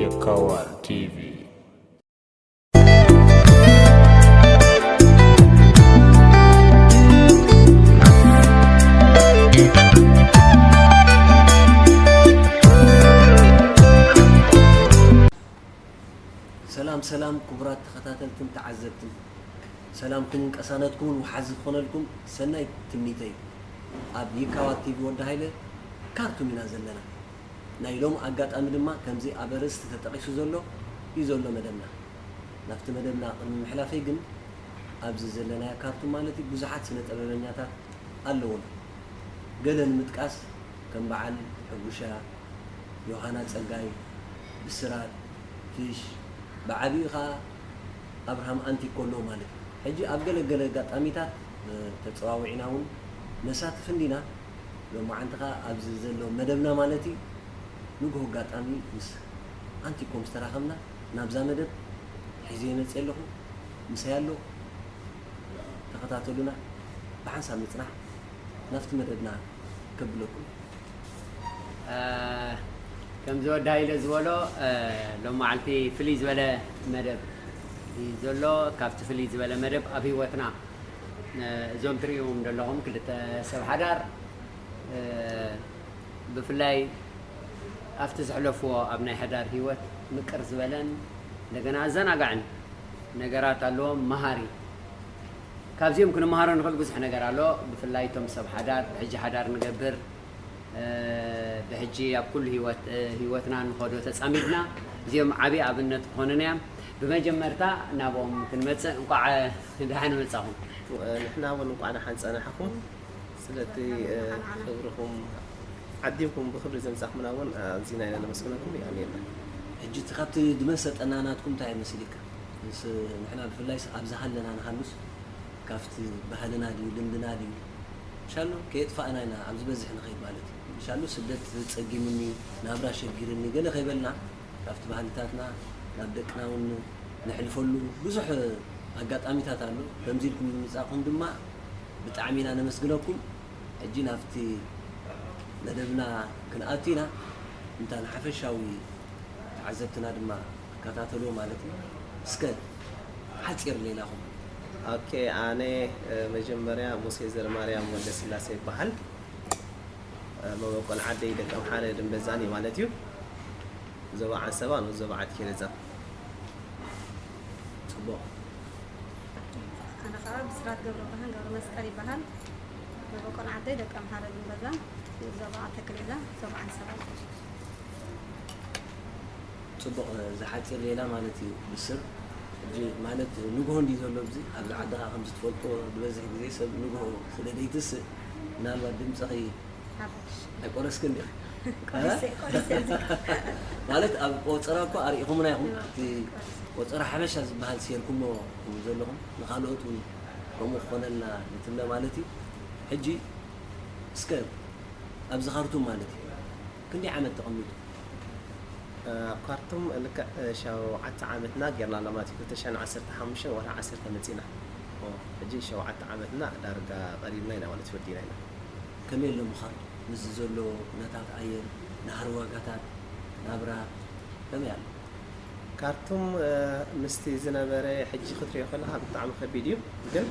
የካዋር ቲቪ። ሰላም ሰላም ክቡራት ተኸታተልትን ተዓዘብትን፣ ሰላምኩምን ቀሳነትኩምን ወሓዚ ክኾነልኩም ሰናይ ትምኒተይ። ኣብ ይካዋ ቲቪ ወዲ ሃይለ ካርቱም ኢና ዘለና። ናይ ሎም ኣጋጣሚ ድማ ከምዚ ኣብ ኣርእስቲ ተጠቒሱ ዘሎ እዩ ዘሎ መደብና። ናብቲ መደብና ቅድሚ ምሕላፈይ ግን ኣብዚ ዘለናዮ ካርቱም ማለት እዩ ብዙሓት ስነ ጥበበኛታት ኣለዉና። ገለ ንምጥቃስ ከም በዓል ሕጉሻ፣ ዮሃና ጸጋይ፣ ብስራት፣ ፊሽ፣ ብዓቢኡ ኸኣ ኣብርሃም ኣንቲኮ ኣለዉ ማለት እዩ። ሕጂ ኣብ ገለ ገለ ኣጋጣሚታት ተጸዋዊዕና እውን ነሳትፍ እንዲና። ሎማዓንቲ ኸኣ ኣብዚ ዘሎ መደብና ማለት እዩ ንግሆ ኣጋጣሚ ምስ ኣንቲኮ ምስ ተራኸብና ናብዛ መደብ ሒዘዮ መጽእ ኣለኹ። ምሳይ ኣሎ። ተኸታተሉና። ብሓንሳብ ምጽናሕ ናብቲ መደብና ከብለኩም። ከምዚ ወዲ ሃይለ ዝበሎ ሎም መዓልቲ ፍልይ ዝበለ መደብ እዩ ዘሎ። ካብቲ ፍልይ ዝበለ መደብ ኣብ ህይወትና እዞም ትርእዎም ዘለኹም ክልተ ሰብ ሓዳር ብፍላይ ኣብቲ ዘሕለፍዎ ኣብ ናይ ሓዳር ህይወት ምቅር ዝበለን እንደገና ኣዘናጋዕን ነገራት ኣለዎም። መሃሪ ካብዚኦም ክንመሃሮ ንኽእል ብዙሕ ነገር ኣሎ። ብፍላይ እቶም ሰብ ሓዳር ብሕጂ ሓዳር ንገብር ብሕጂ ኣብ ኩሉ ህይወትና ንኸዶ ተፃሚድና እዚኦም ዓብዪ ኣብነት ክኾኑና እዮም። ብመጀመርታ ናብኦም ክንመፅእ እንቋዕ ደሓን መፃኹም። ንሕና እውን እንቋዕ ደሓን ፀናሕኹም። ስለቲ ክብርኹም ዓዲምኩም ብክብሪ ዘምፃኹምና እውን ኣዚና ኢና ነመስግነኩም። የቐንየልና። ሕጂ እቲ ካብቲ ድመሰጠና ናትኩም እንታይ ይመስል ኢልካ? ምስ ንሕና ብፍላይ ኣብ ዝሃለና ንሃሉስ ካብቲ ባህልና ድዩ ልምድና ድዩ ሻሎ ከየጥፋእና ኢና ኣብ ዝበዝሕ ንኸይድ ማለት እዩ። ሻሎ ስደት ጸጊሙኒ ናብራ ሸጊርኒ ገለ ከይበልና ካብቲ ባህልታትና ናብ ደቅና እውን ነሕልፈሉ ብዙሕ ኣጋጣሚታት ኣሎ። ከምዚ ኢልኩም ብምምጻእኩም ድማ ብጣዕሚ ኢና ነመስግነኩም። ሕጂ ናብቲ መደብና ክንኣቱ ኢና። እንታ ንሓፈሻዊ ተዓዘብትና ድማ ክከታተልዎ ማለት እዩ። እስከ ሓፂር ሌላኹም። ኦኬ፣ ኣነ መጀመርያ ሙሴ ዘርማርያም ወልደስላሴ ይበሃል። መበቆል ዓደይ ደቂ ኣምሓረ ድንበዛን እዩ ማለት እዩ። ዞባ ዓንሰባ ንኡስ ዞባ ዓዲ ኬለዛ። ፅቡቕ። ኣነ ከዓ ብስራት ገብረብርሃን ገብረመስቀል ይበሃል። መበቆል ዓደይ ደቂ ኣምሓረ ድንበዛን ንኡስ ዞባ ዓዲ ኬለዛ ዞባ ዓንሰባ። ፅቡቕ ዝሓፂር ሌላ ማለት እዩ ብስር ሕጂ ማለት ንግሆ እንዲ ዘሎ ብዚ ኣብዚ ዓድኻ ከምዚ ትፈልጦ ዝበዝሕ ግዜ ሰብ ንግሆ ስለ ዘይትስእ ምናልባት ድምፅኺ ኣይቆረስክን ዲኺ ማለት ኣብ ቆፀራ እኮ ኣርኢኹምና ኢኹም እቲ ቆፀራ ሓበሻ ዝበሃል ሴርኩሞ ዘለኹም ንካልኦት እውን ከምኡ ክኾነልና ንትብለ ማለት እዩ ሕጂ እስከ ኣብዚ ካርቱም ማለት እዩ ክንደይ ዓመት ተቐሚጡ? ኣብ ካርቱም ልክዕ ሸውዓተ ዓመትና ጌርና ኣለና ማለት እዩ። ክልተ ሽሕን ዓሰርተ ሓሙሽተን ወርሒ ዓሰርተ መጺና። ሕጂ ሸውዓተ ዓመትና ዳርጋ ቀሪብና ኢና ማለት እዩ፣ ወዲእና ኢና። ከመይ ኣሎ ምዃኑ ምስዚ ዘሎ ኩነታት ኣየር፣ ናህሪ ዋጋታት ናብራ ከመይ ኣሎ? ካርቱም ምስቲ ዝነበረ ሕጂ ክትሪኦ ከለኻ ብጣዕሚ ከቢድ እዩ፣ ግን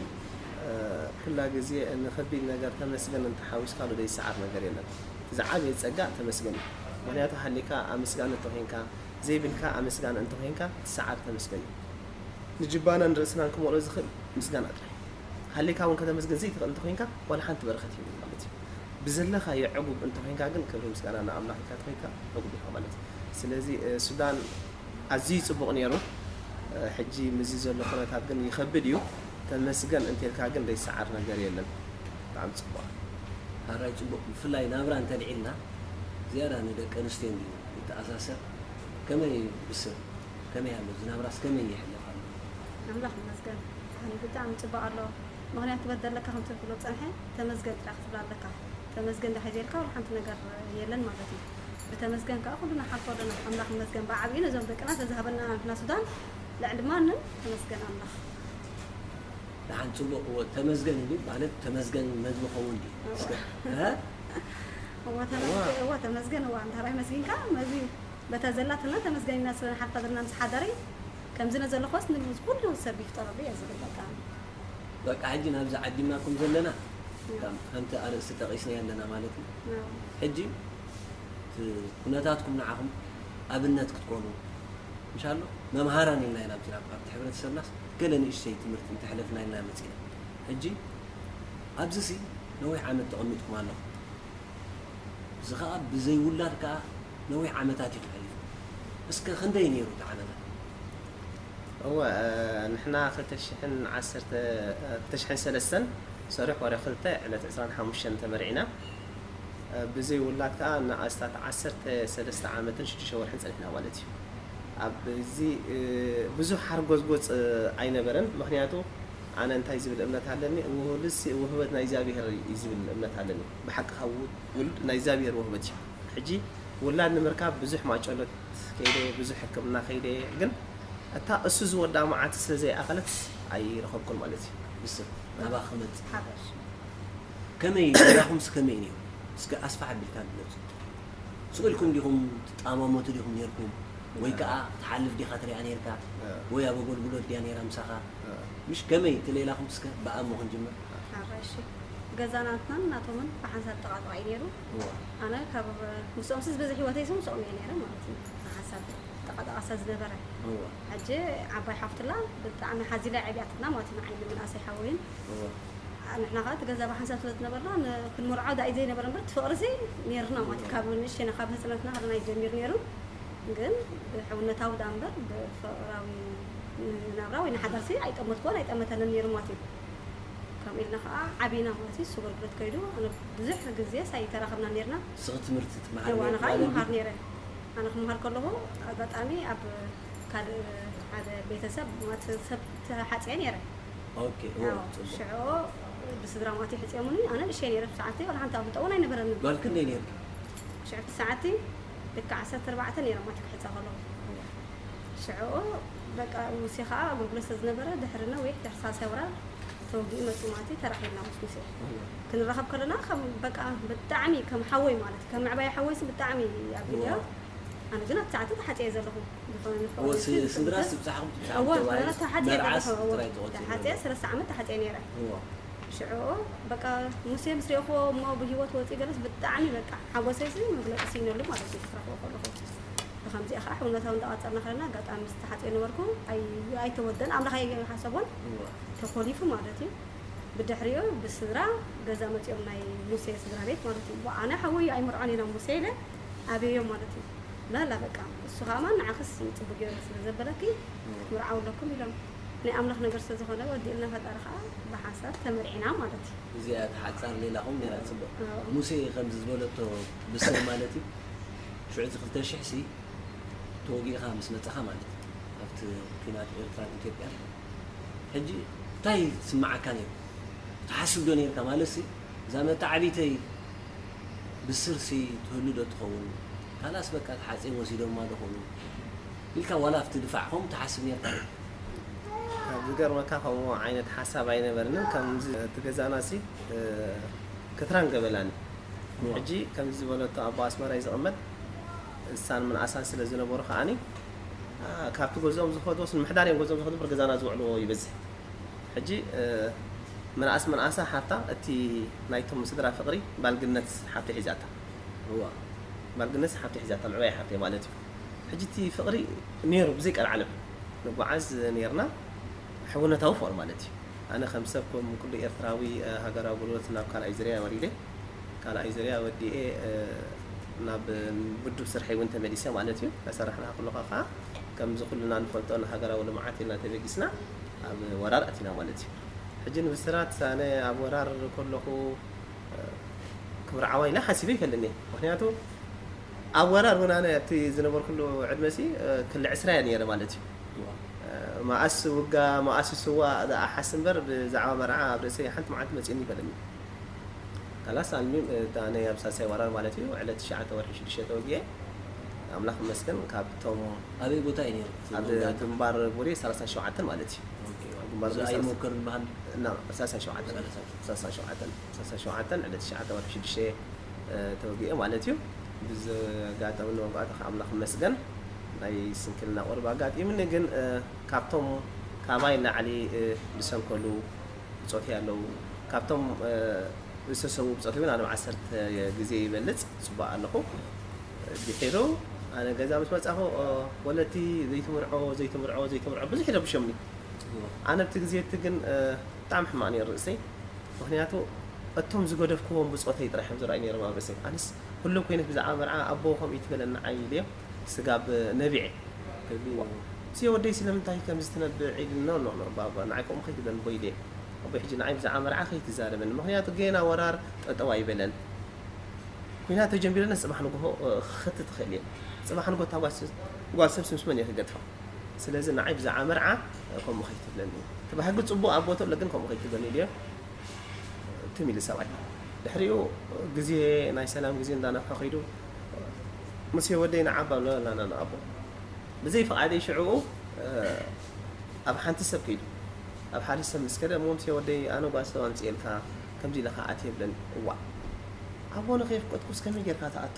ኩላ ግዜ ንኸቢድ ነገር ተመስገን እንተሓዊስካሉ ዘይሰዓር ነገር የለን። እቲ ዝዓበየ ጸጋ ተመስገን እዩ። ምኽንያቱ ሃሊካ ኣመስጋኒ እንተኾይንካ፣ ዘይብልካ ኣመስጋኒ እንተኾይንካ እቲ ሰዓር ተመስገን እዩ። ንጅባናን ርእስናን ክመልኦ ዝኽእል ምስጋና ጥራሕ እዩ። ሃሊካ እውን ከተመስግን ዘይትኽእል እንተኾይንካ ዋላ ሓንቲ በረኸት የብሉን ማለት እዩ። ብዘለካዮ ዕጉብ እንተኾይንካ ግን ክብሪ ምስጋና ንኣምላኽ ኢልካ እንተኾይንካ ዕጉብ ኢኻ ማለት እዩ። ስለዚ ሱዳን ኣዝዩ ጽቡቕ ነይሩ። ሕጂ ምስዚ ዘሎ ኩነታት ግን ይኸብድ እዩ። ተመስገን እንተልካ ግን ዘይሰዓር ነገር የለን። ብጣዕሚ ጽቡቕ። ሕራይ ጽቡቕ ብፍላይ ናብራ እንተልዒልና ዝያዳ ንደቂ ኣንስትዮ እንድዩ ይተኣሳሰር። ከመይ እዩ ብስር? ከመይ ኣሎ እዚ ናብራስ ከመይ ይሕለፍ ኣሎ? ኣምላኽ ይመስገን ኣነ ብጣዕሚ ጽቡቕ ኣሎ። ምኽንያቱ በደለካ ከም ትብሎ ጸንሐ ተመስገን ጥራሕ ክትብል ኣለካ። ተመስገን ድሕሪ ዘይልካ ዋላ ሓንቲ ነገር የለን ማለት እዩ። ብተመስገን ከዓ ኩሉ ንሓልፎ ኣለና። ኣምላኽ ይመስገን ብዓብዩ ነዞም ደቅና ተዝሃበና ንሕና ሱዳን ልዕሊ ማንም ተመስገን ኣምላኽ። ደሓን፣ ጽቡቕ። እወ፣ ተመስገን እንዲ ማለት፣ ተመስገን መዝቢ ኸውን ድዩ? እስከ፣ እ? እወ፣ ተመስገን፣ እወ፣ ተመስገን፣ እወ፣ ኣንታ ራይ መስጊንካ መዝቢ በታ ዘላትና ተመስገን ኢና ስለ ሓርታ ዘለና ምስ ሓዳሪ ከምዚ ነዘለኾስ ንብዝ ኩሉ ሰብ ይፍጠረሉ እየ ዝብል በቃ። በቃ፣ ሕጂ ናብዚ ዓዲምናኩም ዘለና፣ ከም፣ ከምቲ ኣርእስቲ ጠቒስና ኣለና ማለት እዩ። ሕጂ እቲ ኩነታትኩም ንዓኹም ኣብነት ክትኮኑ፣ እንሻሎ፣ መምሃራን ኢልና ኢና ኣብቲ፣ ናብ፣ ኣብቲ ሕብረተሰብናስ ገለ ንእሽተይ ትምህርቲ እንተሕለፍና ኢልና መጺና። ሕጂ ኣብዚሲ ነዊሕ ዓመት ተቐሚጥኩም ኣለኹም። እዚ ኸኣ ብዘይ ውላድ ከኣ ነዊሕ ዓመታት እዩ ተሓሊፉ። እስከ ክንደይ ነይሩ እቲ ዓመታት? እወ፣ ንሕና ክልተ ሽሕን ዓሰርተ፣ ክልተ ሽሕን ሰለስተን ሰሪሕ ወርሒ ክልተ ዕለት ዕስራን ሓሙሽተን ተመርዒና። ብዘይ ውላድ ከኣ ንኣስታት ዓሰርተ ሰለስተ ዓመትን ሽዱሽተ ወርሕን ጸኒሕና ማለት እዩ። ኣብዚ ብዙሕ ሓርጎጽጎጽ ኣይነበረን። ምኽንያቱ ኣነ እንታይ ዝብል እምነት ኣለኒ፣ ውህልሲ ውህበት ናይ እግዚኣብሔር እዩ ዝብል እምነት ኣለኒ። ብሓቂ ካብ ውሉድ ናይ እግዚኣብሔር ውህበት እዩ። ሕጂ ውላድ ንምርካብ ብዙሕ ማጨሎት ከይደ፣ ብዙሕ ሕክምና ከይደ፣ ግን እታ እሱ ዝወዳ መዓልቲ ስለ ዘይኣኸለት ኣይረኸብኩን ማለት እዩ። ብስም ናባኺ ክመጽእ። ሓበሽ ከመይ ገዛኹምስ ከመይ እዩ ነይሩ? እስከ ኣስፋሕ ኣቢልካ ግለጹ። ስቕ ኢልኩም ዲኹም ትጠማመቱ ዲኹም ነይርኩም? ወይ ከኣ ትሓልፍ ዲኻ ትሪኣ ነይርካ? ወይ ኣብ ኣገልግሎት ድያ ነይራ ምሳኻ? ምሽ ከመይ እቲ ሌላኹም እስከ ብኣሞ ክንጅምር? ሓራይ እሺ። ገዛ ናትናን ናቶምን ብሓንሳብ ጠቓጠቓ እዩ ነይሩ። እዋ። ኣነ ካብ ምስኦምስ ዝበዝሕ ህይወተይ ምስ ምስኦም እየ ነይረ ማለት እዩ። ብሓንሳብ ጠቓጠቓ ስለ ዝነበረ። እዋ። ሕጂ ዓባይ ሓፍትላ ብጣዕሚ ሓዚላ ዓብያትና ማለት እዩ። ንዓይኒ ምንኣሰይ ሓወይን እዋ። ንሕና ከዓ እቲ ገዛ ብሓንሳብ ስለ ዝነበርና ን- ክንምርዖ ዳኢ ዘይነበረ እምበር እቲ ፍቕሪ ሲ ነይርና ማለት እዩ። ካብ ንእሽተና ካብ ህፅነትና ከለና እዩ ጀሚሩ ነይሩ። ግን ብሕውነታዊ ዳ እምበር ብፍቕራዊ ናብራ ወይ ንሓዳር ሲ ኣይጠመትኩዎን ኣይጠመተንን ነይሩ ማለት እዩ። ከምኡ ኢልና ከዓ ዓቢና ማለት እዩ። እሱ ኣገልግሎት ከይዱ ኣነ ብዙሕ ግዜ ሲ ኣይተራኸብና ነይርና። ንስኺ ትምህርቲ ትመሃሪ እዋ ኣነ ከዓ ማለት ይምሃር ድዩ? ነይረ። ኣነ ክምሃር ከለኹ ኣጋጣሚ ኣብ ካልእ ሓደ ቤተሰብ ማለት ሰብ ተሓፅየ ነይረ። ኦኬ፣ እዎ፣ ያው ጽቡቕ። ሽዑ ብስድራ ማለት ይሕፅዮምኒ ኣነ ንእሽተይ ነይረ ብሰዓተይ ዋላ ሓንቲ ኣፍልጦ እውን ኣይነበረንን። ጓል ክንደይ ነይርኪ? ሽዑ እቲ ሰዓቲ ልክዕ ዓሰርተ ኣርባዕተ ነይረ ማለት ክሕፀ ከለኹ ሽዑ በቃ ሙሴ ከዓ ኣገልግሎት ስለ ዝነበረ ድሕሪ ነዊሕ ድሕሪ ሳልሳይ ወራር ተወጊኡ መፁ ማለት እዩ። ተራኺብና ምስ ሙሴ እዎ። ክንራኸብ ከለና ከም በቃ ብጣዕሚ ከም ሓወይ ማለት ከም ምዕባይ ሓወይሲ ብጣዕሚ ኣቢልዮ። እዎ። ኣነ ግን ኣብቲ ሰዓቲ ተሓፅየ ዘለኹ ዝኾነ ንፍቕሪ እዎ፣ ሲ- ስ- ስድራ ደስ- ስብጻሕኹም ትብጻሕ እዎ ተባሂሉ ማለት ተሓፅየ መርዓስ ዘለኹ እዎ። ጥራይ ትቖጽሩ ተሓፅየ ዘለኹም። ሰለስተ ዓመት ተሓፅየ ነይረ። እዎ። ሽዑ በቃ ሙሴ ምስ ሪእኽዎ እሞ ብህይወት ወፂኡ ገለስ ብጣዕሚ በቃ ሓጎሰይ ሲ መግለፂ ስኢነሉ ማለት እዩ ክረኽቦ ከለኹ። ብከምዚኣ ከዓ ሕውነታዊ እንዳቐፀልና ከለና ኣጋጣሚ ምስ ተሓፅየ ነበርኩ ኣይ- ኣይተወደን ኣምላኽ ኣይሓሰቦን እዎ። ተኮሊፉ ማለት እዩ። ብድሕሪኡ ብስድራ ገዛ መፂኦም ናይ ሙሴ ስድራ ቤት ማለት እዩ። ኣነ ሓወይ ኣይምርዖን ኢና ሙሴ ኢለ ኣበዮ ማለት እዩ። ላላ በቃ እሱ ከማን ንዓኽስ ጽቡቅ ገይሩ ስለ ዘበለኪ ክትምርዓው ኣለኩም ኢሎም ናይ ኣምላኽ ነገር ስለ ዝኾነ ወዲእልና ፈጣሪ ከዓ ብሓንሳብ ተመርዒና ማለት እዩ። እዚኣ እታ ሓጻር ሌላኹም ነይራ ጽቡቅ። ኣዎ። ሙሴ ከምዚ ዝበለቶ ብስር ማለት እዩ ሽዑ እቲ ክልተ ሽሕ ሲ ተወጊእኻ ምስ መጻኻ ማለት እዩ ኣብቲ ኲናት ኤርትራን ኢትዮጵያን ሕጂ እንታይ ትስምዓካ ነይሩ? ትሓስብ ዶ ነይርካ ማለት ሲ እዛ መተዓቢተይ ብስርሲ ትህሉ ዶ ትኸውን? ካላስ በቃ ተሓጺቦም ወሲዶማ ዶ ኾኑ? ኢልካ ዋላ ኣብቲ ድፋዕ ከምኡ ትሓስብ ነርካ? ዝገርመካ ከምኡ ዓይነት ሓሳብ ኣይነበርንን። ከምዚ እቲ ገዛና ሲ ክትራን ገበላኒ ሕጂ ከምዚ ዝበለቶ ኣቦ ኣስመራ እዩ ዝቕመጥ እሳን ምንኣሳን ስለ ዝነበሩ ከዓኒ ካብቲ ገዝኦም ዝኸድዎስ ንምሕዳር እዮም ገዝኦም ዝኸዱ በር ገዛና ዝውዕልዎ ይበዝሕ። ሕጂ ምንኣስ ምንኣሳ ሓፍታ እቲ ናይቶም ስድራ ፍቕሪ ባልግነት ሓፍቲ ሒዛታ እዋ ባልግነት ሓፍቲ ሒዛታ ምዕባይ ሓፍቲ ማለት እዩ። ሕጂ እቲ ፍቕሪ ነይሩ ብዘይ ቀልዓለም ንጓዓዝ ነይርና ሕውነታዊ ፍቕሪ ማለት እዩ። ኣነ ከም ሰብ ከም ኩሉ ኤርትራዊ ሃገራዊ ጉልበት ናብ ካልኣይ ዝርያ ወሪደ ካልኣይ ዝርያ ወዲኤ ናብ ውድብ ስርሐይ እውን ተመሊሰ ማለት እዩ። እናሰራሕና ከለኻ ከዓ ከምዚ ኩልና ንፈልጦ ንሃገራዊ ልምዓት ኢልና ተበጊስና ኣብ ወራር ኣቲና ማለት እዩ። ሕጂ ንብስራት ኣነ ኣብ ወራር ከለኹ ክምርዓዋ ኢለ ሓሲበ ይፈልጥኒ ምክንያቱ ኣብ ወራር እውን ኣነ ኣብቲ ዝነበርኩሉ ዕድመ ሲ ክልዕ ዕስራ እየ ነይረ ማለት እዩ። መኣስ ውጋ መኣስ ስዋ ዝኣሓስ እምበር ብዛዕባ መርዓ ኣብ ርእሰይ ሓንቲ መዓልቲ መፂእኒ ይፈልጥኒ። ካላስ ኣልሚም እታ ናይ ኣብ ሳልሳይ ወራር ማለት እዩ ዕለት ትሽዓተ ወርሒ ሽዱሽተ ተወጊኤ ኣምላኽ ይመስገን ካብቶም ኣበይ ቦታ እዩ ነይሩ? እቲ ኣብ መውዳእታ? ግንባር ቡሬ ሰላሳ ሸውዓተ ማለት እዩ። ኦኬ። ግንባር እዚ ቡሬ ኣይሞከርን በሃል? እና ሰላሳን ሸውዓተን፣ ሰላሳን ሸውዓተን፣ ሰላሳን ሸውዓተን ዕለት ትሽዓተ ወርሒ ሽዱሽተ፣ እ፣ ተወጊኤ ማለት እዩ። ብዘጋጠመኒ መውጋእቲ ከዓ ኣምላኽ ይመስገን ናይ ስንክልና ቁርብ ኣጋጢሙኒ። ግን፣ እ፣ ካብቶም ካባይ ላዕሊ፣ እ፣ ዝሰንከሉ ብጾተይ ኣለዉ። ካብቶም፣ እ፣ ዝተሰዉ ብጾተይ እውን ኣነ ዓሰርተ ግዜ ይበልጽ ጽቡቕ ኣለኹ። ድሒሩ ኣነ ገዛ ምስ መጻኹ፣ እ፣ ወለዲ ዘይትምርዖ፣ ዘይትምርዖ፣ ዘይትምርዖ ብዙሕ ይረብሾምኒ። ኣነ ኣብቲ ግዜ እቲ ግን፣ እ፣ ብጣዕሚ ሕማቕ ነይሩ ርእሰይ። ምኽንያቱ እቶም ዝገደፍክዎም ብጾተይ ጥራሕ እዮም ዝረኣዩ ነይሮም ኣብ ርእሰይ። ኣነስ ህሉው ኮይነ ብዛዕባ መርዓ ኣቦ ከምኡ እዩ ትበለኒ ንዓይ ኢለዮ ስጋብ ነቢዐ። ከቢድ እዩ። "ስየ ወደይ ስለምንታይ ከምዚ ትነብዕ?" ኢሉ፣ "ኖ፣ ኖ፣ ኖ፣ ባባ፣ ንዓይ ከምኡ ከይትብለኒ ኣቦ" ኢለዮ። ኣቦይ ሕጂ ንዓይ ብዛዕባ መርዓ ከይትዛረበኒ፣ ምኽንያቱ ጌና ወራር ጠጠው ኣይበለን። ኲናት ተጀሚሩ ነስ ጽባሕ ንግሆ፣ እ፣ ክኽቲ ትኽእል እየ። ጽባሕ ንግሆ እታ ጓል ስ-፣ ጓል ሰብሲ ምስ መን እየ ክገድፋ? ስለዚ ንዓይ ብዛዕባ መርዓ፣ እ፣ ከምኡ ከይትብለኒ። እቲ ባህጊ ጽቡቕ ኣቦ ተሎ ግን ከምኡ ከይትብለኒ ኢለዮ። ትም ኢሉ ሰብኣይ። ድሕሪኡ ግዜ፣ ናይ ሰላም ግዜ እንዳነፍሐ ከይዱ፣ "ሙሴ ወደይ ንዓ" ኣባ፣ "ላ፣ ላ፣ ላ፣ ላ፣ ኣቦ። ብዘይ ፍቓደይ ሽዕኡ፣ እ፣ ኣብ ሓንቲ ሰብ ከይዱ። ኣብ ሓደ ሰብ ምስ ከደ፣ እሞ ሙሴ ወደይ ኣነ ጓል ሰብ ኣምጽኤልካ፣ ከምዚ ኢለካ ኣትየ" ይብለኒ። እዋእ! ኣቦ ንኸየፍቀድኩስ ከመይ ጌርካ ትኣቱ?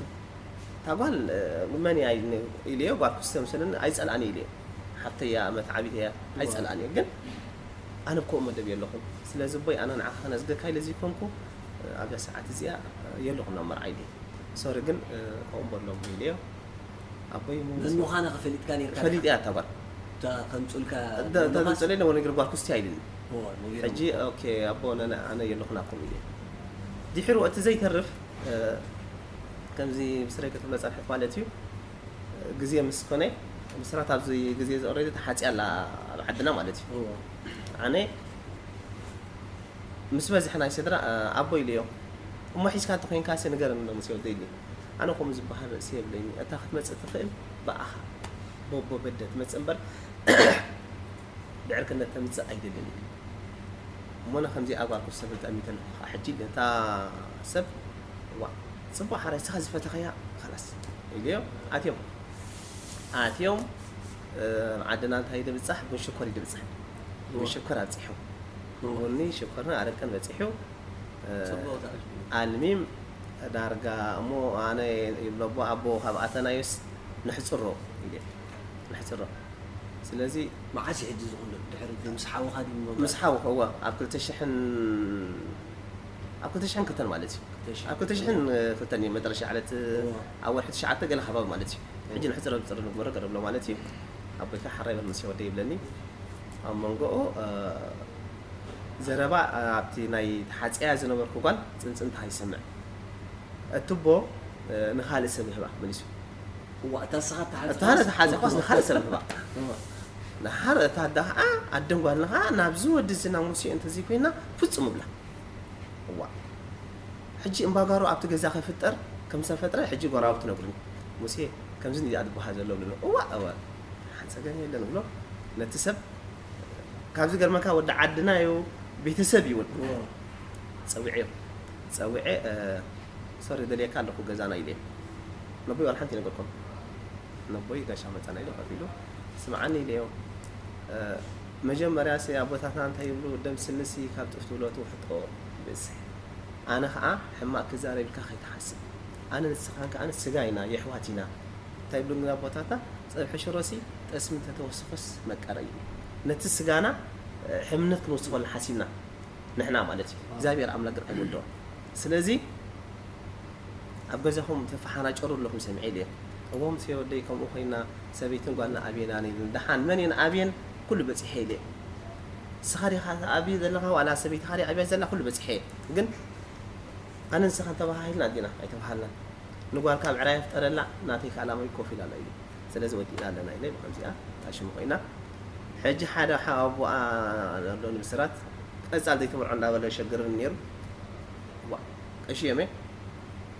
እታ ጓል፣ እ፣ መን እያ ኢልኒ-፣ ኢለዮ፣ ጓል ክስተ መሰለኒ፣ ኣይጸልኣን ኢለዮ። ሓፍተይ እያ፣ መትዓቢት እያ፣ ኣይጸልኣን እየ። ግን ኣነ እኮ መደብ የለኹን። ስለዚ ኣቦይ ኣነ ንዓኻ ከነዝገካ ኢለ ዘይኮንኩ፣ እ፣ ኣብዛ ሰዓት እዚኣ፣ እ፣ የለኹን ኣብ መርዓ ኢለዮ። ሶሪ ግን፣ እ፣ ከምኡ በሎም ኢለዮ። ኣቦይ ሞ-፣ መን ምዃና ከ ፈሊጥካ ነይርካ? ፈሊጥ እያ እታ ጓል። እታ ከምጹልካ ደ-፣ ደ-፣ ምዃን? ከምጹለይ ደሞ ነገር ጓል ክስተ እያ ኢልኒ። ኦ፣ ነገር ሕጂ፣ ኦኬ፣ ኣቦ፣ ኣነ፣ ኣነ የለኹን ኣብኩም ኢለዮ። ድሒሩ እቲ ዘይተርፍ፣ እ፣ ከምዚ ብስረይ ክትብሎ ጸንሐት ማለት እዩ። ግዜ ምስ ኮነ፣ ብስራት ኣብዚ ግዜ እዚ ኦልሬዲ ተሓጽያ ኣላ ኣብ ዓድና ማለት እዩ። እዎ። ኣነ ምስ በዝሐ ናይ ስድራ፣ እ፣ ኣቦ ኢለዮ። "እሞ ሒዝካ እንተኾይንካሲ ንገረኒ ዶ ሙሴ ወደይ" ኢለኒ። ኣነ ከምኡ ዝበሃል ርእሲ የብለይን። እታ ክትመጽእ ትኽእል ብኣኻ፣ ቦቦ በደ ትመጽእ እምበር፣ ብዕርክነት ተምጽእ ኣይደልን ኢሉ። እሞ ንከምዚኣ ጓል ክስ ተብል ጠሚተ ኣለኹ። ከዓ ሕጂ ነታ ሰብ፣ "ዋ፣ ጽቡቕ ሓራይ፣ ንስኻ ዝፈተኸያ፣ ኸላስ" ኢለዮ። ኣትዮም። ኣትዮም፣ እ፣ ዓድና እንታይ ድብጻሕ? ቡን ሽኮር እዩ ድብጻሕ። ቡን ሽኮር ኣብጺሖም። ቡኒ ሽኮርን ኣረቅን በጺሑ፣ እ፣ ጽቡቕ ተኣልሚ። ኣልሚም ዳርጋ እሞ ኣነ ይብሎ፣ "ኣቦ፣ ኣቦ፣ ካብ ኣተናዮስ ንሕጽሮ" ኢለ። ንሕጽሮ። ስለዚ መዓስ እዩ ሕጂ ዝኹን ድሕሪ ምስ ሓውኻ ድዩ ምንባር? ምስ ሓውኻ፣ እወ፣ ኣብ ክልተ ሽሕን፣ ኣብ ክልተ ሽሕን ክልተን ማለት እዩ። ክልተ ሽሕን ኣብ ክልተ ሽሕን ክልተን እዩ መጨረሻ ዕለት፣ እወ። ኣብ ወርሒ ትሽዓተ ገለ ከባቢ ማለት እዩ። እወ። ሕጂ ንሕጽረ ብጽረ ንግበሮ ገለ ብሎ ማለት እዩ። ኣቦይ ከኣ ሓራይ በል ምስ ወደይ ይብለኒ። ኣብ መንጎኡ፣ እ፣ ዘረባ፣ እ፣ ኣብቲ ናይ ተሓጽያ ዝነበርኩ ጓል ጽንጽንታ ይሰምዕ። እትቦ፣ እ፣ ንኻልእ ሰብ ህባ መሊሱ። እዋ፣ እታ ንስኻ እተሓዘ እታ ኳስ ንስኻ ንኻልእ ሰብ ህባ። እዋ። ንሓር እታ ኣደ ኸዓ፣ ኣደን ጓልን ኸዓ፣ ናብዚ ወዲ እዚ ናብ ሙሴ እንተዘይኮይና፣ ፍጹም እብላ። እዋ። ሕጂ እምባጓሮ ኣብቲ ገዛ ከይፍጠር፣ ከም ዝተፈጥረ፣ ሕጂ ጎረባብቲ ነግሩኒ። "ሙሴ፣ ከምዚ እንድያ ዝበሃል ዘሎ" ብሎ። እዋ፣ እዋ። ሓንቲ ጸገም የለን ብሎ። ነቲ ሰብ፣ ካብዚ ገርመካ ወዲ ዓድና እዩ፣ ቤተሰብ እዩ እውን። እዋ። ጸዊዐዮ። ጸዊዐ፣ እ፣ "ሶሪ፣ ደልየካ ኣለኹ ገዛና" ኢለ። ነቦይ ዋላ ሓንቲ ይነገርኩም። ነቦይ ጋሻ መጸና ኢሉ ኮፍ ኢሉ፣ "ስምዓኒ" ኢለዮ። እ፣ መጀመርያ ሲ ኣቦታትና እንታይ ይብሉ? "ደም ስንሲ ካብ ጡፍ ትብሎ ትውሕጦ ብዝሕ። ኣነ ኸዓ ሕማቕ ክዛረብ ኢልካ ከይትሓስብ። ኣነ ንስኻን ከኣ ስጋ ኢና፣ የሕዋት ኢና።" እንታይ ይብሉ ግን ኣቦታትና? "ጸብሒ ሽሮሲ ጠስሚ እንተተወሰኾስ መቀረ" እዩ። ነቲ ስጋና፣ እ፣ ሕምነት ክንውስኸሉ ሓሲብና። ንሕና ማለት እዩ። እግዚኣብሔር ኣምላክ ግን ኣይወድኦን። ስለዚ ኣብ ገዛኹም ተፈሓናጨሩ ኣለኹም ሰሚዐ ኢለ እየ። እዎም፣ ሴ ወደይ፣ ከምኡ ኮይና ሰበይትን ጓልና ኣብየናን ኢሉን። ደሓን መን እየን ኣብየን? ኩሉ በጺሐ ኢለ እየ። ንስኻ ዲኻ ኣብየ ዘለኻ ዋላ ሰበይትኻ ድያ ኣብያ ዘላ? ኩሉ በጺሐ እየ። ግን ኣነ ንስኻን ተበሃሂልና ኣዲና ኣይተበሃልናን። ንጓልካ ብዕራይ ፍጠረላ፣ ናተይ ከኣ ላመይ ኮፍ ኢላ ኣላ ኢሉ። ስለዚ ወዲእና ኣለና ኢለ ብኸምዚኣ ታሽሙ ኮይና። ሕጂ ሓደ ሓ-፣ ኣቦኣ ኣሎ ንምስራት፣ ቀጻል ዘይትምርዖ እንዳበለ ሸግርኒ ነይሩ። ዋ፣ ቀሺ እዮመ፣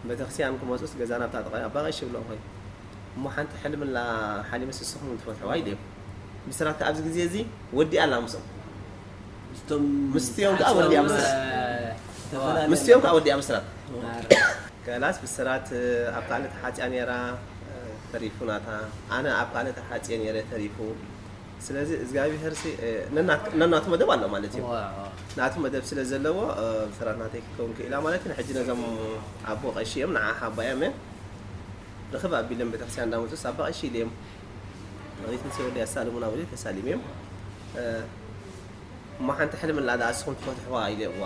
ቤተክርስትያን ክመጹስ ገዛና ኣብታ ጥቓ ኣባ ቀሺ ይብሎ እኮ። እሞ ሓንቲ ሕልምላ ሓሊመስ ንስኹም ትፈትሕዋ ኢለ። ምስራት ከኣ ኣብዚ ግዜ እዚ ወዲኣ ኣላ ምስኦም። ምስቶም ምስቲኦም ከኣ ወዲኣ ምስራት። ዝተፈላለዩ ምስቲኦም ከኣ ወዲኣ ምስራት። ማር። ከላስ ብስራት ኣብ ካልእ ተሓጽያ ነይራ፣ ተሪፉ ናታ። ኣነ ኣብ ካልእ ተሓጽየ ነይረ፣ ተሪፉ። ስለዚ እግዚኣብሄር ሲ ነናቱ መደብ ኣሎ ማለት እዩ። ናቱ መደብ ስለ ዘለዎ ብስራት ናተይ ክከውን ክኢላ ማለት እዩ። ሕጂ ነዞም ኣቦ ቀሺ እዮም ንዓ ሓባዮም እዮም ርኽብ ኣቢሎም ቤተክርስትያን እንዳመፁስ ኣባ ቀሺ ኢለ እዮም መሬት ምስ ወዲ ኣሳልሙና ብለ ተሳሊም እዮም። እሞ ሓንቲ ሕልም ኣላ ደኣ እስኹም ትፈትሕዋ ኢለ እዋ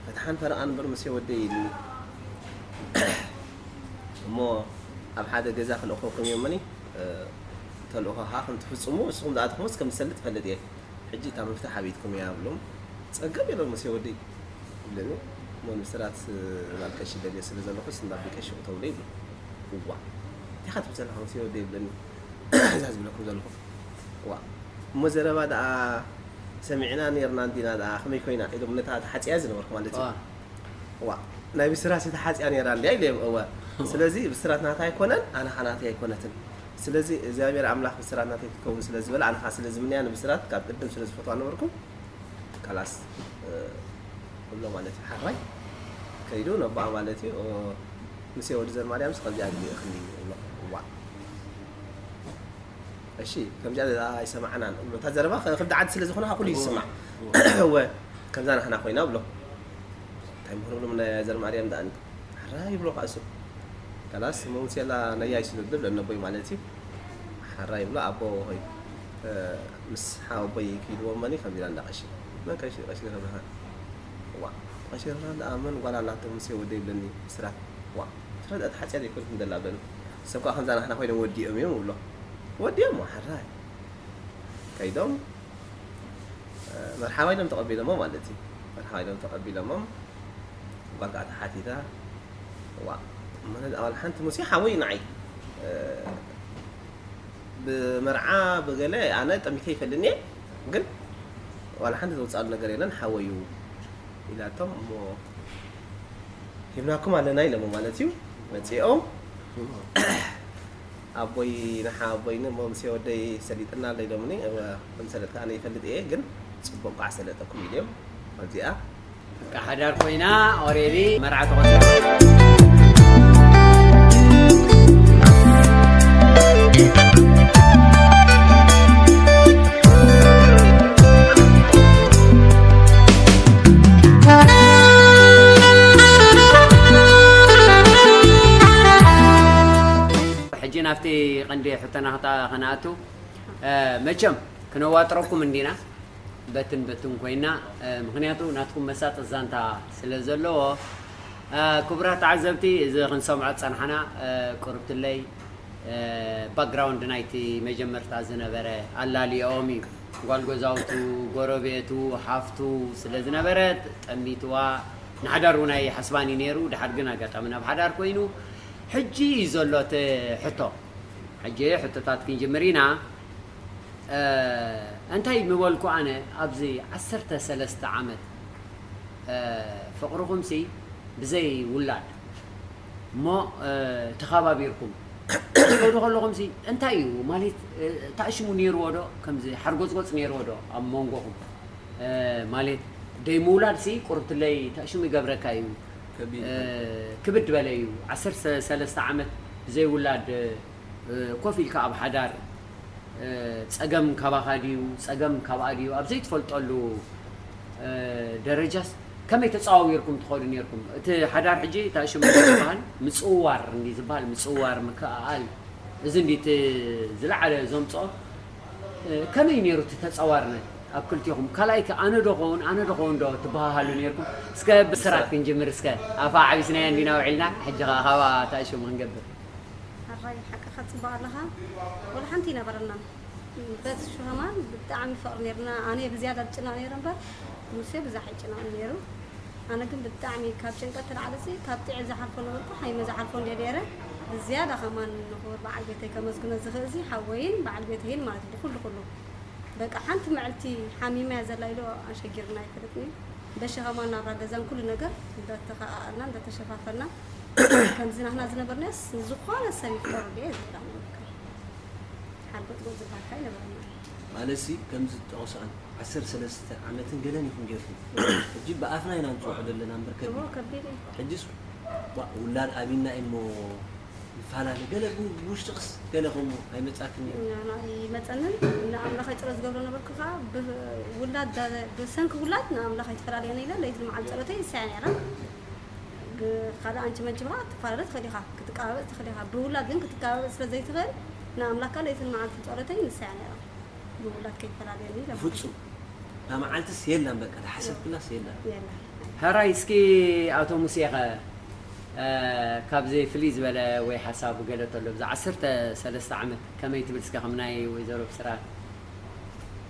ፈትሓን ፈረቓን እምበር ምስ ወደይ ኢልኒ። እሞ ኣብ ሓደ ገዛ ክልእኸኩም እዮምኒ ተልእኾ ከዓ ከም ትፍፅሙ እስኹም ዝኣትኹምስ ከም ዝሰልጥ ፈልጥ እየ። ሕጂ እታ ምፍታሕ ኣብ ኢድኩም እያ ብሎም። ፀገም የለውም ሙሴ ወደይ ይብለኒ። እሞ ንብስራት ናብ ቀሺ ደልየ ስለ ዘለኹስ ናብ ቀሺ ክተውለ ይብሉ። እዋ እንታይ ኢኻ ትብል ዘለኻ ሙሴ ወደይ ይብለኒ። እዛ ዝብለኩም ዘለኹ እዋ እሞ ዘረባ ደኣ ሰሚዕና ነርና እንዲና ደኣ ከመይ ኮይና ኢሎም ነታ ተሓፅያ ዝነበርኩ ማለት እዩ። እዋ ናይ ብስራት ተሓፅያ ነራ እንዲያ ኢለ እወ። ስለዚ ብስራት ናታ ኣይኮነን ኣነ ኻናተይ ኣይኮነትን። ስለዚ እግዚኣብሔር ኣምላኽ ብስራት ናተይ ክትከውን ስለ ዝበለ ኣነ ኻዓ ስለ ዝምንያ ንብስራት ካብ ቅድም ስለ ዝፈትዋ ነበርኩ። ካላስ እብሎ ማለት እዩ ሓራይ ከይዱ ነቦኣ ማለት እዩ። ሙሴ ወዲ ዘርማርያምስ ከምዚኣ ግዜ እኽሊ እብሎ። እዋ እሺ ከምዚኣ ኣይሰማዕናን እብሎ። እታ ዘረባ ክብዲ ዓዲ ስለ ዝኾነ ካብ ኩሉ ይስማዕ። እወ ከምዛ ናህና ኮይና እብሎ። እንታይ ምህር ብሎም ናይ ዘርማርያም ደኣ ሓራይ ይብሎ ከዓ እሱ። ከላስ መምስላ ነያይ ስለ ዝብል እነቦይ ማለት እዩ። ሓራይ ይብሎ ኣቦ ሆይ ምስ ሓወቦይ ክይድዎ መኒ ከም ኢላ እንዳ ቀሺ መን ቀሺ ቀሺ ረብሃ ዋ ቀሺ ረብሃ ደኣ መን ጓል ኣላቶ ሙሴ ወደ ይብለኒ ስራት ዋ ትረዳ ተሓጽያ ዘይኮን እንደላ በሉ ሰብ ከዓ ከምዛ ናሕና ኮይኖም ወዲኦም እዮም ብሎ ወዲኦም ሓራይ ከይዶም መርሓባ ኢሎም ተቐቢሎሞ ማለት እዩ። መርሓባ ኢሎም ተቐቢሎሞም ጓል ከዓ ተሓቲታ ዋ ማለት ኣዋል ሓንቲ ሙሴ ሓወይ ንዓይ ብመርዓ ብገለ ኣነ ጠሚተ ይፈልኒ ግን ዋላ ሓንቲ ዘውፅኣሉ ነገር የለን ሓወዩ ኢላቶም እሞ ሂብናኩም ኣለና ኢለሞ ማለት እዩ። መፂኦም ኣቦይ ንሓ ኣቦይኒ እሞ ምስ ወደይ ሰሊጥና ኣሎ ኢሎምኒ። እወ ከም ሰለጥካ ኣነ ይፈልጥ እየ ግን ፅቡቅ ኳዕ ሰለጠኩም ኢልዮም ኣብዚኣ በቃ ሓዳር ኮይና ኦሬዲ መርዓ ተቆፂሩ። ሕጂ ናብቲ ቀንዲ ሕቶና ክታ- ከነኣቱ መቸም ክነዋጥረኩም እንዲና በትን በትን ኮይና ምክንያቱ ናትኩም መሳጢ ዛንታ ስለ ዘለዎ ክቡራት ተዓዘብቲ እዚ ክንሰምዖ ዝፀናሕና ቁርብትለይ ባክግራውንድ ናይቲ መጀመርታ ዝነበረ ኣላልዮኦም እዩ። ጓል ገዛውቱ፣ ጎረቤቱ፣ ሓፍቱ ስለ ዝነበረት ጠሚትዋ ንሓዳር እውን ኣይሓስባን እዩ ነይሩ። ድሓር ግን ኣጋጣሚ ናብ ሓዳር ኮይኑ ሕጂ እዩ ዘሎ እቲ ሕቶ። ሕጂ ሕቶታት ክንጅምር ኢና። እንታይ ምበልኩ ኣነ ኣብዚ ዓሰርተ ሰለስተ ዓመት ፍቕርኹምሲ ብዘይ ውላድ እሞ ተኸባቢርኩም ትኸዱ ከለኹምሲ እንታይ እዩ ማለት ታእሽሙ ነይርዎ ዶ ከምዚ ሓርጎፅጎፅ ነይርዎ ዶ ኣብ መንጎኹም ማለት ደይ ምውላድሲ ቁርብትለይ ታእሽሙ ይገብረካ እዩ ክብድ በለ እዩ ዓሰርተ ሰለስተ ዓመት ብዘይ ውላድ ኮፍ ኢልካ ኣብ ሓዳር ጸገም ካባኻ ድዩ ጸገም ካብኣ ድዩ ኣብ ዘይትፈልጠሉ ደረጃስ ከመይ ተጸዋዊርኩም ትኸዱ ነርኩም? እቲ ሓዳር ሕጂ እታ ሽሙ ዝበሃል ምጽውዋር እንዲ ዝበሃል ምጽውዋር ምክእኣል እዚ እንዲ እቲ ዝለዓለ ዘምጽኦ ከመይ ነይሩ እቲ ተጸዋርነት ኣብ ክልቲኹም? ካልኣይ ከ ኣነ ዶ ኸውን ኣነ ዶ ኸውን ዶ ትበሃሃሉ ነርኩም? እስከ ብስራት ክንጅምር እስከ ኣፋ ዓቢስናያ እንዲና ውዒልና ሕጂ ከኣ ካባ እታ ሽሙ ክንገብር። ሓራይ ሓቅኻ ጽቡቕ ኣለኻ። ወላ ሓንቲ ኣይነበረናን። በቲ ሽሆማን ብጣዕሚ ፍቕሪ ነይርና። ኣነ ብዝያዳ ዝጭነቕ ነይረ እምበር፣ ሙሴ ብዛሕ ኣይጭነቕን ነይሩ። ኣነ ግን ብጣዕሚ ካብ ጭንቀት ተላዕሊ ሲ፣ ካብ ጥዒ ዝሓልፎ ነበርኩ፣ ሓይመ ዝሓልፎ እንድየ ነይረ። ብዝያዳ ከማን ንኽቡር በዓል ቤተይ ከመስግኖ ዝኽእል ሲ፣ ሓወይን በዓል ቤተይን ማለት እዩ፣ ብኩሉ ኩሉ። በቃ ሓንቲ መዕልቲ ሓሚመ እያ ዘላ ኢሉ ኣሸጊርና ኣይፈልጥን እዩ። በሽኻ ማና ኣብራ ገዛን ኩሉ ነገር እንዳተኸኣኣልና እንዳተሸፋፈልና ከምዚ ናህና ዝነበርናስ ዝኾነ ሰብ ይፍጠሩ ድየ ዝብላ ነበርካ። ሓርጎጽጎጽ ዝበሃልካ ኣይነበረና። ማለትሲ ከምዚ ዝጠቐስኣን ዓሰርተ ሰለስተ ዓመትን ገለን ኢኹም ጌርኩም። ሕጂ ብኣፍና ኢና ንጽውዖ ዘለና እምበር ከቢድ እዎ እዩ። ከቢድ እዩ። ሕጂስ ዋ ውላድ ኣቢና እሞ ይፈላለ፣ ገለ ብ-፣ ብውሽጥኽስ ገለ ከምኡ ኣይመጻክን እዩ? ንዓና ኣይመጸንን። ንኣምላኽ ኣይጸሎት ዝገብሮ ነበርኩ ከኣ፣ ብውላድ ዳ-፣ ብሰንኪ ውላድ ንኣምላኽ ኣይተፈላለየን ኢለ ለይትን መዓልቲ ጸሎተይ ንሳ እያ ነይራ። ብ-፣ ካልእ ኣንቺ መንቺ ብኻ ክትፈላለ ትኽእል ኢኻ፣ ክትቀባበጽ ትኽእል ኢኻ። ብውላድ ግን ክትቀባበጽ ስለ ዘይትኽእል፣ ንኣምላኽ ከኣ ለይትን መዓልትን ጸሎተይ ንሳ እያ ነይራ። ብውላድ ከይፈላለየኒ ኢለ። ብፍጹም። እታ መዓልትስ የላን፣ በቃ፣ ዝሓሰብክላስ የላን። የለን። ሕራይ እስኪ ኣቶ ሙሴኸ፣ እ፣ ካብዚ ፍልይ ዝበለ ወይ ሓሳቡ ገለ ተሎ፣ ብዛ ዓሰርተ ሰለስተ ዓመት ከመይ ትብል እስከ ከም ናይ ወይዘሮ ብስራት?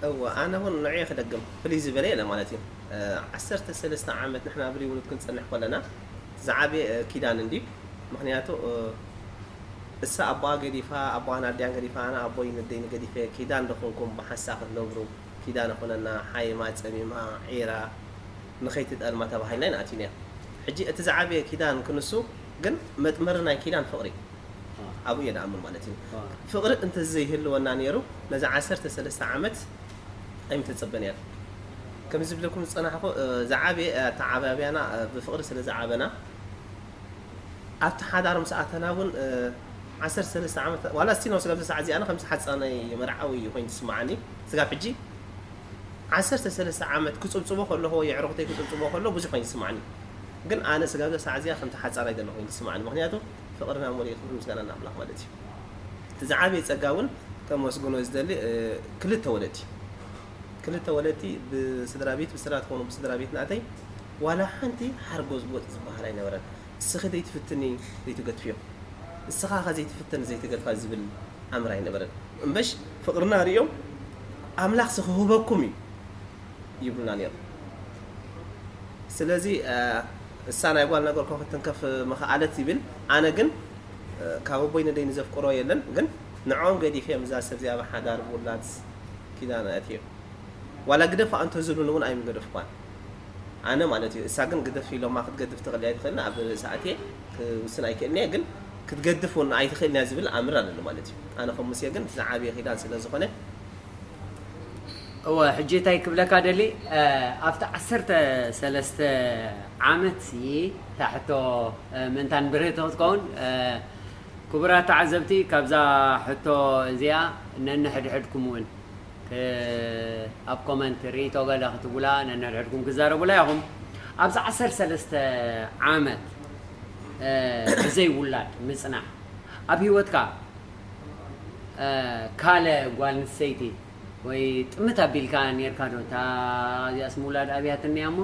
እወ፣ ኣነ እውን ንዕኡ ክደግም ፍልይ ዝበለ የለ ማለት እዩ። እ፣ ዓሰርተ ሰለስተ ዓመት ንሕና ብልውሉድ ክንጸንሕ ከለና ዝዓበየ፣ እ፣ ኪዳን እንዲ። ምኽንያቱ፣ እ፣ እሳ ኣቦኣ ገዲፋ፣ ኣቦኣን ኣዲኣን ገዲፋ፣ ኣነ ኣቦይ ንደይ ንገዲፈ፣ ኪዳን ደኾንኩም ብሓንሳ ክትነብሩ፣ ኪዳን ኾነና፣ ሓይማ፣ ጸሚማ፣ ዒራ፣ ንኸይትጠልማ ተባሂልና ኢና ኣቲና። ሕጂ እቲ ዝዓበየ ኪዳን ክንሱ ግን መጥመሪ ናይ ኪዳን ፍቕሪ ኣብኡ እየ ዝኣምን ማለት እዩ። ፍቕሪ እንተዘይህልወና ነይሩ ነዚ ዓሰርተ ሰለስተ ዓመት ኣይምተጸበንያን። ከም ዝብለኩም ዝጸናሕኩ፣ እ፣ ዝዓበየ፣ እ፣ ኣተዓባብያና፣ እ፣ ብፍቕሪ ስለ ዝዓበና ኣብቲ ሓዳር ምስ ኣተና እውን፣ እ፣ ዓሰርተ ሰለስተ ዓመት ዋላ እስቲ ነው ስለዚ ሰዓት እዚኣና ከም ዝሓጻነይ መርዓዊ ኮይኑ ዝስምዓኒ። ስጋብ ሕጂ ዓሰርተ ሰለስተ ዓመት ክጽብጽቦ ከለኹ ወይ ኣዕሩኽተይ ክጽብጽቦ ከሎ ብዙሕ ኮይኑ ዝስምዓኒ። ግን ኣነ ስጋብ እዛ ሰዓት እዚኣ ከም ተሓጻራይ ዘሎ ኮይኑ ዝስምዓኒ። ምኽንያቱ ፍቕርና ሙሉእ ክብሪ ምስጋና ንኣምላኽ ማለት እዩ። እቲ ዝዓበየ ጸጋ እውን ከመስግኖ ዝደሊ፣ እ፣ ክልተ ወለዲ። ክልተ ወለዲ ብስድራ ቤት ብስራት ኮኑ ብስድራ ቤት ናተይ ዋላ ሓንቲ ሓርጎጽ ጎጽ ዝበሃል ኣይነበረን። እስኺ ዘይትፍትኒ ዘይትገድፍዮ፣ እስኻ ኸ ዘይትፍተን ዘይትገድፋ ዝብል ኣምር ኣይነበረን። እምበሽ ፍቕርና ርእዮም ኣምላኽ ሲ ክህበኩም እዩ ይብሉና ነይሩ። ስለዚ፣ እ፣ እሳ ናይ ጓል ነገር ኮ ክትንከፍ ምኽኣለት ይብል። ኣነ ግን፣ እ፣ ካብ ኣቦይ ንደይ ንዘፍቅሮ የለን፣ ግን ንዕኦም ገዲፈ እዛ ሰብ እዚኣ ብሓዳር ብውላድ ኪዳን ኣትዮ። ዋላ ግደፋ እንተ ዝብሉን እውን ኣይምገደፍኳን። ኣነ ማለት እዩ። እሳ ግን ግደፍ ኢሎማ ክትገድፍ ትኽእል ኣይትኽእልን ኣብ ርእሲ ኣትየ ክውስን ኣይክእልን እየ፣ ግን ክትገድፍ እውን ኣይትኽእልን እያ ዝብል ኣምር ኣለኒ ማለት እዩ። ኣነ ከም ሙሴ ግን እቲ ዝዓበየ ኪዳን ስለ ዝኾነ እወ፣ ሕጂ እንታይ ክብለካ ደሊ፣ እ፣ ኣብቲ ዓሰርተ ሰለስተ ዓመት ሲ እታ ሕቶ፣ እ፣ ምእንታን ብርህቲ ክትከውን፣ እ፣ ክቡራት ተዓዘብቲ፣ ካብዛ ሕቶ እዚኣ ነንሕድሕድኩም እውን ክ-፣ ኣብ ኮመንት ርእይቶ ገለ ክትብላ፣ ነንሕድሕድኩም ክዛረቡላ ኢኹም። ኣብዚ ዓሰርተ ሰለስተ ዓመት፣ እ፣ ብዘይ ውላድ ምጽናሕ ኣብ ህይወትካ፣ እ፣ ካለ ጓል ኣንስተይቲ ወይ ጥምት ኣቢልካ ኔርካ ዶ? እታ እዚኣስ ምውላድ ኣብያትኒ እያ እሞ፣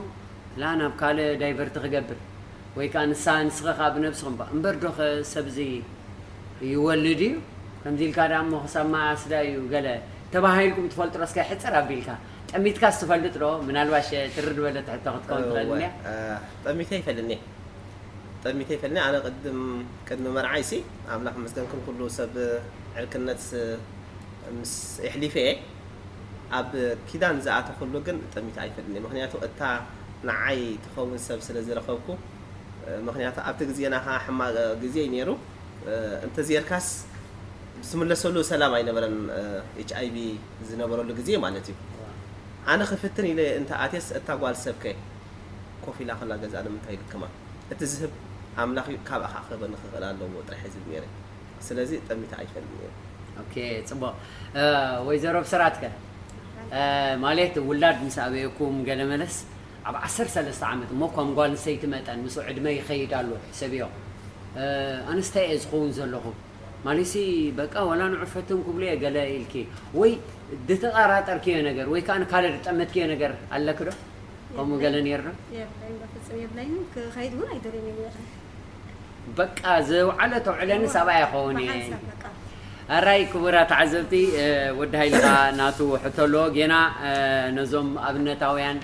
ላ ናብ ካልእ ዳይቨርት ክገብር፣ ወይ ከኣ ንሳ ንስኺ ከኣ ብነብስኺ እምባ-፣ እምበር ዶ ኸ ሰብዚ ይወልድ እዩ? ከምዚ ኢልካ ደኣ እሞ ክሳብ መኣስ ደኣ እዩ ገለ ተባሂልኩም ትፈልጡ ዶ? እስከ ሕጽር ኣቢልካ ጠሚትካስ ትፈልጥ ዶ? ምናልባሽ ትርር ዝበለት ሕቶ ክትከውን ትኽእል እዋ፣ እያ። እ፣ ጠሚተ ይፈልኒ። ጠሚተ ይፈልኒ። ኣነ ቅድም፣ ቅድሚ መርዓይሲ ኣምላኽ መስገን ከም ኩሉ ሰብ ዕርክነት ምስ የሕሊፈ እየ። ኣብ ኪዳን ዝኣተኹሉ ግን ጠሚተ ኣይፈልኒ። ምኽንያቱ እታ ንዓይ ትኸውን ሰብ ስለ ዝረኸብኩ፣ እ፣ ምኽንያቱ ኣብቲ ግዜና ኸዓ ሕማቕ ግዜ እዩ ነይሩ። እ፣ እንተዝየርካስ ዝምለሰሉ ሰላም ኣይነበረን፣ እ፣ ኤች ኣይ ቪ ዝነበረሉ ግዜ ማለት እዩ። ኣነ ክፍትን ኢለ እንተ ኣትየስ እታ ጓል ሰብከ ኮፍ ኢላ ከላ ገዛ ንምንታይ ይልክማ? እቲ ዝህብ ኣምላኽ እዩ፣ ካብኣ ኸዓ ክህበኒ ክኽእል ኣለዎ ጥራሕ እየ ዝብል ነይረ። ስለዚ ጠሚተ ኣይፈልጥን እየ። ኦኬ፣ ጽቡቕ። እ፣ ወይዘሮ ብስራትከ? እ፣ ማለት ውላድ ምስ ኣበየኩም ገለ መለስ ኣብ ዓሰርተ ሰለስተ ዓመት እሞ ከም ጓል ኣንስተይቲ መጠን ምስኡ ዕድመ ይኸይድ ኣሎ ሕሰብዮ። እ፣ ኣነስታይ እየ ዝኸውን ዘለኹ። ማለትሲ በቃ ዋላ ንዑ ፈትን ክብሉ እየ ገለ ኢልኪ ወይ ዝተጠራጠርክዮ ነገር ወይ ከኣ ካልእ ዝጠመትክዮ ነገር ኣለኪ ዶ? ከምኡ ገለ ነይሩ ዶ? የብለይን፣ በፍጹም የብለይን። ክኸይድ እውን ኣይደልዮን እየ ነይረ። በቃ ዝውዓለ ተውዕለኒ ሰብኣይ ኣይኸውን እየ። ብሓንሳብ በቃ። ኣራይ ክቡራት ተዓዘብቲ፣ እ፣ ወዲ ሃይለ ኸኣ ናቱ ሕቶ ኣለዎ። ጌና፣ እ፣ ነዞም ኣብነታውያን፣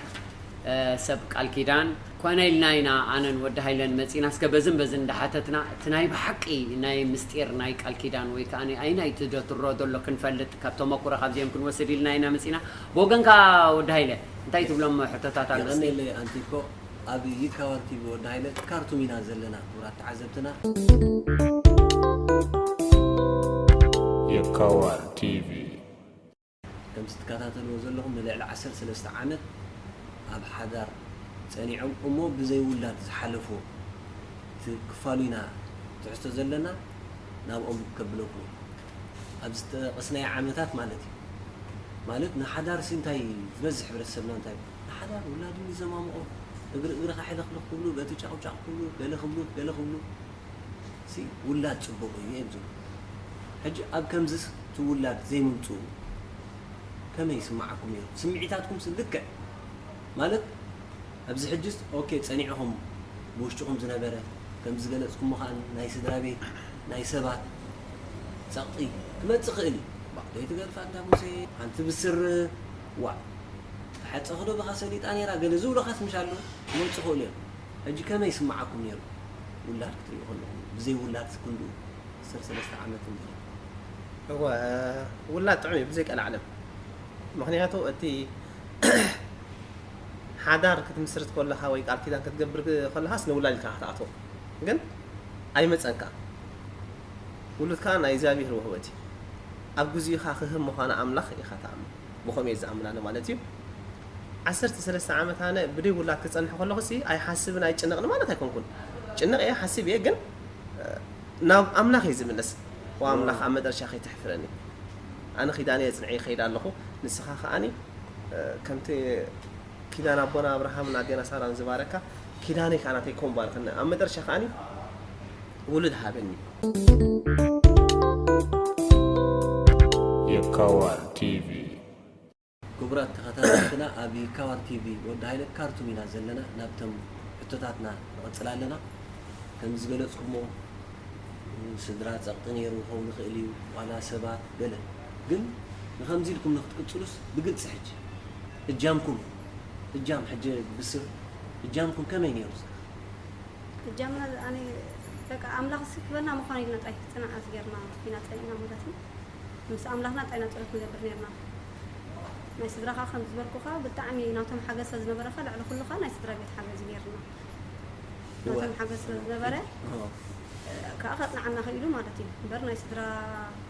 እ፣ ሰብ ቃል ኪዳን ኮነ ኢልና ኢና ኣነን ወዲ ሃይለን መጺና እስከ በዝን በዝን እንዳሓተትና እቲ ናይ ብሓቂ ናይ ምስጢር ናይ ቃል ኪዳን ወይ ከኣ ኣይናይ እቲ ዶ ትሮ ዘሎ ክንፈልጥ ካብ ተመኩሮ ካብዚኦም ክንወስድ ኢልና ኢና መጺና። ብወገንካ ወዲ ሃይለ እንታይ ትብሎም ሕቶታት ኣሎ እስኪ? የቐንየለይ ኣንቲኮ፣ ኣብ ይካዋር ቲቪ ወዲ ሃይለ ካርቱም ኢና ዘለና ክቡራት ተዓዘብትና። የካዋር ቲቪ። ከምዚ ትከታተልዎ ዘለኹም ንልዕሊ ዓሰርተ ሰለስተ ዓመት ኣብ ሓዳር ጸኒዖም እሞ ብዘይ ውላድ ዝሓለፉ እቲ ክፋሉ ኢና ትሕዝቶ ዘለና። ናብኦም ከብለኩም ኣብዚ ጠቐስናዮ ዓመታት ማለት እዩ። ማለት ንሓዳር ሲ እንታይ ዝበዝሕ ሕብረተሰብና እንታይ ንሓዳር ውላዱ ይዘማምቖ፣ እግሪ እግርኻ ሕልኽልኽ ክብሉ፣ በቲ ጫቑጫቕ ክብሉ፣ ገለ ክብሉ ገለ ክብሉ ሲ ውላድ ጽቡቕ እዩ እዮም ዝብሉ። ሕጂ ኣብ ከምዚስ እቲ ውላድ ዘይምምጽኡ ከመይ ይስምዓኩም ነይሩ? ስምዒታትኩም ሲ ልክዕ ማለት ኣብዚ ሕጅስ ኦኬ ጸኒዕኹም ብውሽጥኹም ዝነበረ ከም ዝገለጽኩሞ ከኣ ናይ ስድራ ቤት ናይ ሰባት ጸቕጢ ክመጽእ ክእል እዩ። ባዕዶ ይትገድፋ እንዳ ሙሴ ሓንቲ ብስር ዋዕ ተሓጸኽዶ ብኻ ሰሊጣ ነይራ ገለ ዝብሉኻስ ምሽ ኣለዉ ክመጽእ ክእሉ እዮም። ሕጂ ከመይ ይስምዓኩም ነይሩ ውላድ ክትሪኡ ከለኹም ብዘይ ውላድ ክንድኡ ዓሰርተ ሰለስተ ዓመት እንድዩ። እወ ውላድ ጥዑም እዩ ብዘይ ቀልዓለም። ምክንያቱ እቲ ሓዳር ክትምስርት ከለካ ወይ ቃል ኪዳን ክትገብር ከለካስ ንውላድ ኢልካ ክትኣትዎ ግን ኣይመፀንካ። ውሉድ ከዓ ናይ እግዚኣብሔር ውህበት እዩ። ኣብ ግዚኡ ከዓ ክህብ ምኳኑ ኣምላኽ ኢካ ትኣምን። ብከምኡ እየ ዝኣምን ኣነ ማለት እዩ። ዓሰርተ ሰለስተ ዓመት ኣነ ብደይ ውላድ ክፀንሕ ከለኩ ሲ ኣይሓስብን ኣይጭነቕን ማለት ኣይኮንኩን። ጭነቕ እየ ሓስብ እየ ግን ናብ ኣምላኽ እየ ዝምለስ። ዋ ኣምላኽ ኣብ መጠረሻ ከይተሕፍረኒ። ኣነ ኪዳነይ ኣጽንዐ ይኸይድ ኣለኹ። ንስኻ ከኣኒ ከምቲ ኪዳን ኣቦና ኣብርሃምን ኣዴና ሳራን ዝባረካ ኪዳነይ ከኣ ናተይ ኮን ባርኸኒ። ኣብ መጠረሻ ከኣኒ ውሉድ ሃበኒ። የካዋር ቲቪ። ክቡራት ተኸታተልትና ኣብ ይካዋር ቲቪ ወዲ ሃይለ ካርቱም ኢና ዘለና። ናብቶም ሕቶታትና ንቕጽል ኣለና። ከም ዝገለጽኩሞ ስድራ ጸቕጢ ነይሩ ክኸውን ይኽእል እዩ፣ ዋላ ሰባት ገለ። ግን ንኸምዚ ኢልኩም ንክትቅጽሉስ ብግልጺ ሕጂ እጃምኩም እጃም ሕጂ ብስር እጃምኩም ከመይ ነይሩ? እጃምና ኣነ በቃ ኣምላኽ ሲ ክበና ምዃኑ ኢልና ጥራይ ጽንዓት ጌርና ኢና ጸኒዕና ማለት እዩ። ምስ ኣምላኽና ጥራይ ኢና ጸሎት ንገብር ኔርና። ናይ ስድራ ኸኣ ከም ዝበልኩኻ ብጣዕሚ ናቶም ሓገዝ ስለ ዝነበረ ኸኣ ልዕሊ ኩሉ ኸኣ ናይ ስድራ ቤት ሓገዝ እዩ ኔርና። ናቶም ሓገዝ ስለ ዝነበረ ከኣ ከጽንዓና ኽኢሉ ማለት እዩ። እምበር ናይ ስድራ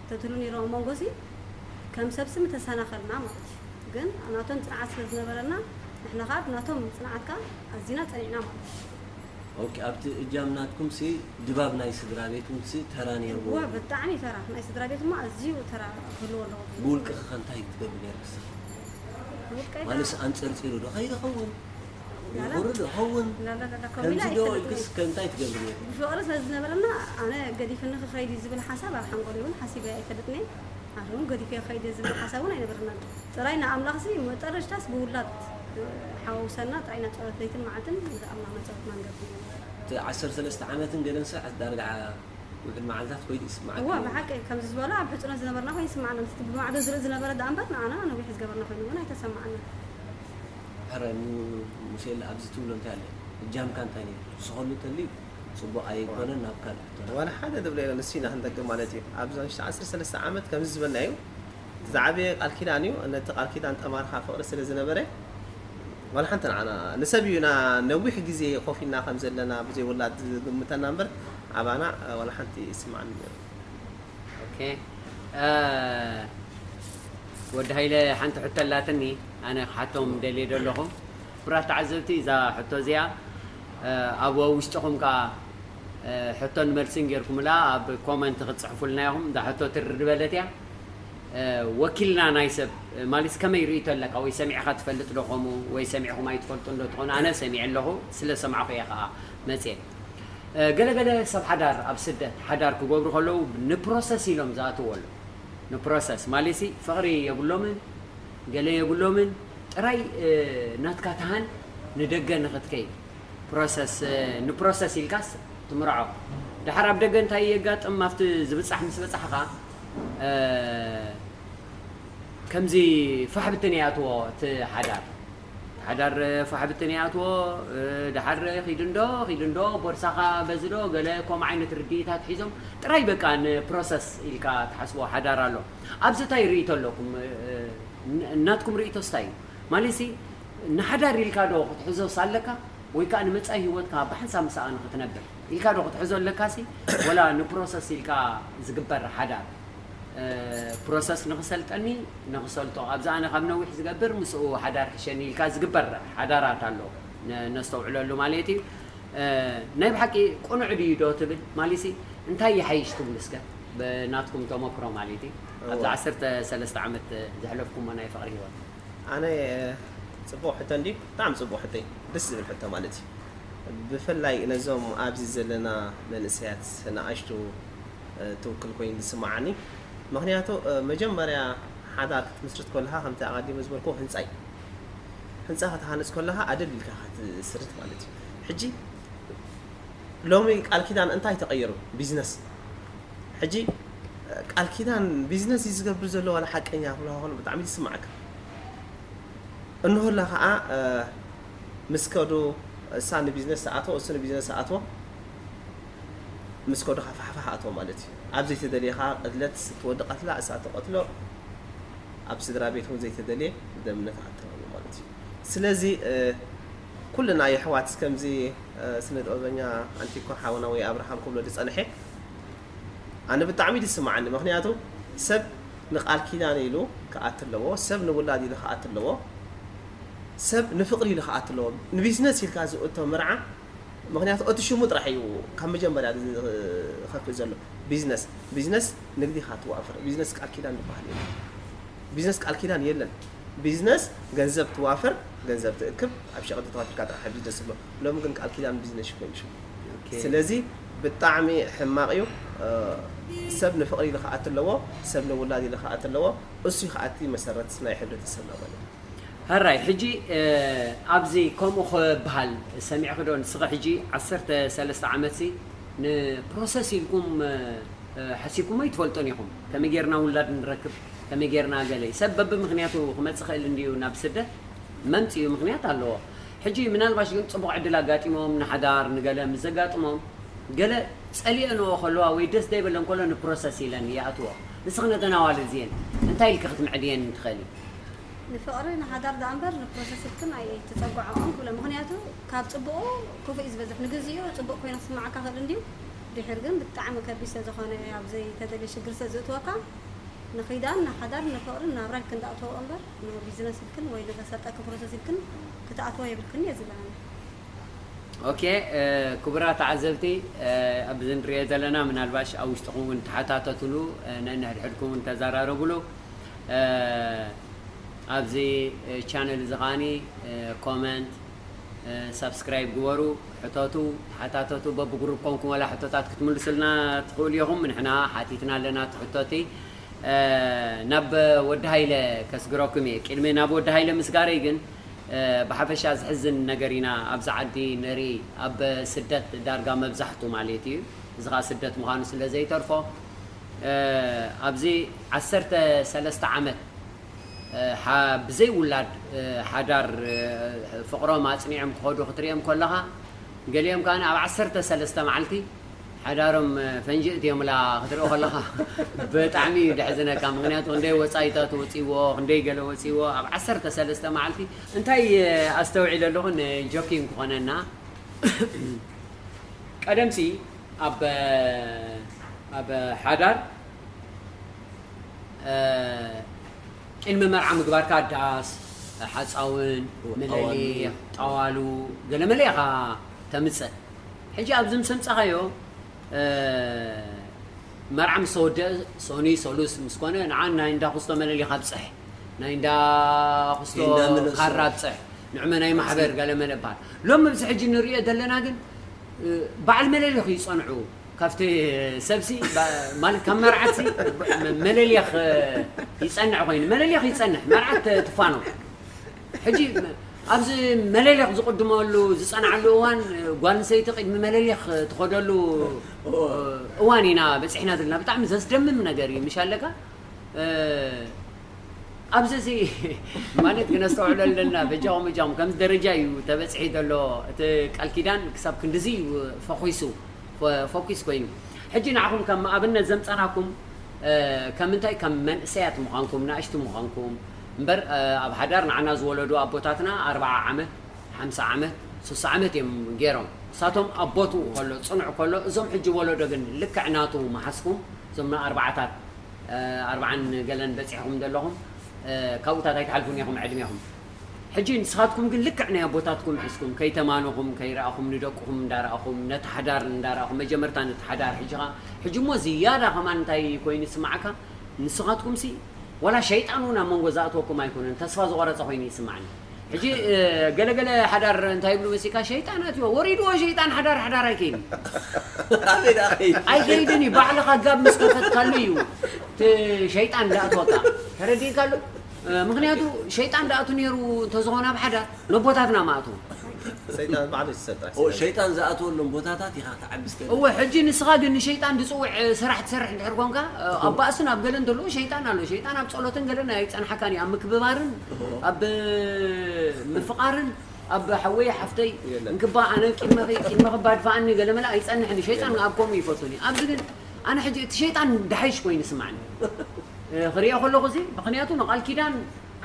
ተትህሉ ኔርዎ ኣብ መንጎ ሲ ከም ሰብሲ ምተሰናኸልና ማለት እዩ። ግን ናቶም ጽንዓት ስለ ዝነበረና ንሕና ኸኣ ብናቶም ጽንዓት ከኣ ኣዚና ጸኒዕና ማለት እዩ። ኦኬ ኣብቲ እጃም ናትኩም ሲ ድባብ ናይ ስድራ ቤት እውን ሲ ተራ ነይርዎ ዋ ብጣዕሚ ተራ ናይ ስድራ ቤት እሞ ኣዝዩ ተራ ክህልዎ ኣለዎ። ብውልቅኺ ከ እንታይ ትገብሪ ነይርክስ? ብውልቀይ ማለትስ ኣንጸርጺሩ ዶ ከይኸውን ይኹሪ ዶ ኸውን ከምዚ ዶ ኢልክስ ከ እንታይ ትገብሪ ነይርኪ? ብፍቕሪ ስለ ዝነበረና ኣነ ገዲፍኒ ክኸይድ እዩ ዝብል ሓሳብ ኣብ ሓንጎለይ እውን ሓሲበ ኣይፈልጥን እየ። ኣነ እውን ገዲፈ ክኸይድ እየ ዝብል ሓሳብ እውን ኣይነበረናን። ጥራይ ንኣምላኽሲ መጠረሽታስ ብውላድ ሓወውሰና ጥራይ ኢና ጸሎት ለይትን መዓልትን ንኣምላኽና ጸሎትና ንገብር ነርና። እቲ ዓሰርተ ሰለስተ ዓመትን ገለን ሰዓት ዳርጋ ውዕል መዓልታት ኮይኑ ይስምዓካ እዋ ነይሩ። ብሓቂ ከምዚ ዝበሎ ኣብ ሕጽኖት ዝነበርና ኮይኑ ይስምዓና። ምስቲ ብማዕዶ ዝርኢ ዝነበረ ደኣ እምበር ንዓና ነዊሕ ዝገበርና ኮይኑ እውን ኣይተሰምዓናን። ሕረ ሙሴላ ኣብዚ ትብሎ እንታይ ኣለ እጃምካ እንታይ ነይሩ ትስኸሉ ተልዩ ጽቡቕ ኣይኮነን ናብ ካልእ ሕቶ ዋላ ሓደ ዝብሎ የለን ንሱ ኢና ክንጠቅም ማለት እዩ። ኣብዞን ዓሰርተ ሰለስተ ዓመት ከምዚ ዝበልናዮ ዝዓበየ ቃል ኪዳን እዩ። ነቲ ቃል ኪዳን ጠማርካ ፍቕሪ ስለ ዝነበረ ዋላ ሓንቲ ንዓና ንሰብ እዩ ና ነዊሕ ግዜ ኮፍ ኢልና ከም ዘለና ብዘይ ውላድ ዝግምተና እምበር ኣባና ዋላ ሓንቲ ይስምዓኒ ነይሩ። ኦኬ ወዲ ሃይለ ሓንቲ ሕቶ ኣላትኒ ኣነ ክሓቶም ደልየ ደለኹ። ክቡራት ተዓዘብቲ እዛ ሕቶ እዚኣ ኣብ ውሽጥኹም ከኣ ሕቶን መልስን ጌርኩምላ ኣብ ኮመንት ክትፅሕፉልና ኢኹም። እዛ ሕቶ ትርር በለት እያ። ወኪልና ናይ ሰብ ማለት ከመይ ርእይቶ ኣለካ ወይ ሰሚዕኻ ትፈልጥ ዶ ከምኡ ወይ ሰሚዕኹም ኣይትፈልጡን ዶ ትኾኑ? ኣነ ሰሚዐ ኣለኹ ስለ ሰማዕኹ እየ ከዓ መፅየ። ገለገለ ሰብ ሓዳር ኣብ ስደት ሓዳር ክገብሩ ከለዉ ንፕሮሰስ ኢሎም ዝኣትዎ ኣሎ። ንፕሮሰስ ማለት ሲ ፍቕሪ የብሎምን ገለ የብሎምን ጥራይ ናትካ ትሃን ንደገ ንኽትከይድ ፕሮሰስ ንፕሮሰስ ኢልካስ ትምርዖ። ድሓር ኣብ ደገ እንታይ የጋጥም ኣብቲ ዝብፃሕ ምስ በፃሕኻ ከምዚ ፋሕብትን ይኣትዎ እቲ ሓዳር። እቲ ሓዳር ፋሕብትን ይኣትዎ። ድሓር ኺድ እንዶ ኺድ እንዶ ቦርሳኻ በዚ ዶ ገለ ከምኡ ዓይነት ርድኢታት ሒዞም ጥራይ በቃ ንፕሮሰስ ኢልካ ትሓስቦ ሓዳር ኣሎ። ኣብዚ እንታይ ርእይቶ ኣለኩም? ናትኩም ርእይቶስ እንታይ እዩ? ማለት ሲ ንሓዳር ኢልካ ዶ ክትሕዞስ ኣለካ ወይ ከዓ ንመጻኢ ህይወትካ ብሓንሳብ ምስኣ ንክትነብር ኢልካ ዶ ክትሕዞ ኣለካ ሲ ወላ ንፕሮሰስ ኢልካ ዝግበር ሓዳር ፕሮሰስ ንክሰልጠኒ ንክሰልጦ ኣብዚ ኣነ ካብ ነዊሕ ዝገብር ምስኡ ሓዳር ሕሸኒ ኢልካ ዝግበር ሓዳራት ኣሎ ነስተውዕለሉ ማለት እዩ። ናይ ብሓቂ ቅኑዕ ድዩ ዶ ትብል ማለት ሲ እንታይ ይሓይሽ ትብሉ እስከ? ብናትኩም ተመክሮ ማለት እዩ፣ ኣብዚ እዋ። ዓሰርተ ሰለስተ ዓመት ዘሕለፍኩሞ ናይ ፍቕሪ ህይወት? ኣነ ጽቡቕ ሕቶ እንዲ ብጣዕሚ ጽቡቕ ሕቶ እዩ። ደስ ዝብል ሕቶ ማለት እዩ። ብፍላይ ነዞም ኣብዚ ዘለና መንእሰያት ንኣሽቱ ትውክል ኮይኑ ዝስምዓኒ። ምክንያቱ መጀመርያ ሓዳር ክትምስርት ከለካ ከምቲ ኣቐዲመ ዝበልኩ ህንፃ እዩ። ህንፃ ክትሃንፅ ከለካ ኣደል ኢልካ ክትስርት ማለት እዩ። ሕጂ ሎሚ ቃል ኪዳን እንታይ ተቐይሩ? ቢዝነስ። ሕጂ ቃል ኪዳን ቢዝነስ እዩ ዝገብር ዘሎ ዋላ ሓቀኛ ክብልካ ከሎ ብጣዕሚ እዩ ዝስምዓካ። እንሆላ ከዓ ምስ ከዱ እሳ ንቢዝነስ ተኣትዎ እሱ ንቢዝነስ ተኣትዎ ምስ ከዱ ካፋሕፋሕ ኣትዎ ማለት እዩ። ኣብ ዘይተደልየካ ቅትለት ትወዲ ቀትላ እሳ ትቐትሎ ኣብ ስድራ ቤት እውን ዘይተደልየ ደምነት ኣተወሉ ማለት እዩ። ስለዚ ኩልና የሕዋት ከምዚ ስነ ጥበበኛ ኣንቲኮ ሓውና ወይ ኣብርሃም ክብሎ ዝፀንሐ ኣነ ብጣዕሚ ዝስምዓኒ። ምክንያቱ ሰብ ንቃል ኪዳን ኢሉ ክኣት ኣለዎ፣ ሰብ ንውላድ ኢሉ ክኣት ኣለዎ፣ ሰብ ንፍቅሪ ኢሉ ክኣት ኣለዎ። ንቢዝነስ ኢልካ ዝእቶ መርዓ ምክንያቱ እቲ ሽሙ ጥራሕ እዩ ካብ መጀመርያ ዝኸፍእ ዘሎ። ቢዝነስ ቢዝነስ ንግዲ ኢካ ትዋፍር። ቢዝነስ ቃል ኪዳን ዝበሃል የለን። ቢዝነስ ቃል ኪዳን የለን። ቢዝነስ ገንዘብ ትዋፍር፣ ገንዘብ ትእክብ፣ ኣብ ሸቐጥ ተዋፊርካ ጥራሕ ቢዝነስ ትብሎ። ሎሚ ግን ቃል ኪዳን ቢዝነስ ኮይኑ ሽሙ። ስለዚ ብጣዕሚ ሕማቕ እዩ። ሰብ ንፍቕሪ ኢሉ ክኣት ኣለዎ፣ ሰብ ንውላድ ኢሉ ክኣት ኣለዎ። እሱ ክኣቲ መሰረት ናይ ሕብረተሰብና ማለት እዩ። ሕራይ ሕጂ ኣብዚ ከምኡ ክበሃል ሰሚዕኪ ዶ ንስኺ? ሕጂ ዓሰርተ ሰለስተ ዓመት ሲ ንፕሮሰስ ኢልኩም ሓሲብኩሞ ኣይትፈልጡን ኢኹም። ከመይ ጌርና ውላድ ንረክብ፣ ከመይ ጌርና ገለ ሰብ በብምኽንያቱ ክመጽእ ክእል እንድዩ ናብ ስደት መምጽኡ ምኽንያት ኣለዎ። ሕጂ ምናልባሽ ግን ጽቡቕ ዕድል ኣጋጢሞም ንሓዳር ንገለ ምስ ዘጋጥሞም ገለ ጸሊአንኦ ከለዋ ወይ ደስ ዘይበለን ከሎ ንፕሮሰስ ኢለን ይኣትዎ። ንስኺ ነተን ኣዋልድ እዚኤን እንታይ ኢልኪ ክትምዕድየን ትኽእሊ? ንፍቕሪ ንሓዳር ደኣ እምበር ንፕሮሰስ ኢልክን ኣይትጸግዖኦን ክብለ። ምኽንያቱ ካብ ጽቡቑ ክፉእ እዩ ዝበዝሕ። ንግዚኡ ጽቡቕ ኮይና ክስምዓካ ክእል እንድዩ፣ ድሒር ግን ብጣዕሚ ከቢድ ስለ ዝኾነ ኣብ ዘይተደልየ ሽግር ስለ ዝእትወካ ንኺዳን ንሓዳር ንፍቕርን ናብራ ኢልክን ደኣ እተውኦ እምበር ንቢዝነስ ኢልክን ወይ ንኸሳጠኪ ፕሮሰስ ኢልክን ክትኣትዎ የብልክን እየ ዝብል ኣነ። ኦኬ ክቡራት ተዓዘብቲ ኣብዚ ንሪኦ ዘለና ምናልባሽ ኣብ ውሽጥኹም እውን ተሓታተትሉ ነንሕድሕድኩም እውን ተዘራረብሉ። ኣብዚ ቻነል እዚ ከዓኒ ኮመንት ሳብስክራይብ ግበሩ፣ ሕተቱ፣ ተሓታተቱ። በብግሩፕ ኮንኩም ዋላ ሕቶታት ክትምልሱልና ትኽእሉ ኢኹም። ንሕና ሓቲትና ኣለና እቲ ሕቶቲ። ናብ ወዲ ሃይለ ከስግረኩም እየ። ቅድሚ ናብ ወዲ ሃይለ ምስጋረይ ግን ብሓፈሻ ዝሕዝን ነገር ኢና ኣብዚ ዓዲ ንርኢ፣ ኣብ ስደት ዳርጋ መብዛሕቱ ማለት እዩ። እዚ ኸዓ ስደት ምዃኑ ስለ ዘይተርፎ ኣብዚ ዓሰርተ ሰለስተ ዓመት ብዘይ ውላድ ሓዳር ፍቕሮም ኣፅኒዖም ክኸዱ ክትሪኦም ከለኻ ገሊኦም ከዓ ኣብ ዓሰርተ ሰለስተ መዓልቲ ሓዳሮም ፈንጂ እትዮምላ ክትርኢ ከለኻ ብጣዕሚ እዩ ደሕዝነካ። ምክንያቱ ክንደይ ወፃኢታት ወፂዎ፣ ክንደይ ገለ ወፂዎ ኣብ ዓሰርተ ሰለስተ መዓልቲ። እንታይ ኣስተውዒለ ኣለኹ ንጆኪን ክኾነና ቀደምሲ ኣብ ኣብ ሓዳር ቅድሚ መርዓ ምግባርካ ዳስ ሓፃውን መለሊኽ ጠዋሉ ገለ መለ ኢኻ ተምፅእ። ሕጂ ኣብዚ ምስ ኣምፃኻዮ መርዓ ምስ ተወደአ ሶኒ ሰሉስ ምስ ኮነ ንዓ ናይ እንዳ ኩስቶ መለሊኻ ብፅሕ፣ ናይ እንዳ ኩስቶ ካራ ብፅሕ፣ ንዕመ ናይ ማሕበር ገለ መለ በሃል። ሎም ኣብዚ ሕጂ ንሪኦ ዘለና ግን በዓል መለሊኽ ይፀንዑ። ካብቲ ሰብሲ ማለት ካብ መርዓትሲ መለሊኽ ይጸንዕ ኮይኑ መለሊኽ ይጸንሕ መርዓት ትፋኖ። ሕጂ ኣብዚ መለሊኽ ዝቕድመሉ ዝጸንዓሉ እዋን ጓል ኣንስተይቲ ቅድሚ መለሊኽ ትኸደሉ እዋን ኢና በጺሕና ዘለና። ብጣዕሚ ዘስደምም ነገር እዩ ምሽ ኣለካ። ኣብዚ እዚ ማለት ክነስተውዕሎ ኣለና። በጃኹም በጃኹም ከምዚ ደረጃ እዩ ተበፅሒ ዘሎ እቲ ቃል ኪዳን ክሳብ ክንድዚ እዩ ፈኺሱ ፎኪስ ኮይኑ። ሕጂ ንዓኹም ከም ኣብነት ዘምፀናኩም ከምንታይ ከም መንእሰያት ምዃንኩም ናእሽቱ ምዃንኩም እምበር ኣብ ሓዳር ንዓና ዝወለዱ ኣቦታትና ኣርባዓ ዓመት ሓምሳ ዓመት ሱሳ ዓመት እዮም ገይሮም። እሳቶም ኣቦትኡ ከሎ ፅኑዕ ከሎ እዞም ሕጂ ወለዶ ግን ልክዕ ናቱ መሓዝኩም እዞም ኣርባዓታት ኣርባዓን ገለን በፂሕኹም ዘለኹም ካብኡታት ኣይትሓልፉን ኢኹም ዕድሜኹም። ሕጂ ንስኻትኩም ግን ልክዕ ናይ ኣቦታትኩም ሒዝኩም፣ ከይተማነኹም፣ ከይረኣኹም፣ ንደቅኹም እንዳረኣኹም፣ ነቲ ሓዳር እንዳረኣኹም፣ መጀመርታ ነቲ ሓዳር ሒዝኻ፣ ሕጂ እሞ ዝያዳ ከማን እንታይ ኮይኑ ይስምዓካ? ንስኻትኩምሲ ዋላ ሸይጣን እውን ኣብ መንጎ ዝኣትወኩም ኣይኮነን፣ ተስፋ ዝቖረጸ ኮይኑ ይስምዓኒ። ሕጂ፣ እ፣ ገለገለ ሓዳር እንታይ ይብሉ መሲካ፣ "ሸይጣን ኣትዮ፣ ወሪድዎ ሸይጣን፣ ሓዳር፣ ሓዳር ኣይከይድን እዩ." ኣበይ ደኣ ከይድ? ኣይከይድን እዩ፣ ባዕልኻ ጋብ ምስ ከፈትካሉ እዩ እቲ ሸይጣን ዝኣትወካ። ተረዲእካሉ? እ፣ ምኽንያቱ ሸይጣን ዝኣቱ ነይሩ እንተዝኾነ ኣብ ሓዳር፣ ነቦታትና ምኣትዎ። ሰይጣን ባዕሉ ይሰጣ። ኦ፣ ሸይጣን ዝኣትወሎም ቦታታት ኢኻ ትዓቢ ስተለ። እወ፣ ሕጂ ንስኻ ግን ንሸይጣን ዝጽውዕ ስራሕ ትሰርሕ እንድሕር ኮንካ፣ ኣብ ባእስን ኣብ ገለን ዘለዎ ሸይጣን ኣሎ። ሸይጣን ኣብ ጸሎትን ገለን ኣይጸንሓካን እዩ። ኣብ ምክብባርን፣ እሆ። ኣብ ምፍቓርን፣ ኣብ ሓወይ ሓፍተይ የለን። እንክባ ኣነ ቂድመኺ፣ ቂድመኺ ባድፋኣኒ ገለ መለ ኣይጸንሕን። ሸይጣን የለን። ኣብ ከምኡ ይፈቱን እዩ። ኣብዚ ግን ኣነ ሕጂ እቲ ሸይጣን ድሓይሽ ኮይኑ ይስምዓኒ። እ፣ ክሪኦ ከለኹ እዚ፣ ምኽንያቱ ንቃል ኪዳን፣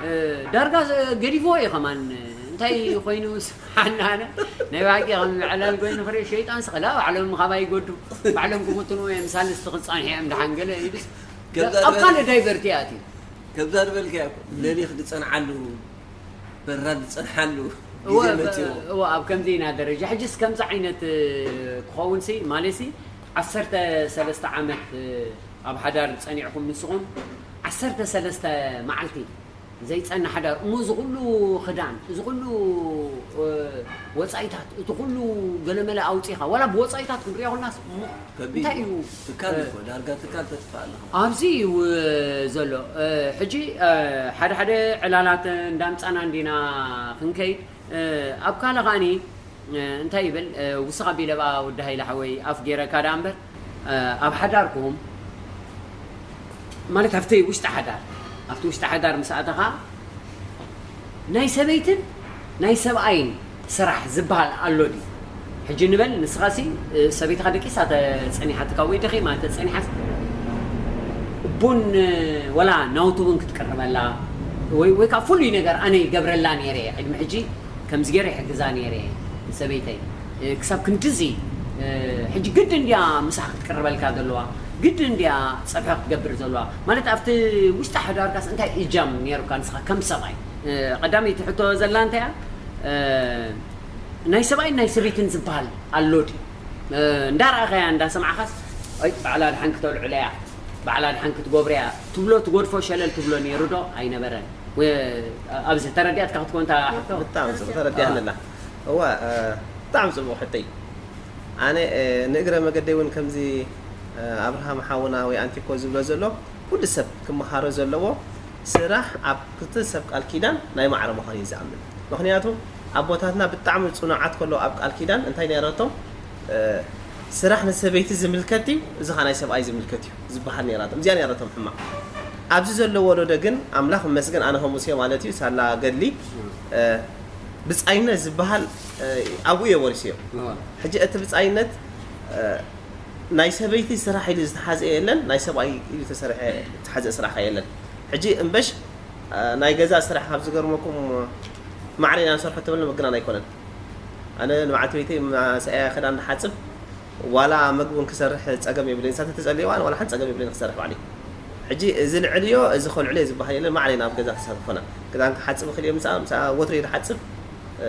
እ፣ ዳርጋ ዘ-፣ ገዲፍዎ እዩ ከማን፣ እ፣ እንታይ ኮይኑ ስሓና ኣነ፣ ናይ ባቂ ከም ዕላል ኮይኑ ክሪኦ ሸይጣን ስቕላ ባዕሎም ካባይ ይጎዱ፣ ባዕሎም ክፍትኑ እዮም፣ ሳልስቲ ክጻንሑ እዮም፣ ደሓን ገለ ኢሉስ፣ ከምዛ ኣብ ዝበል-፣ ካልእ ዳይቨርት እዩ ኣትዩ። ከምዛ ዝበልካያ እኮ፣ ለሊኽ ዝጸንዓሉ፣ በራድ ዝጸንሓሉ እወ፣ ግዜ መጺኡ። እወ፣ ኣብ ከምዚ ኢና ደረጃ። ሕጅስ ከምዚ ዓይነት፣ እ፣ ክኸውን ሲ፣ ማለት ሲ፣ ዓሰርተ ሰለስተ ዓመት፣ እ፣ ኣብ ሓዳር ጸኒዕኩም ንስኹም፣ ዓሰርተ ሰለስተ መዓልቲ ዘይጸንሕ ሓዳር፣ እሞ እዚ ኩሉ ክዳን፣ እዚ ኩሉ፣ እ፣ ወጻኢታት፣ እቲ ኩሉ ገለመለ ኣውጺኻ፣ ዋላ ብወጻኢታት ክንሪኦ ከለናስ፣ እሞ ከቢድ እንታይ እዩ። እዩ? ትካል እ፣ እኮ፣ ዳርጋ ትካል ተጥፍእ ኣለኻ። ኣብዚ እዩ፣ እ፣ ዘሎ። እ፣ ሕጂ፣ እ፣ ሓደ ሓደ ዕላላት እንዳምጻና እንዲና ክንከይድ፣ እ፣ ኣብ ካልእ ከኣኒ፣ እ፣ እንታይ ይብል፣ እ፣ ውስኽ ኣቢለ ብኣ ወዲ ሃይለ ሓወይ ኣፍ ገይረካ ደኣ እምበር፣ እ፣ ኣብ ሓዳርኩም፣ ማለት ኣብቲ ውሽጢ ሓዳር፣ ኣብቲ ውሽጢ ሓዳር ምስ ኣተኻ ናይ ሰበይትን ናይ ሰብኣይን ስራሕ ዝበሃል ኣሎ ድዩ? ሕጂ ንበል ንስኻሲ፣ እ፣ ሰበይትኻ ደቂሳ ተጸኒሓትካ ወይ ደኺማ ተጸኒሓስ ቡን፣ እ፣ ወላ ናውቲ ቡን ክትቅርበላ ወይ፣ ወይ ከኣ ፍሉይ ነገር ኣነ ይገብረላ ነይረ እየ። ቅድሚ ሕጂ ከምዚ ገይረ ይሕግዛ ነይረ እየ ንሰበይተይ። እ፣ ክሳብ ክንድዚ፣ እ፣ ሕጂ ግድን ድያ ምሳሕ ክትቅርበልካ ዘለዋ? ግድን ድያ ጸብሒ ክትገብር ዘለዋ? ማለት ኣብቲ ውሽጢ ሓዳርካስ እንታይ እጃም ነይሩካ ንስኻ ከም ሰብኣይ? እ፣ ቀዳመይቲ ሕቶ ዘላ እንታይ እያ? እ፣ ናይ ሰብኣይን ናይ ሰበይትን ዝበሃል ኣሎ ድዩ? እ፣ እንዳረኣኻያ እንዳሰማዕኻስ፣ ኣይ፣ ባዕላ ድሓን ክተልዕሎ እያ፣ ባዕላ ድሓን ክትገብሮ እያ ትብሎ፣ ትገድፎ፣ ሸለል ትብሎ ነይሩ ዶ ኣይነበረን? ወ-፣ ኣብዚ ተረዲኣትካ ክትኮን እታ ሕቶ? ብጣዕሚ ጽቡቕ ተረዲኣኒ ኣላ። እዋ፣ እ፣ ብጣዕሚ ጽቡቕ ሕቶይ። ኣነ፣ እ፣ ንእግረ መገደይ እውን ከምዚ፣ እ፣ ኣብርሃም ሓውና ወይ ኣንቲኮ ዝብሎ ዘሎ፣ ኩሉ ሰብ ክመሃሮ ዘለዎ፣ ስራሕ ኣብ ክልተ ሰብ ቃል ኪዳን ናይ ማዕረ ምዃኑ እዩ ዝኣምን። ምኽንያቱ ኣቦታትና ብጣዕሚ ጽኑዓት ከለዉ ኣብ ቃል ኪዳን እንታይ ነይረቶም? እ፣ ስራሕ ንሰበይቲ ዝምልከት እዩ፣ እዚ ኸኣ ናይ ሰብኣይ ዝምልከት እዩ ዝበሃል ነይራቶም። እዚኣ ነይረቶም ሕማቕ። ኣብዚ ዘሎ ወለዶ ግን ኣምላኽ ይመስገን፣ ኣነ ከም ሙሴ ማለት እዩ፣ ሳላ ገድሊ፣ እ፣ ብጻይነት ዝበሃል፣ እ፣ ኣብኡ እየ ወሪሰዮ። እዋ። ሕጂ እቲ ብጻይነት፣ እ፣ ናይ ሰበይቲ ስራሕ ኢሉ ዝተሓዘ የለን፣ ናይ ሰብኣይ ኢሉ ዝተሰርሐ፣ ዝተሓዘ ስራሕ ከ የለን። ሕጂ እምበሽ፣ እ፣ ናይ ገዛ ስራሕ ካብ ዝገርመኩም፣ ማዕረ ኢና ንሰርሖ ተበልና ምግናን ኣይኮነን። ኣነ ንበዓልቲ ቤተይ ማሰያ ክዳን ንሓጽብ፣ ዋላ መግቢ እውን ክሰርሕ ጸገም የብለይን። ንሳ ተተጸልየዋ፣ ኣነ ዋላ ሓንቲ ጸገም የብለይን ክሰርሕ ባዕለይ። ሕጂ እዚ ልዕልዮ፣ እዚ ከልዕልዮ ዝበሃል የለን፣ ማዕረ ኢና ኣብ ገዛ ተሳትፎና። ክዳን ክሓጽብ እኽእል እየ፣ ምሳኣ፣ ምሳኣ ወትሩ እየ ዝሓጽብ፣ እ፣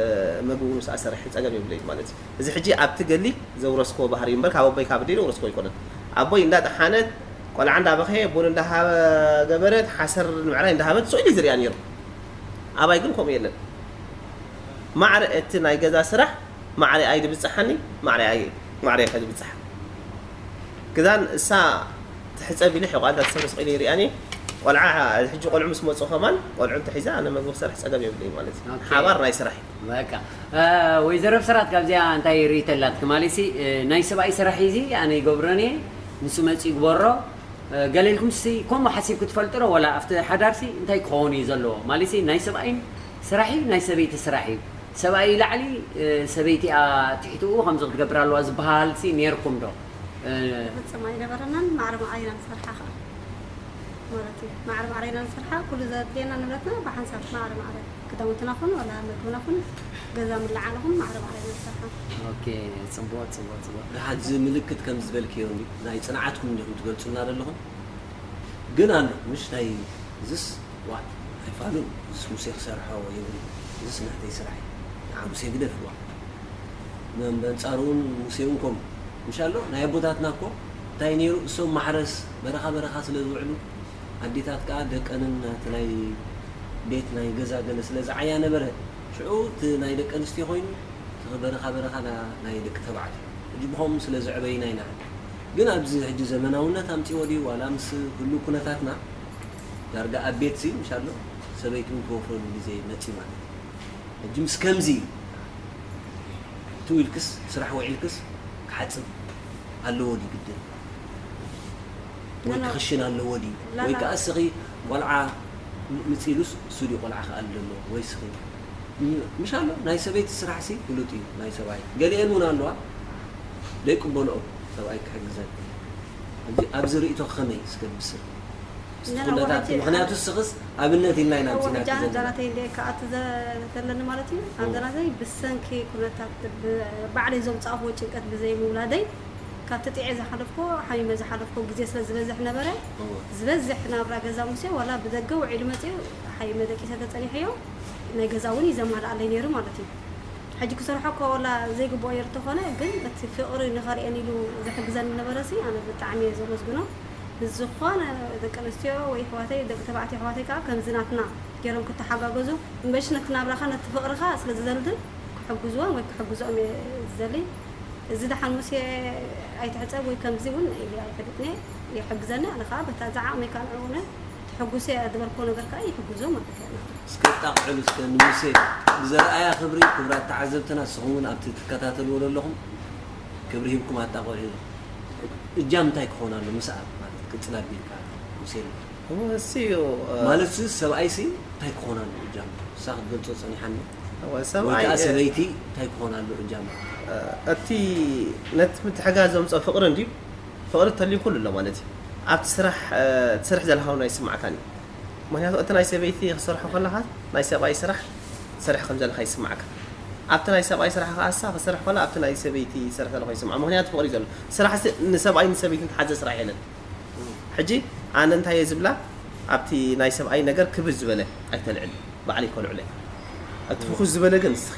መግቢ እውን ምሳኣ ሰርሕ ጸገም የብለይን ማለት እዩ። እዚ ሕጂ ኣብቲ ገሊ ዘውረስክዎ ባህሪ እምበር፣ ካብ ኣቦይ ካብ ኣደይ ዘውረስክዎ ኣይኮነን። ኣቦይ እንዳጠሓነት፣ ቆልዓ እንዳበኸየ፣ ቡን እንዳሃበ ገበረት፣ ሓሰር ንምዕራይ እንዳሃበት፣ ስቕ ኢሉ እዩ ዝሪኣ ነይሩ። ኣባይ ግን ከምኡ የለን። ማዕረ እቲ ናይ ገዛ ስራሕ፣ ማዕረ ኣይ ድብጽሓኒ፣ ማዕረ ኣይ፣ ማዕረ ከ ድብጽሓ። ክዳን እሳ ትሕጸብ ኢለ፣ ሕቋ እንዳተሰበስቑ ኢለ ይሪኣኒ። ቆልዓ፣ ሕጂ ቆልዑ ምስ መጹ ከማን፣ ቆልዑ እንተሒዛ፣ ኣነ መግቢ ክሰርሕ ጸገም የብለይ ማለት እዩ። ኦኬ። ሓባር ናይ ስራሕ እዩ። በቃ። እ፣ ወይዘሮ ብስራት ካብዚኣ እንታይ ርእይቶ ኣላትኪ? ማለትሲ፣ እ፣ ናይ ሰብኣይ ስራሕ እዚ ኣነ ይገብሮን እየ፣ ንሱ መጺኡ ይግበሮ። እ፣ ገለ ኢልኩምሲ ከምኡ ሓሲብኪ ትፈልጢ ዶ? ወላ ኣብቲ ሓዳርሲ እንታይ ክኸውን እዩ ዘለዎ? ማለትሲ ናይ ሰብኣይን ስራሕ እዩ፣ ናይ ሰበይቲ ስራሕ እዩ። ሰብኣይ ላዕሊ፣ እ፣ ሰበይቲ እያ ትሕትኡ ከምዚ ክትገብር ኣለዋ ዝበሃልሲ ነይርኩም ዶ? እ፣ ፍጹም ኣይነበረናን። ማዕረ ማዕረ ኢና ንሰርሓ ኸኣ ማለት እዩ። ማዕረ ማዕረ ኢና ንሰርሓ። ኩሉ ዘድልየና ንብረትና ብሓንሳብ ማዕረ ማዕረ። ክዳውንትና ኹን ዋላ መግብና ኹን ገዛ ምልዓል ኹን ማዕረ ማዕረ ኢና ንሰርሓ። ኦኬ፣ ጽቡቕ፣ ጽቡቕ፣ ጽቡቕ። ደሓን እዚ ምልክት ከም ዝበልክዮ እንዲ ናይ ጽንዓትኩም እንዲኹም ትገልጹልና ዘለኹም። ግን ኣሎ፣ ምሽ ናይ እዝስ ዋት ኣይፋሉን፣ እዝስ ሙሴ ክሰርሖ ይብል። እዚስ ናተይ ስራሕ እዩ። ንዓ ሙሴ ግደፍዋ። ም-፣ በንጻሩ እውን ሙሴ እውን ከምኡ። ምሽ ኣሎ? ናይ ኣቦታትና እኮ እንታይ ነይሩ? እሶም ማሕረስ በረኻ በረኻ ስለ ዝውዕሉ፣ ኣዴታት ከኣ ደቀንን ናቲ ናይ ቤት ናይ ገዛ ገለ ስለ ዝዓያ ነበረ። ሽዑ እቲ ናይ ደቂ ኣንስትዮ ኮይኑ፣ እቲ በረኻ በረኻ ና-፣ ናይ ደቂ ተባዕትዮ። ሕጂ ብኸምኡ ስለ ዘዕበይና ኢና። ግን ኣብዚ ሕጂ ዘመናውነት ኣምጺዎ ድዩ? ዋላ ምስ ህሉው ኩነታትና ዳርጋ ኣብ ቤትሲ ምሽ ኣሎ? ሰበይቲ እውን ክወፍረሉ ግዜ መጺ ማለት እዩ። ሕጂ ምስ ከምዚ ትው ኢልክስ ስራሕ ውዒልክስ ክሓጽብ ኣለዎ ድዩ ግድን? ወይ ኖ፣ ኖ። ክኽሽን ኣለዎ ድዩ? ላ፣ ወይ ላ። ከኣ እስኺ ቆልዓ ም-፣ ምጺ ኢሉስ እሱ ድዩ ቆልዓ ክኣሊ ዘለዎ? ወይ እስኺ ም-፣ ምሽ ኣሎ? ናይ ሰበይቲ ስራሕሲ ፍሉጥ እዩ፣ ናይ ሰብኣይ። ገሊኤን እውን ኣለዋ። ዘይቅበልኦ ሰብኣይ ክሕግዘን። ሕጂ ኣብዚ ርእይቶ ከመይ እስከ ብስር? ኖ፣ ኖ፣ ኩነታት ሕጂ ምኽንያቱ እስኽስ ኣብነት ኢልና ኢና እዎ፣ ኣምጺእና ሕጂ ኣነ ክዘንና። ዛናተይ እንደ ክኣቱ ዘ-፣ ዘለኒ ማለት እዩ። ኣብ እዎ። ዛናተይ ብሰንኪ ኩነታት ብ-፣ ባዕለይ ዘምጻእክዎ ጭንቀት ብዘይ ምውላደይ፣ ካብቲ ጥዕየ ዝሓለፍኮ፣ ሓሚመ ዝሓለፍኮ ግዜ ስለ ዝበዝሕ ነበረ፣ እዎ። ዝበዝሕ ናብራ ገዛ ሙሴ ዋላ ብደገ ውዒሉ መጺኡ፣ ሓሚመ ደቂሰ ተጸኒሐዮ፣ ናይ ገዛ እውን እዩ ዘማልኣለይ ነይሩ ማለት እዩ። ሕጂ ክሰርሖ እኮ ዋላ ዘይግብኦ ነይሩ እንተኾነ፣ ግን እቲ ፍቕሪ ንኸርእየኒ ኢሉ ዝሕግዘኒ ነበረሲ፣ ኣነ ብጣዕሚ እየ ዘመስግኖ። ብዝኾነ ደቂ ኣንስትዮ ወይ ኣሕዋተይ፣ ደቂ ተባዕትዮ ኣሕዋተይ ከኣ ከምዚ ናትና ገይሮም ክተሓጋገዙ፣ እምበሽ ነቲ ናብራኻ፣ ነቲ ፍቕርኻ ስለ ዝደልድል ክሕግዝዎም ወይ ክሕግዝኦም እየ ዝደሊ። እዚ ደሓን ሙሴ ኣይትሕጸብ ወይ ከምዚ እውን ኢለ ኣይፈልጥን እየ፣ ይሕግዘኒ፣ ኣነ ከኣ በታ ዝዓቕመይ ከኣ ንዕኡ እውን ተሐጉሰ ዝበልክዎ ነገር ከኣ ይሕግዞ ማለት እዩ። እስከ ኣጣቕዕሉ እስከ ንሙሴ ብዘርኣያ ክብሪ። ክቡራት ተዓዘብትና፣ ንስኹም እውን ኣብቲ ትከታተልዎ ዘለኹም ክብሪ ሂብኩም ኣጣቕዑ። እጃም እንታይ ክኾን ኣሎ ምስኣ ማለት ቅጽል ኣቢልካ ሙሴ እሞ እሱ እዩ፣ እ፣ ማለት ሲ ሰብኣይ ሲ እንታይ ክኾን ኣሎ እጃም ንሳ ክትገልጾ ጸኒሓኒ። እወ፣ ወይ ሰብኣይ፣ ከኣ እ፣ ሰበይቲ እንታይ ክኾን ኣሎ እጃም? እ፣ እቲ ነቲ ምትሕጋዝ ዘምጽኦ ፍቕሪ እንድዩ። ፍቕሪ ተልዩ ኩሉ ኣሎ ማለት እዩ። ኣብቲ ስራሕ፣ እ፣ ትሰርሕ ዘለኻ እውን ኣይስማዕካን እዩ። ምኽንያቱ እቲ ናይ ሰበይቲ ክሰርሖ ከለኻ ናይ ሰብኣይ ስራሕ ትሰርሕ ከም ዘለኻ ይስማዕካ። ኣብቲ ናይ ሰብኣይ ስራሕ ከኣ እሳ ክሰርሕ ከላ ኣብቲ ናይ ሰበይቲ ትሰርሕ ዘለኻ ይስምዓ። ምኽንያቱ ፍቕሪ እዩ ዘሎ። ስራሕ ሲ ንሰብኣይን ንሰበይትን ተሓዘ ስራሕ የለን። ሕጂ ኣነ እንታይ እየ ዝብላ፣ ኣብቲ ናይ ሰብኣይ ነገር ክብር ዝበለ ኣይተልዕል፣ ባዕለይ ከልዕሎ እየ። እቲ ፍኹስ ዝበለ ግን ንስኺ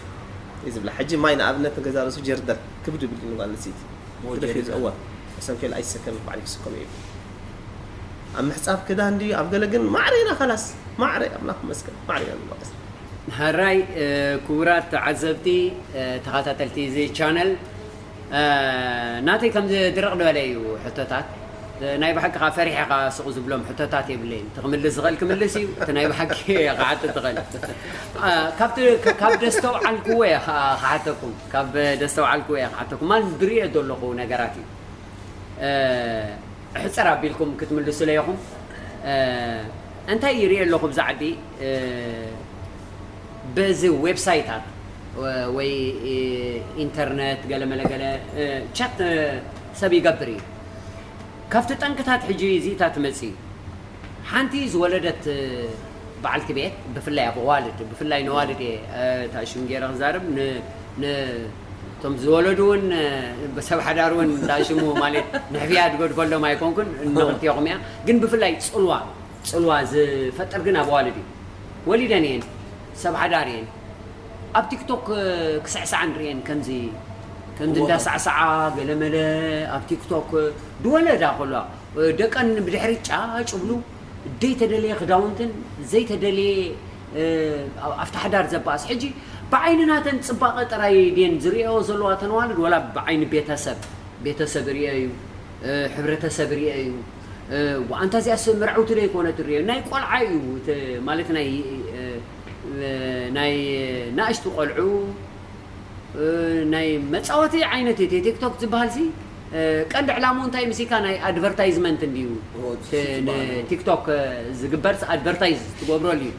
እየ ዝብላ። ሕጂ ማይ ንኣብነት ንገዛ ርእሱ ጀርደን ክብድ ይብል እዩ ንጓል ኣንስተይቲ። እዎ፣ ግደፍ እዩ ጀርደን። ዝእወ። ተሰንኪሉ ኣይሰከምን፣ ባዕለይ ክስከሞ እየ። ኣብ ምሕጻብ ክዳን ድዩ፣ ኣብ ገለ ግን ማዕረ ኢና፣ ከላስ። ማዕረ፣ ኣምላኽ ይመስገን፣ ማዕረ ኢና ንጓዓዝ። ሕራይ፣ እ፣ ክቡራት ተዓዘብቲ፣ እ፣ ተኸታተልቲ እዚ ቻነል፣ እ፣ ናተይ ከምዚ ድርቕ ዝበለ እዩ ሕቶታት። እ፣ ናይ ብሓቂ ኸዓ ፈሪሐ ኸዓ ስቕ ዝብሎም ሕቶታት የብለይን። እቲ ክምልስ ዝኽእል ክምልስ እዩ፣ እቲ ናይ ብሓቂ ክሓትት ዝኽእል። እ፣ ካብቲ፣ ካብ ደስተውዓልክዎ እየ ኸዓ ክሓተኩም። ካብ ደስተውዓልክዎ እየ ክሓተኩም። ማለት ዝርእዮ ዘለኹ ነገራት እዩ። እ፣ ሕጽር ኣቢልኩም ክትምልሱለይ ኢኹም። እ፣ እንታይ ይርኢ ኣለኹ ብዛ ዓዲ፣ እ፣ በዚ ዌብሳይታት፣ ወ-፣ ወይ፣ እ፣ ኢንተርነት፣ ገለ መለ ገለ፣ እ፣ ቻት፣ እ፣ ሰብ ይገብር እዩ። ካብቲ ጠንቅታት ሕጂ እዚእታ ትመጽእ እዩ። ሓንቲ ዝወለደት በዓልቲ ቤት፣ ብፍላይ ኣብ ኣዋልድ፣ ብፍላይ ነዋልድ እየ፣ እ፣ እታ ሽም ገይረ ክዛረብ፣ ን-፣ ን-፣ እቶም ዝወለዱ እውን፣ እ፣ ሰብ ሓዳር እውን እታ ሽሙ ማለት ንሕፍያ ዝገድፈሎም ኣይኮንኩን፣ ንኽልቲኦም እያ። ግን ብፍላይ ጽልዋ፣ ጽልዋ ዝፈጥር ግን ኣብ ኣዋልድ እዩ። ወሊደን እየን፣ ሰብ ሓዳር እየን። ኣብ ቲክቶክ፣ እ፣ ክስዕስዓ ንርእየን ከምዚ፣ ከምዚ እዎ። እንዳሳዕስዓ ገለመለ ኣብ ቲክቶክ፣ እ፣ ዝወለዳ ከለዋ፣ እ፣ ደቀን ብድሕሪ ጫጭ ብሉ፣ ዘይተደለየ ክዳውንትን ዘይተደለየ፣ እ፣ ኣብ-፣ ኣብቲ ሓዳር ዘባእስ። ሕጂ ብዓይኒ ናተን ጽባቐ ጥራይ ድየን ዝርእዮ ዘለዋ እተን ኣዋልድ፣ ወላ ብዓይኒ ቤተሰብ፣ ቤተሰብ ርእዮ እዩ፣ እ፣ ሕብረተሰብ ርእዮ እዩ። እ፣ ዋ፣ ኣንታ እዚኣስ መርዓውቲ ዶ ኣይኮነት ርእዮ? ናይ ቆልዓ እዩ፣ እቲ ማለት ናይ፣ እ፣ እ፣ ናይ ናእሽቱ ቆልዑ፣ እ፣ ናይ መጻወቲ ዓይነት እቲ ቲክቶክ ዝበሃል ሲ፣ እ፣ ቀንዲ ዕላምኡ እንታይ ምሲካ? ናይ ኣድቨርታይዝመንት እንድዩ። ኦ፣ እቲ ሱ ዝበሃል። ን-፣ ቲክቶክ፣ እ፣ ዝግበር ኣድቨርታይዝ ትገብረሉ እዩ።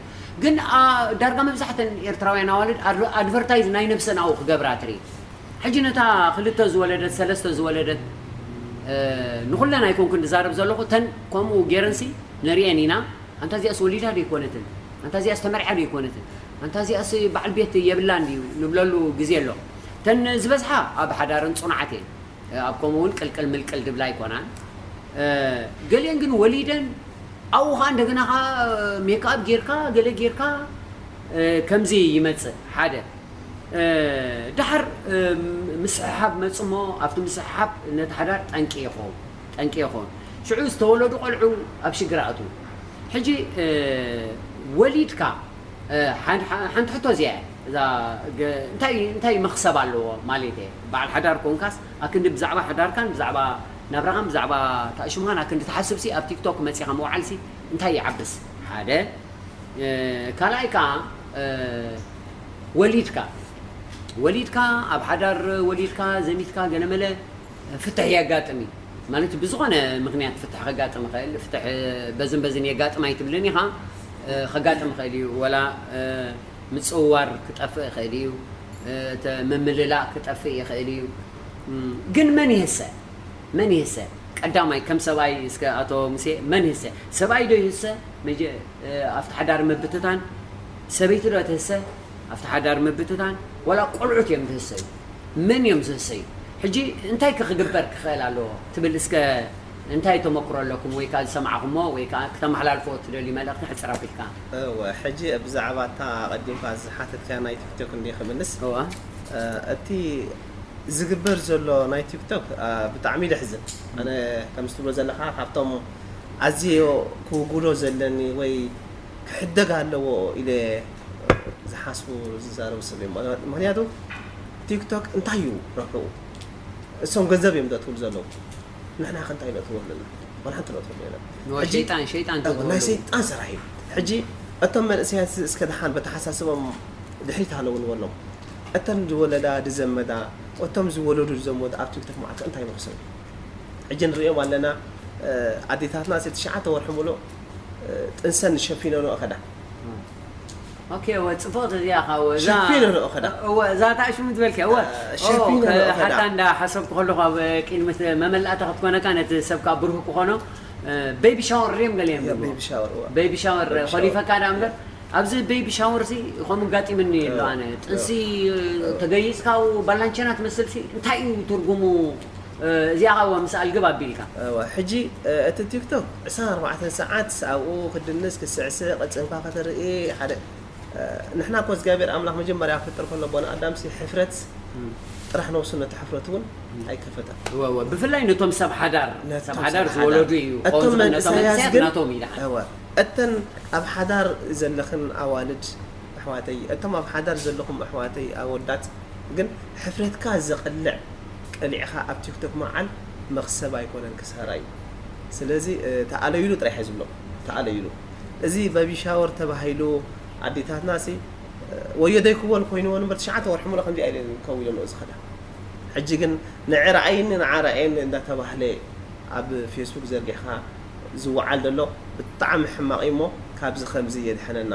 ግን፣ ኣ፣ ዳርጋ መብዛሕተን ኤርትራውያን ኣዋልድ ኣድ-፣ ኣድቨርታይዝ ናይ ነብሰን ኣብኡ ክገብራ ትርኢ። ሕጂ ነታ ክልተ ዝወለደት፣ ሰለስተ ዝወለደት፣ እ፣ ንኹለን ኣይኮንኩን ዝዛረብ ዘለኹ፣ እተን ከምኡ ገይረንሲ ንርእየን ኢና። ኣንታ እዚኣስ ወሊዳ ዶ ኣይኮነትን? ኣንታ እዚኣስ ተመርዕያ ዶ ኣይኮነትን? ኣንታ እዚኣስ በዓል ቤት የብላን ድዩ? ንብለሉ ግዜ ኣሎ። እተን ዝበዝሓ ኣብ ሓዳረን ጽኑዓት እየን። ኣብ ከምኡ እውን ቅልቅል ምልቅል ድብላ ኣይኮናን። እ፣ ገሊአን ግን ወሊደን ኣብኡ ኸዓ እንደገና ኸዓ ሜክኣፕ ጌርካ፣ ገለ ጌርካ፣ ከምዚ ይመጽእ። ሓደ ደሓር ምስሕሓብ መጽሞ ኣብቲ ምስሕሓብ ነቲ ሓዳር ጠንቂ ይኸውን ጠንቂ ይኸውን። ሽዑ ዝተወለዱ ቆልዑ ኣብ ሽግር ኣትዉ። ሕጂ ወሊድካ ሓንቲ ሕቶ እዚኣ እያ። እንታይ እንታይ መኽሰብ ኣለዎ ማለት እየ። በዓል ሓዳር ኮንካስ ኣክንዲ ብዛዕባ ሓዳርካን ብዛዕባ ናብራኻን ብዛዕባ ታእሽምኻን ኣክንዲ ትሓስብሲ ኣብ ቲክቶክ መጺኻ ምውዓልሲ እንታይ ይዓብስ? ሓደ ካልኣይ ከዓ ወሊድካ ወሊድካ ኣብ ሓዳር ወሊድካ ዘሚትካ ገለመለ ፍትሕ የጋጥም እዩ። ማለት ብዝኾነ ምክንያት ፍትሕ ከጋጥም ይኽእል። ፍትሕ በዝን በዝን የጋጥም ኣይትብልን ኢኻ። ከጋጥም ይኽእል እዩ። ወላ ምጽውዋር ክጠፍእ ይኽእል እዩ። ምምልላእ ክጠፍእ ይኽእል እዩ። ግን መን ይህሰ? መን ይህሰ? ቀዳማይ ከም ሰብኣይ እስከ ኣቶ ሙሴ መን ይህሰ? ሰብኣይ ዶ ይህሰ? ኣብቲ ሓዳር ምብትታን ሰበይቲ ዶ ትህሰ ኣብቲ ሓዳር ምብትታን? ዋላ ቆልዑት እዮም ዝህሰዩ? መን እዮም ዝህሰዩ? ሕጂ እንታይ ከ ክግበር ክኽእል ኣለዎ ትብል? እስከ እንታይ ተመክሮ ኣለኩም ወይ ከዓ ዝሰማዕኹሞ ወይ ከዓ ክተመሓላልፎ ትደልዩ መልእኽቲ ሕፅር ኣቢልካ? እወ፣ ሕጂ ብዛዕባ እታ ኣቐዲምካ ዝሓተትካያ ናይ ቲክቶክ እንዲ ክምልስ፣ እዋ። እቲ ዝግበር ዘሎ ናይ ቲክቶክ ብጣዕሚ ደሕዝን። ኣነ ከምዚ ትብሎ ዘለካ ካብቶም ኣዝዮ ክውግዶ ዘለኒ ወይ ክሕደግ ኣለዎ ኢለ ዝሓስቡ ዝዛረቡ ሰብ እዮም። ምክንያቱ ቲክቶክ እንታይ እዩ ረብሕኡ? እሶም ገንዘብ እዮም ዘእትውሉ ዘለዉ። ንሕና ከ እንታይ ነእትዎ ኣለና? ዋላ ሓንቲ ነእትዎ የለን። ሕጂ ሸይጣን ሸይጣን እዎ፣ ናይ ትእትወሉ። ሰይጣን ስራሕ እዩ። ሕጂ እቶም መንእሰያት እስከ ደሓን በተሓሳስቦም ድሕሪት ኣለዉ ንበሎም። እተን ዝወለዳ ዝዘመዳ፣ እቶም ዝወለዱ ዝዘመዱ ኣብ ቲክቶክ መዓልቲ እንታይ መኽሰቡ? ሕጂ ንሪኦም ኣለና። ኣዴታትና ሲ ትሽዓተ ወርሒ ሙሉእ ጥንሰን ሸፊነንኦ ከዳ። ኦኬ፣ እወ፣ ጽቡቕቲ እዚኣ ኸዓ፣ እወ፣ እዛ ሸፊነንኦ ከዳ። እወ፣ እዛ ታሽሙ ዝበልኪ፣ እወ። ሸፊነንኦ ከዳ። ሓታ እንዳ ሓሰብኩ ከለኹ ኣብ ቅድሚ መመላእታ ክትኮነካ ነቲ ሰብ ከኣ ብሩህ ክኾኖ ቤቢ ሻወር ሪም ገለ እዮም ዝብልዎ። ቤቢ ሻወር፣ እወ። ቤቢ ሻወር ቤቢ ሻወር። ኮሊፈካ ዳ እምበር ኣብዚ ቤቢ ሻወር ሲ ከምኡ ጋጢምኒ ኣሎ። ኣነ ጥንሲ ተገይጽካ ባላንቸና ትመስል ሲ እንታይ እዩ ትርጉሙ? እዚኣ ኸዓ ምስ ኣልግብ ኣቢልካ። እወ፣ ሕጂ እቲ ቲክቶክ ዕስራን ኣርባዕተን ሰዓት ኣብኡ ክድንስ ክስዕስዕ ቅልጽምካ ከተርኢ ሓደ ንሕና እኮ እግዚኣብሔር ኣምላኽ መጀመርያ ክፍጥር ከሎ ኣቦና ኣዳምሲ ሕፍረት ጥራሕ ነውሱ ነቲ ሕፍረት እውን ኣይከፈተን። እወ፣ እወ። ብፍላይ ነቶም ሰብ ሓዳር፣ ነቶም ሰብ ሰብ ሓዳር ሓዳር። ዝወለዱ እዩ። እቶም ቆንጆ መንእሰያት መንእሰያት ግን ናቶም እዩ ደሓን። እወ፣ እተን ኣብ ሓዳር ዘለኽን ኣዋልድ ኣሕዋተይ፣ እቶም ኣብ ሓዳር ዘለኹም ኣሕዋተይ ኣወዳት ግን ሕፍረትካ ዘቕልዕ ቀሊዕኻ ኣብ ቲክቶክ ምውዓል መኽሰብ ኣይኮነን፣ ክሳራ እዩ። ስለዚ ተኣለይሉ ጥራሕ እየ ዝብሎ፣ ተኣለይሉ። እዚ በቢ ሻወር ተባሂሉ ኣዴታትና ሲ ወዮ ደይክቦል ኮይንዎን እምበር ትሽዓተ ወርሒ ሙሉእ ከምዚኣ ኢለን ከው ኢለንኦ ዝኸዳ። ሕጂ ግን ንዐ ረኣይኒ ንዓ ረኣየኒ እንዳተባህለ ኣብ ፌስቡክ ዘርጊሕካ ዝወዓል ዘሎ ብጣዕሚ ሕማቕ እዩ እሞ ካብዚ ከምዚ የድሕነና።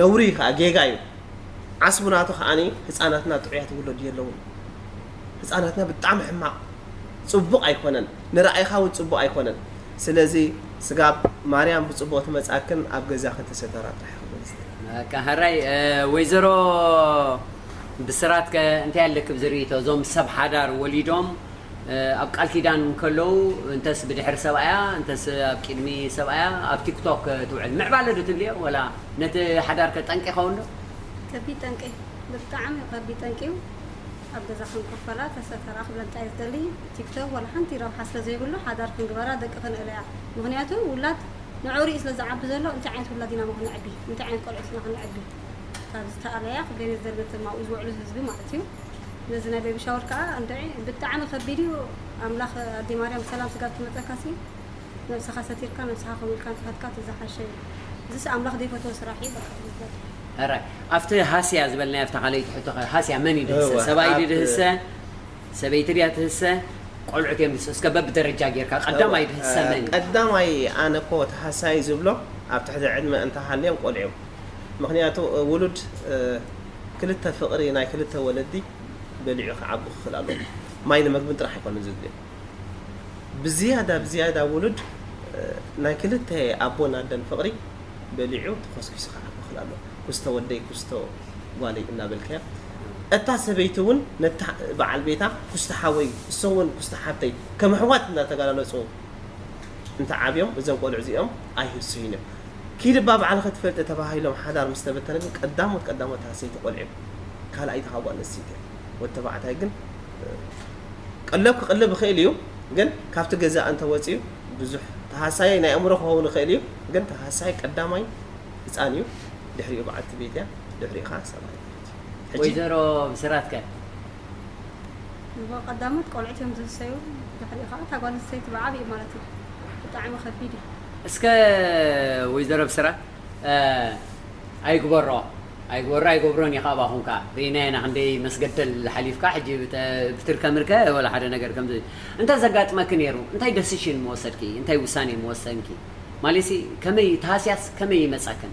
ነውሪ እዩ ከዓ ጌጋ እዩ። ዓስቡ ናቱ ከዓኒ ህፃናትና ጥዑያት ይውለዱ የለውን። ህፃናትና ብጣዕሚ ሕማቕ ፅቡቕ ኣይኮነን፣ ንረኣይኻ እውን ፅቡቕ ኣይኮነን። ስለዚ ስጋብ ማርያም ብፅቡቕ ትመፃክን ኣብ ገዛኽን ተሰተራ ጥራሕ ክብል ዝደሊ። በቃ፣ ሕራይ ወይዘሮ ብስራት ከ እንታይ ኣለክብ ዝርእቶ? እዞም ሰብ ሓዳር ወሊዶም ኣብ ቃል ኪዳን እንከለዉ እንተስ ብድሕሪ ሰብኣያ እንተስ ኣብ ቅድሚ ሰብኣያ ኣብ ቲክቶክ ትውዕል ምዕባለ ዶ ትብልዮ? ወላ ነቲ ሓዳር ከ ጠንቂ ይኸውን ዶ? ከቢድ ጠንቂ፣ ብጣዕሚ ከቢድ ጠንቂ እዩ። ኣብ ገዛ ክንኮፈላ ተሰተራ ክብለልካ እየ ዝደሊ። ቲክቶክ ዋላ ሓንቲ ረብሓ ስለ ዘይብሉ ሓዳር ክንግበራ ደቂ ክንእለያ። ምኽንያቱ ውላድ ንዕኡ ሪኢ ስለ ዝዓቢ ዘሎ እንታይ ዓይነት ውላድ ኢና ሞ ክነዕቢ? እንታይ ዓይነት ቆልዑት ኢና ክነዕቢ? ካብ ዝተኣለያ ክብለኒ ዝደሊ ነቶም ኣብኡ ዝውዕሉ ህዝቢ ማለት እዩ። ነዚ ናይ ቤቢ ሻወር ከዓ እንድዒ ብጣዕሚ ከቢድ እዩ። ኣምላኽ ኣዲ ማርያም ብሰላም ስጋብ ትመፀካ ሲ ነብስኻ ሰቲርካ ነብስኻ ከምኡ ኢልካ እንተኸድካ እቲ ዝሓሸ እዩ። እዚስ ኣምላኽ ዘይፈትዎ ስራሕ እዩ በቃ ትብል። ሕራይ ኣብቲ ሃስያ ዝበልናዮ ኣብታ ካልኣይቲ ሕቶ ኸ ሃስያ መን እዩ ድህሰ? እወ፣ ሰብኣይ ድዩ ኣብ ድህሰ? ሰበይቲ ድያ ትህሰ? ቆልዑት እዮም ድህሰ? እስከ በብደረጃ ጌርካ ቀዳማይ እወ፣ ድህሰ መን እዩ? ቀዳማይ ኣነ እኮ እቲ ሃሳይ ዝብሎ ኣብ ትሕቲ ዕድመ እንተሃልዮም ቆልዑ እዮም። ምኽንያቱ ውሉድ ክልተ ፍቕሪ ናይ ክልተ ወለዲ በሊዑ ክዓቢ ክኽእል ኣለዎ። ማይ ንመግብን ጥራሕ ኣይኮነን ዘድልዮ። ብዝያዳ ብዝያዳ ውሉድ ናይ ክልተ ኣቦን ኣደን ፍቕሪ በሊዑ ተኾስኪሱ ክዓቢ ክኽእል ኣለዎ። ኩስቶ ወደይ ኩስቶ ጓለይ እናበልካያ እታ ሰበይቲ እውን ነታ በዓል ቤታ ኩስቶ ሓወይ እሶም እውን ኩስቶ ሓብተይ ከም ኣሕዋት እናተጋላለፁ እንተዓብዮም እዞም ቆልዑ እዚኦም ኣይህስዩን እዮም። ኪድ እባ ባዕልኺ ትፈልጢ ተባሂሎም ሓዳር ምስ ተበተነ ግን ቀዳሞት ቀዳሞት እታ ሰይቲ ቆልዑ ካልኣይቲ ካብ ጓል ኣንስተይቲ እያ። ወዲ ተባዕታይ ግን ቀለብ ክቕልብ ይኽእል እዩ፣ ግን ካብቲ ገዛ እንተወፂኡ ብዙሕ ተሃሳያይ ናይ ኣእምሮ ክኸውን ይኽእል እዩ፣ ግን ተሃሳይ ቀዳማይ ህፃን እዩ፣ ድሕሪኡ በዓልቲ ቤት እያ፣ ድሕሪኡ ከዓ ሰብኣይ ማለት እዩ። ሕጂ ወይዘሮ ብስራት ከ? እሞ ቀዳሞት ቆልዑት እዮም ዝህሰዩ፣ ድሕሪኡ ከዓ እታ ጓል ኣንስተይቲ ብዓብይኡ ማለት እዩ። ብጣዕሚ ከቢድ እዩ። እስከ ወይዘሮ ብስራት፣ እ፣ ኣይግበሮ፣ ኣይግበሮ ኣይገብሮን እዩ ካባኹም ከዓ ርኢና ኢና ክንደይ መስገደል ሓሊፍካ ሕጂ ብተ-፣ ብትርከ ምርከ ወላ ሓደ ነገር ከምዚ እንተ ዘጋጥመኪ ነይሩ እንታይ ደሲሽን ምወሰድኪ እንታይ ውሳኔ ምወሰንኪ? ማለትሲ ከመይ ተሃስያስ ከመይ ይመጻክን?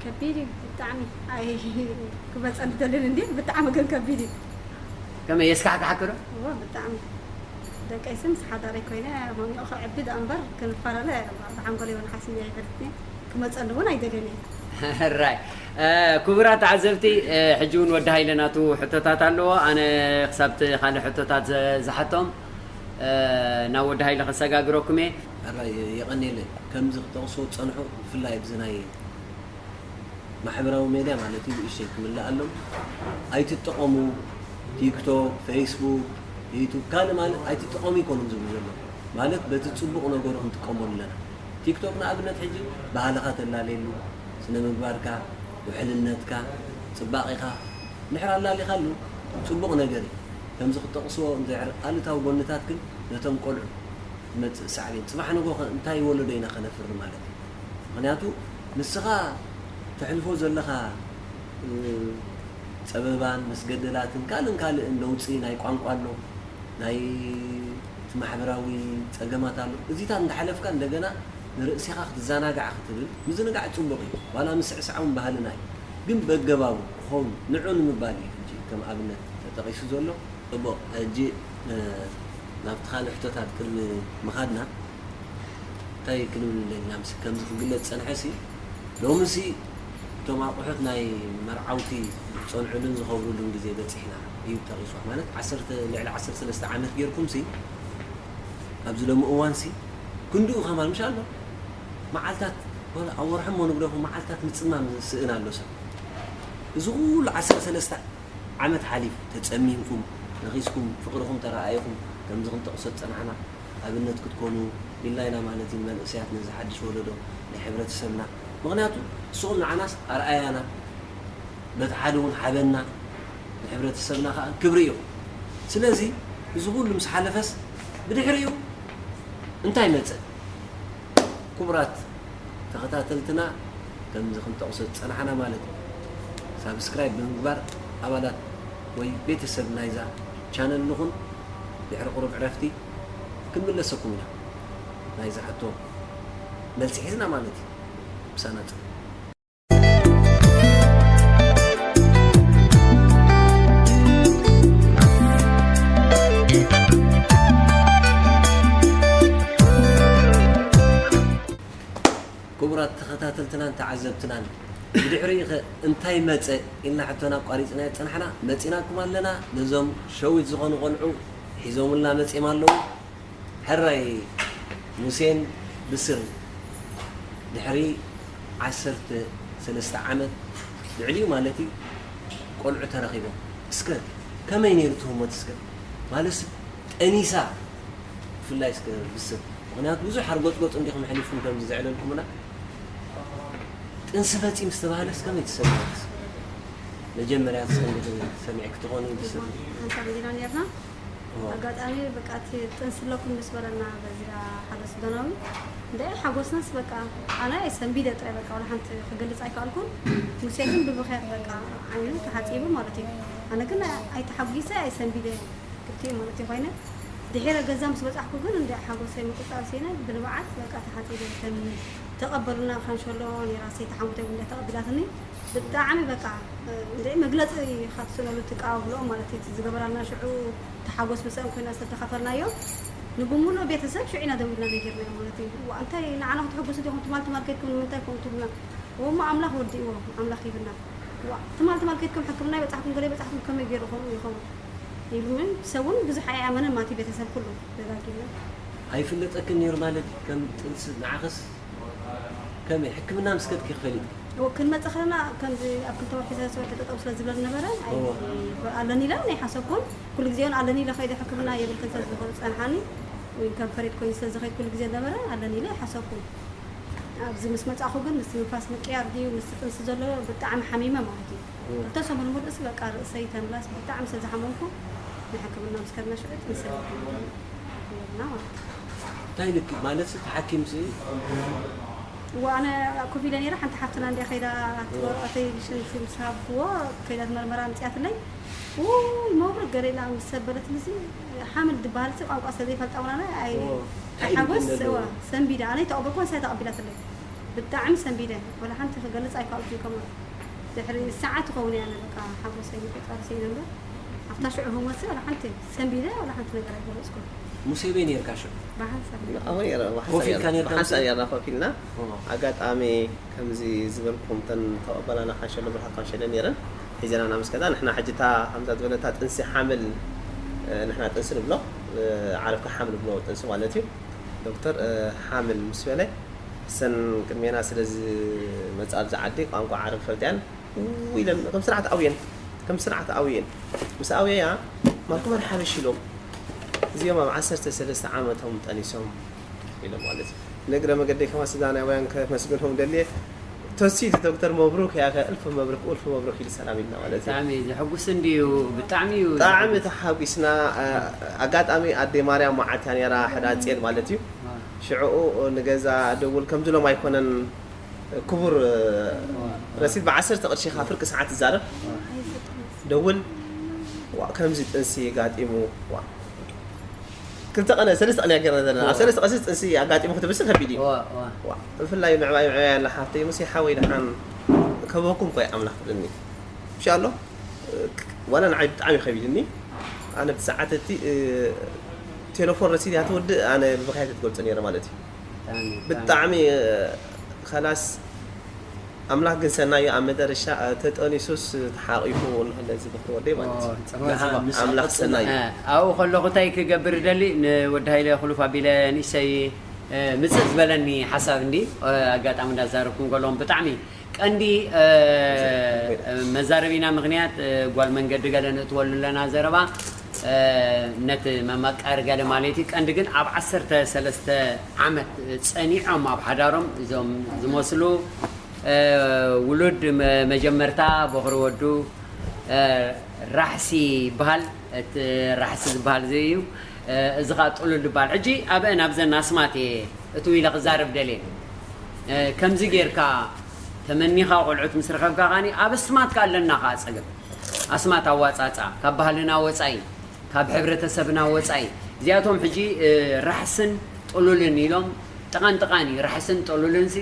ከቢድ እዩ ብጣዕሚ። ኣይ ክበፀ ንደልን እንዲ ብጣዕሚ ግን ከቢድ እዩ። ከመይ የስካሕካሓኪ ዶ? እወ ብጣዕሚ። ደቀይሲ ምስ ሓዳረይ ኮይነ ማሚቑ ከዕቢ ደኣ እምበር ክንፈላለ ብሓንጎለይ እውን ሓሲበ ኣይፈልጥን እየ። ክመፀኒ እውን ኣይደልን እየ። ሕራይ። እ፣ ክቡራት ተዓዘብቲ፣ እ፣ ሕጂ እውን ወዲ ሃይለ ናቱ ሕቶታት ኣለዎ። ኣነ ክሳብቲ ካልእ ሕቶታት ዘ-፣ ዝሓቶም፣ እ፣ ናብ ወዲ ሃይለ ከሰጋግረኩም እየ። ሕራይ፣ የቐንየለይ። ከምዚ ክጠቕስዎ ዝጸንሑ፣ ብፍላይ ኣብዚ ናይ ማሕበራዊ ሜድያ ማለት እዩ፣ ብእሽተይ ክምልኣሎም። ኣይትጠቐሙ፣ ቲክቶክ፣ ፌስቡክ፣ ዩቱብ፣ ካልእ ማለት ኣይትጠቐሙ ኣይኮኑን ዝብሉ ዘለዉ። ማለት በቲ ጽቡቕ ነገሩ ክንጥቀመሉ ኣለና። ቲክቶክ ንኣብነት ሕጂ ባህልኻ ተላለየሉ፣ ስነ ምግባርካ፣ ውሕልነትካ፣ ጽባቐኻ እንድሕር ኣላሊኻሉ ጽቡቕ ነገር እዩ። ከምዚ ክጠቕስዎ እንድሕር ኣሉታዊ ጎንታት ግን ነቶም ቆልዑ ዝመጽእ ሳዕቤን፣ ጽባሕ ንግሆ ከ እንታይ ወለዶ ኢና ከነፍሪ ማለት እዩ? ምኽንያቱ ንስኻ ተሕልፎ ዘለኻ፣ እ፣ ጸበባን መስገደላትን ካልእን ካልእን ለውጢ ናይ ቋንቋ ኣሎ፣ ናይ እቲ ማሕበራዊ ጸገማት ኣሎ። እዚታት እንዳሓለፍካ እንደገና ንርእስኻ ክትዘናጋዕ ክትብል፣ ምዝንጋዕ ጽቡቕ እዩ። ዋላ ምስዕሳዕ እውን ባህልና እዩ። ግን በገባቡ ክኸውን ንዑ ንምባል እዩ ሕጂ ከም ኣብነት ተጠቒሱ ዘሎ። ጽቡቕ፣ ሕጂ፣ እ፣ ናብቲ ካልእ ሕቶታት ቅድሚ ምኻድና፣ እንታይ ክንብል ንደሊ ኢና? ምስ ከምዚ ክግለጽ ዝጸንሐሲ፣ ሎምሲ እቶም ኣቑሑት ናይ መርዓውቲ ዝጸንዑሉን ዝኸብሩሉን ግዜ በጺሕና እዩ ጠቒሱ። ማለት ዓሰርተ፣ ልዕሊ ዓሰርተ ሰለስተ ዓመት ጌርኩምሲ፣ ኣብዚ ሎሚ እዋንሲ ክንድኡ ከማን ምሽ ኣሎ። መዓልታት፣ ወላ ኣብ ወርሒ እሞ ንግደፎ መዓልታት ምጽማም ዝስእን ኣሎ ሰብ። እዚ ኩሉ ዓሰርተ ሰለስተ ዓመት ሓሊፉ፣ ተጸሚምኩም፣ ነኺስኩም፣ ፍቕርኹም ተረኣኢኹም፣ ከምዚ ክንጠቕሶ ዝጸናሕና ኣብነት ክትኮኑ ኢልና ኢና ማለት እዩ፣ ንመንእሰያት፣ ነዚ ሓድሽ ወለዶ ናይ ሕብረተሰብና። ምኽንያቱ ንስኹም ንዓናስ ኣርኣያና፣ በቲ ሓደ እውን ሓበንና፣ ንሕብረተሰብና ከኣ ክብሪ ኢኹም። ስለዚ እዚ ኩሉ ምስ ሓለፈስ ብድሕሪኡ እንታይ መጸ? ክቡራት ተኸታተልትና፣ ከምዚ ክንጠቕሶ ዝጸናሕና ማለት እዩ። ሳብስክራይብ ብምግባር ኣባላት ወይ ቤተሰብ ናይዛ ቻነል ንኹን። ድሕሪ ቁሩብ ዕረፍቲ ክንምለሰኩም ኢና። ናይዛ ሕቶ መልሲ ሒዝና ማለት እዩ። ምሳና ጽንሑ። ክቡራት ተኸታተልትናን ተዓዘብትናን፣ ብድሕሪኡ ኸ እንታይ መጸ ኢልና ሕቶና ኣቋሪጽናዮ ዝጸናሕና፣ መጺናኩም ኣለና። ነዞም ሸዊት ዝኾኑ ቆልዑ ሒዞምልና መጺኦም ኣለዉ። ሕራይ ሙሴን ብስርን ድሕሪ ዓሰርተ ሰለስተ ዓመት ልዕሊኡ ማለት እዩ፣ ቆልዑ ተረኺቦም። እስከ ከመይ ነይሩ እቲ ህሞት? እስከ ማለትስ ጠኒሳ፣ ብፍላይ እስከ ብስር፣ ምኽንያቱ ብዙሕ ሓርጎጽጎጽ እንዲኹም ኣሕሊፍኩም ከምዚ ዘዕለልኩምና። ጥንሲ መጺ ምስ ተባህለስ ከመይ ተሰምዐት? መጀመርያ እስከ እንዲኹም ሰሚዕኪ ትኾኒ ብስር? ሓንሳብ ኢልና ነርና። እዎ። ኣጋጣሚ በቃ እቲ ጥንሲ ኣለኩም ምስ በለና በዚኣ ሓደ ሱዳናዊ፣ እንደ ሓጎስናስ በቃ ኣነ ኣይ ሰንቢደ ጥራይ በቃ ወላ ሓንቲ ክገልጽ ኣይከኣልኩን። ሙሴ ግን ብብኽያት በቃ ዓይኑ ተሓጺቡ ማለት እዩ። ኣነ ግን ኣይተሓጒሰ ኣይ ሰንቢደ ክልቲኡ ማለት እዩ ኮይነ። ድሒረ ገዛ ምስ በጻሕኩ ግን እንደ ሓጎሰይ ምቁጻር ሲነ ብንብዓት በቃ ተሓጺቡ ከም ተቐበሉና ካንሸሎ ነይራ ሰይቲ ሓሙተይ እውን እንደ ተቐቢላትኒ። ብጣዕሚ በቃ፣ እ፣ እንደ መግለጺ ካብ ትስእነሉ ትቃወብልኦ ማለት እዩ። እቲ ዝገበራልና ሽዑ ተሓጎስ ምስአን ኮይና ዝተካፈልናዮ። ንብሙሉእ ቤተሰብ ሽዑ ኢና ደዊልና ነጊርናዮ ማለት እዩ። "ዋ፣ እንታይ ንዓና ክትሕጉሱ ዲኹም? ትማል ትማል ከይድኩም ንምንታይ ከምኡ ትብሉና?" "እሞ ኣምላኽ ወዲእዎ፣ ኣምላኽ ሂብና። ዋ፣ ትማል ትማል ከይድኩም ሕክምና ይበጻሕኩም፣ ገለ ይበጻሕኩም፣ ከመይ ገይሩ ከምኡ ይኸውን?" ኢሉኒ። ሰብ እውን ብዙሕ ኣይኣመነን ማለት እዩ፣ ቤተሰብ ኩሉ ደጋጊምና። ኣይፍለጠክን ነይሩ ማለት እዩ፣ ከም ጥንሲ ንዓኽስ? ከመይ ሕክምና ምስ ከድኪ ክፈሊጥኪ? እዎ፣ ክንመጽእ ከለና ከምዚ ኣብ ክልተ ወርሒ ሰለስተ ወርሒ ጠጠው ስለ ዝብለኒ ነበረ። ኣይ፣ ኣለኒ ኢለ ናይ ሓሰብኩን ኩሉ ግዜ እውን ኣለኒ ኢለ ከይደ ሕክምና የብልክን ስለ ዝኮነ ጸንሓኒ ወይ ከም ፈሪድ ኮይኑ ስለ ዝኸይድ ኩሉ ግዜ ነበረ ኣለኒ ኢለ ሓሰብኩን። ኣብዚ ምስ መጻእኩ ግን ምስቲ ንፋስ ምቅያር ድዩ ምስቲ ጥንሲ ዘሎ ብጣዕሚ ሓሚመ ማለት እዩ። ክልተ ሰሙን ሙሉእ ርእሲ በቃ ርእሰይ ተምላስ ብጣዕሚ ስለ ዝሓመምኩ ናይ ሕክምና ምስ ከድና ሽዑ ጥንሲ ኣለኒ ማለት እዩ። እንታይ ኢልኪ? ማለት እቲ ሓኪም ሲ እዋ ኣነ ኮፍ ኢለ ነይረ። ሓንቲ ሓፍትና እንዲያ ከይዳ እቲ ወረቐተይ ሽንቲ ምስ ሃብክዎ ከይዳ ትመርመራ ኣምፅያትለይ። ውይ መብርክ ገለ ኢላ ምስ ሰበለትኒ ሲ ሓምል ዝበሃል ሲ ቋንቋ ስለ ዘይፈልጣ እውን ኣነ ኣይ ኦ፣ እንታይ ሓጎስ ኢልክን እዋ ኣለዎ? ሰንቢደ ኣነ ተቐበልኩ ንሳ ተቐቢላትለይ። ብጣዕሚ ሰንቢደ ወላ ሓንቲ ክገልፅ ኣይከኣልኩ እዩ ከምኡ ድሕሪ ሰዓት ትኸውን እያ ኣነ በቃ ሓጎሰይ ምቁፃር ስኢነ እምበር ኣብታ ሽዑ ህሞት ሲ ወላ ሓንቲ ሰንቢደ ወላ ሓንቲ ነገር ኣይገለፅኩን። ሙሴ በይ ነርካ ሽዑ? ብሓንሳብ ኣብኡ ነይረ ኮፍ ኢልካ ነርካ ብሓንሳብ ሙሴ? ነርና ኮፍ ኢልና። ኦ። ኣጋጣሚ ከምዚ ዝበልኩም እተን ተቐበላና ካንሸሎ ብርሃ ካንሸሎ ነይረን ሒዘናና ምስ ከዳ ንሕና ሕጂ እታ ከምዛ ዝበለታ ጥንሲ ሓምል እ፣ ንሕና ጥንሲ ንብሎ እ፣ ዓረፍካ ሓምል ንብሎ ጥንሲ ማለት እዩ። ዶክተር እ፣ ሓምል ምስ በለ እሰን ቅድሜና ስለ ዝመፃ ኣብዚ ዓዲ ቋንቋ ዓረብ ፈልጥያን ው ኢለን ከም ስርዓት ኣውየን ከም ስርዓት ኣውየን ምስ ኣውየያ ማልኩመን ሓበሽ ኢሎም እዚኦም ኣብ ዓሰርተ ሰለስተ ዓመቶም ጠኒሶም ኢሎም ማለት እዩ። ንእግረ መገደይ ከማ ሱዳናውያን ከመስግኖም ደልየ ተሲቲ ዶክተር መብሩክ ያኸ እልፍ መብሩክ እልፍ መብሩክ ኢሉ ሰላም ኢልና ማለት እዩ። ብጣዕሚ ዘሐጉስ እንድዩ። ብጣዕሚ እዩ ብጣዕሚ ተሓጒስና። ኣጋጣሚ ኣዴ ማርያም መዓት እያ ነይራ ሕዳጼን ማለት እዩ። ሽዕኡ ንገዛ ደውል ከምዚ ሎም ኣይኮነን ክቡር ረሲድ ብዓሰርተ ቅርሺ ኢኻ ፍርቂ ሰዓት ትዛረብ ደውል ዋ ከምዚ ጥንሲ ጋጢሙ ዋ ክልተ ቀነ ሰለስተ ቀነ ያገርና ዘለና ኣብ ሰለስተ ቀን ጥንሲ ኣጋጢሙ ክትብስ ከቢድ እዩ። ዋ ዋ ዋ ብፍላይ ምዕባይ ምዕባይ ኣላ ሓፍተይ ሙሴ ሓወይ ደሓን ከበኩም ኮይ ኣምላኽ ትብልኒ ኢንሻ ኣሎ ዋላ ንዓይ ብጣዕሚ ከቢድኒ ኣነ ብሰዓት እቲ ቴሌፎን ረሲድ እያ ትወድእ ኣነ ብብኽያት ትገልፆ ነይረ ማለት እዩ ብጣዕሚ ብጣዕሚ ከላስ ኣምላኽ ግን ሰናዩ ኣብ መደረሻ ተጠኒሱስ ተሓቂፉ እንሀለ እዚ በክሪ ወደይ ማለት እዩ ጽቡቅ ጽቡቅ ኣምላኽ ሰናዩ ኣብኡ ከለኹ እንታይ ክገብር ደሊ ንወዲ ሃይለ ክሉፍ ኣቢለ ንእሰይ ምፅእ ዝበለኒ ሓሳብ እንዲ ኣጋጣሚ እንዳዛረብኩም ከለኹም ብጣዕሚ ቀንዲ መዛረቢና ምክንያት ጓል መንገዲ ገለ ንእትወሉ ኣለና ዘረባ ነቲ መመቃር ገለ ማለት እዩ ቀንዲ ግን ኣብ ዓሰርተ ሰለስተ ዓመት ፀኒዖም ኣብ ሓዳሮም እዞም ዝመስሉ ውሉድ መጀመርታ በክሪ ወዱ ራሕሲ ይበሃል እቲ ራሕሲ ዝበሃል እዚ እዩ እዚ ከዓ ጥሉል ዝበሃል ሕጂ ኣበአን ኣብዘን ኣስማት እየ እትው ኢለ ክዛረብ ደልየ ከምዚ ጌርካ ተመኒኻ ቆልዑት ምስ ረኸብካ ከዓኒ ኣብ ኣስማት ከዓ ኣለና ከዓ ፀገም ኣስማት ኣዋፃፃ ካብ ባህልና ወፃኢ ካብ ሕብረተሰብና ወፃኢ እዚኣቶም ሕጂ ራሕስን ጥሉልን ኢሎም ጥቓን ጥቓን እዩ ራሕስን ጥሉልን ሲ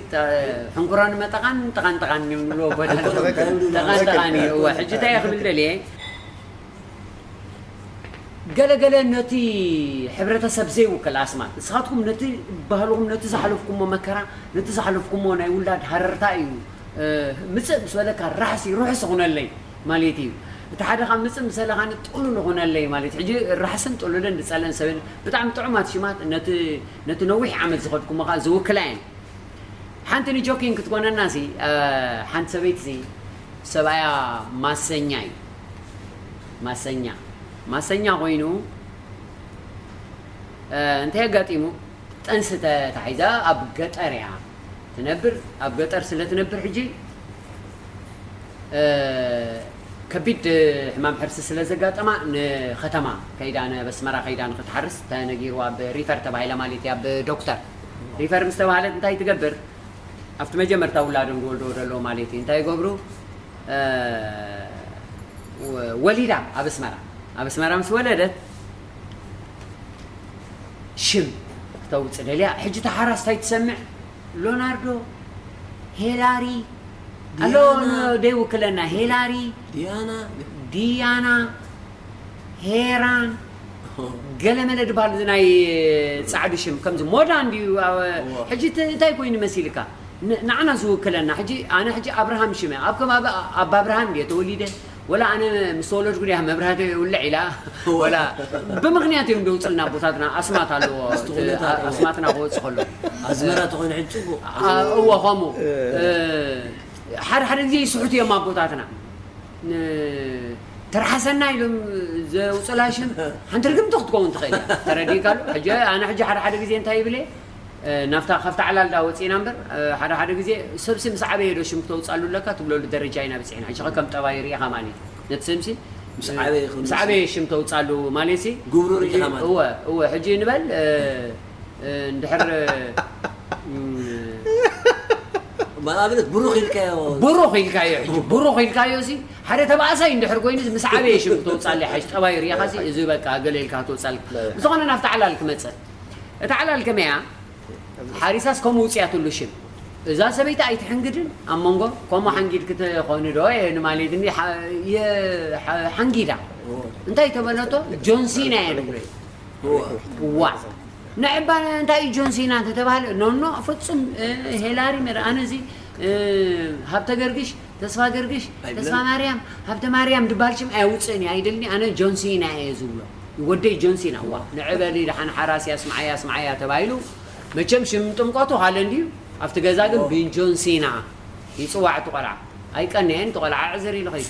ሕንኩሮ ንመጠቓን ጥቓን ጥቓን ንብሎ ጎዳል ጥቓን ጥቓን እዩ እወ ሕጂ እንታይ እየ ክብል ደልየ ገለገለ ነቲ ሕብረተሰብ ዘይውክል ኣስማት ንስኻትኩም ነቲ ባህልኹም ነቲ ዝሓለፍኩሞ መከራ ነቲ ዝሓለፍኩሞ ናይ ውላድ ሃረርታ እዩ ምፅእ ምስ በለካ ራሕሲ ሩሕስ ኹነለይ ማለት እዩ እቲ ሓደ ካብ ምፅእ ምስ በለካ ጥሉል ኹነለይ ማለት ሕጂ ራሕስን ጥሉልን ዝፀለን ሰብን ብጣዕሚ ጥዑማት ሽማት ነቲ ነዊሕ ዓመት ዝኸድኩሞ ከዓ ዝውክላ እየን ሓንቲ ንጆኪን ክትኮነና ሲ ሓንቲ ሰበይቲ ሲ ሰብኣያ ማሰኛ እዩ ማሰኛ ማሰኛ ኮይኑ እንታይ ኣጋጢሙ ጠንሲ ተታሒዛ ኣብ ገጠር እያ ትነብር ኣብ ገጠር ስለ ትነብር ሕጂ ከቢድ ሕማም ሕርሲ ስለ ዘጋጠማ ንከተማ ከይዳ ናብ ኣስመራ ከይዳ ንክትሓርስ ተነጊርዋ ብሪፈር ተባሂላ ማለት እያ ብዶክተር ሪፈር ምስ ተባሃለት እንታይ ትገብር ኣብቲ መጀመርታ ውላዶም ዝወልድዎ ዘለዉ ማለት እዩ እንታይ ይገብሩ ወሊዳ ኣብ ኣስመራ ኣብ ኣስመራ ምስ ወለደት ሽም ክተውፅእ ደልያ ሕጂ ተሓራስታይ ትሰምዕ ሎናርዶ ሄላሪ ኣሎ ዘይውክለና ሄላሪ ዲያና ዲያና ሄራን ገለመለ ዝበሃል ናይ ፃዕዱ ሽም ከምዚ ሞዳ እንድዩ ሕጂ እንታይ ኮይኑ መሲልካ ንዓና ዝውክለና ሕጂ ኣነ ሕጂ ኣብርሃም ሽመ ኣብ ከባቢ ኣባ ኣብርሃም እየ ተወሊደ ወላ ኣነ ምስ ተወለድኩ ድያ መብራህቲ ይውልዕ ኢላ፣ ወላ ብምኽንያት እዮም ደውፅልና ኣቦታትና፣ ኣስማት ኣለዎ። ኣስማትና ክወፅእ ከሎ ኣዝመራ ተኾይኑ ሕጂ ፅቡቅ። እዎ ከምኡ። ሓደ ሓደ ግዜ ይስሕቱ እዮም ኣቦታትና። ተርሓሰና ኢሎም ዘውፅላ ሽም ሓንቲ ርግምቲ ክትከውን ትኽእል እያ። ተረዲእካሉ? ሕጂ ኣነ ሕጂ ሓደ ሓደ ግዜ እንታይ ይብል እየ፣ ናብታ ካብታ ዕላል ዳ ወፂእና እምበር፣ ሓደ ሓደ ግዜ ሰብሲ ምስ ዓበየ ዶ ሽም ክተውፃሉ ኣለካ ትብለሉ ደረጃ ኢና በፂሕና። ሕጂ ከም ጠባይ ርኢኻ ማለት እዩ። ነቲ ስምሲ ምስ ዓበየ ከም ምስ ዓበየ ሽም ተውፃሉ ማለት ሲ። ግብሩ ርኢኻ ማለት እዩ። እወ፣ እወ፣ ሕጂ ንበል፣ እንድሕር ንኣብነት ብሩኽ ኢልካዮ። ብሩኽ ኢልካዮ። ሕጂ ብሩኽ ኢልካዮ ሲ ሓደ ተባእሳይ እንድሕር ኮይኑ ምስ ዓበየ ሽም ክተውፃሉ ሓሽ ጠባይ ርኢኻ ሲ። እዚ በቃ ገለ ኢልካ ክትወፃሉ። ብዝኾነ ናብታ ዕላል ክመፅእ። እታ ዕላል ከመያ ሓሪሳስ ከምኡ ውፅያትሉ ሽም። እዛ ሰበይቲ ኣይትሕንግድን ኣብ መንጎ። ከምኡ ሓንጊድ ክትኾኑ ዶ የንማሌድኒ። ሓንጊዳ እንታይ ተበለቶ? ጆንሲና እየ ንብሎ። ዋ ንዕባ እንታይ እዩ ጆንሲና እንተተባህለ፣ ኖኖ ፍጹም። ሄላሪ መረ ኣነ እዚ ሃብተ ገርግሽ፣ ተስፋ ገርግሽ፣ ተስፋ ማርያም፣ ሃብተ ማርያም ድባል ሽም ኣየውፅእን እየ፣ ኣይደልኒ። ኣነ ጆንሲና እየ ዝብሎ። ወደይ ጆንሲና። ዋ ንዕበሊ ደሓን ሓራስያ ስምዓያ ስምዓያ ተባሂሉ። መቸም ሽም ጥምቀቱ ካለ እንድዩ። ኣብቲ ገዛ ግን ብንጆንሲና ይፅዋዕ እቲ ቆልዓ። ኣይቀነየን እቲ ቆልዓ። ዕዝር ኢሉ ኸይዱ።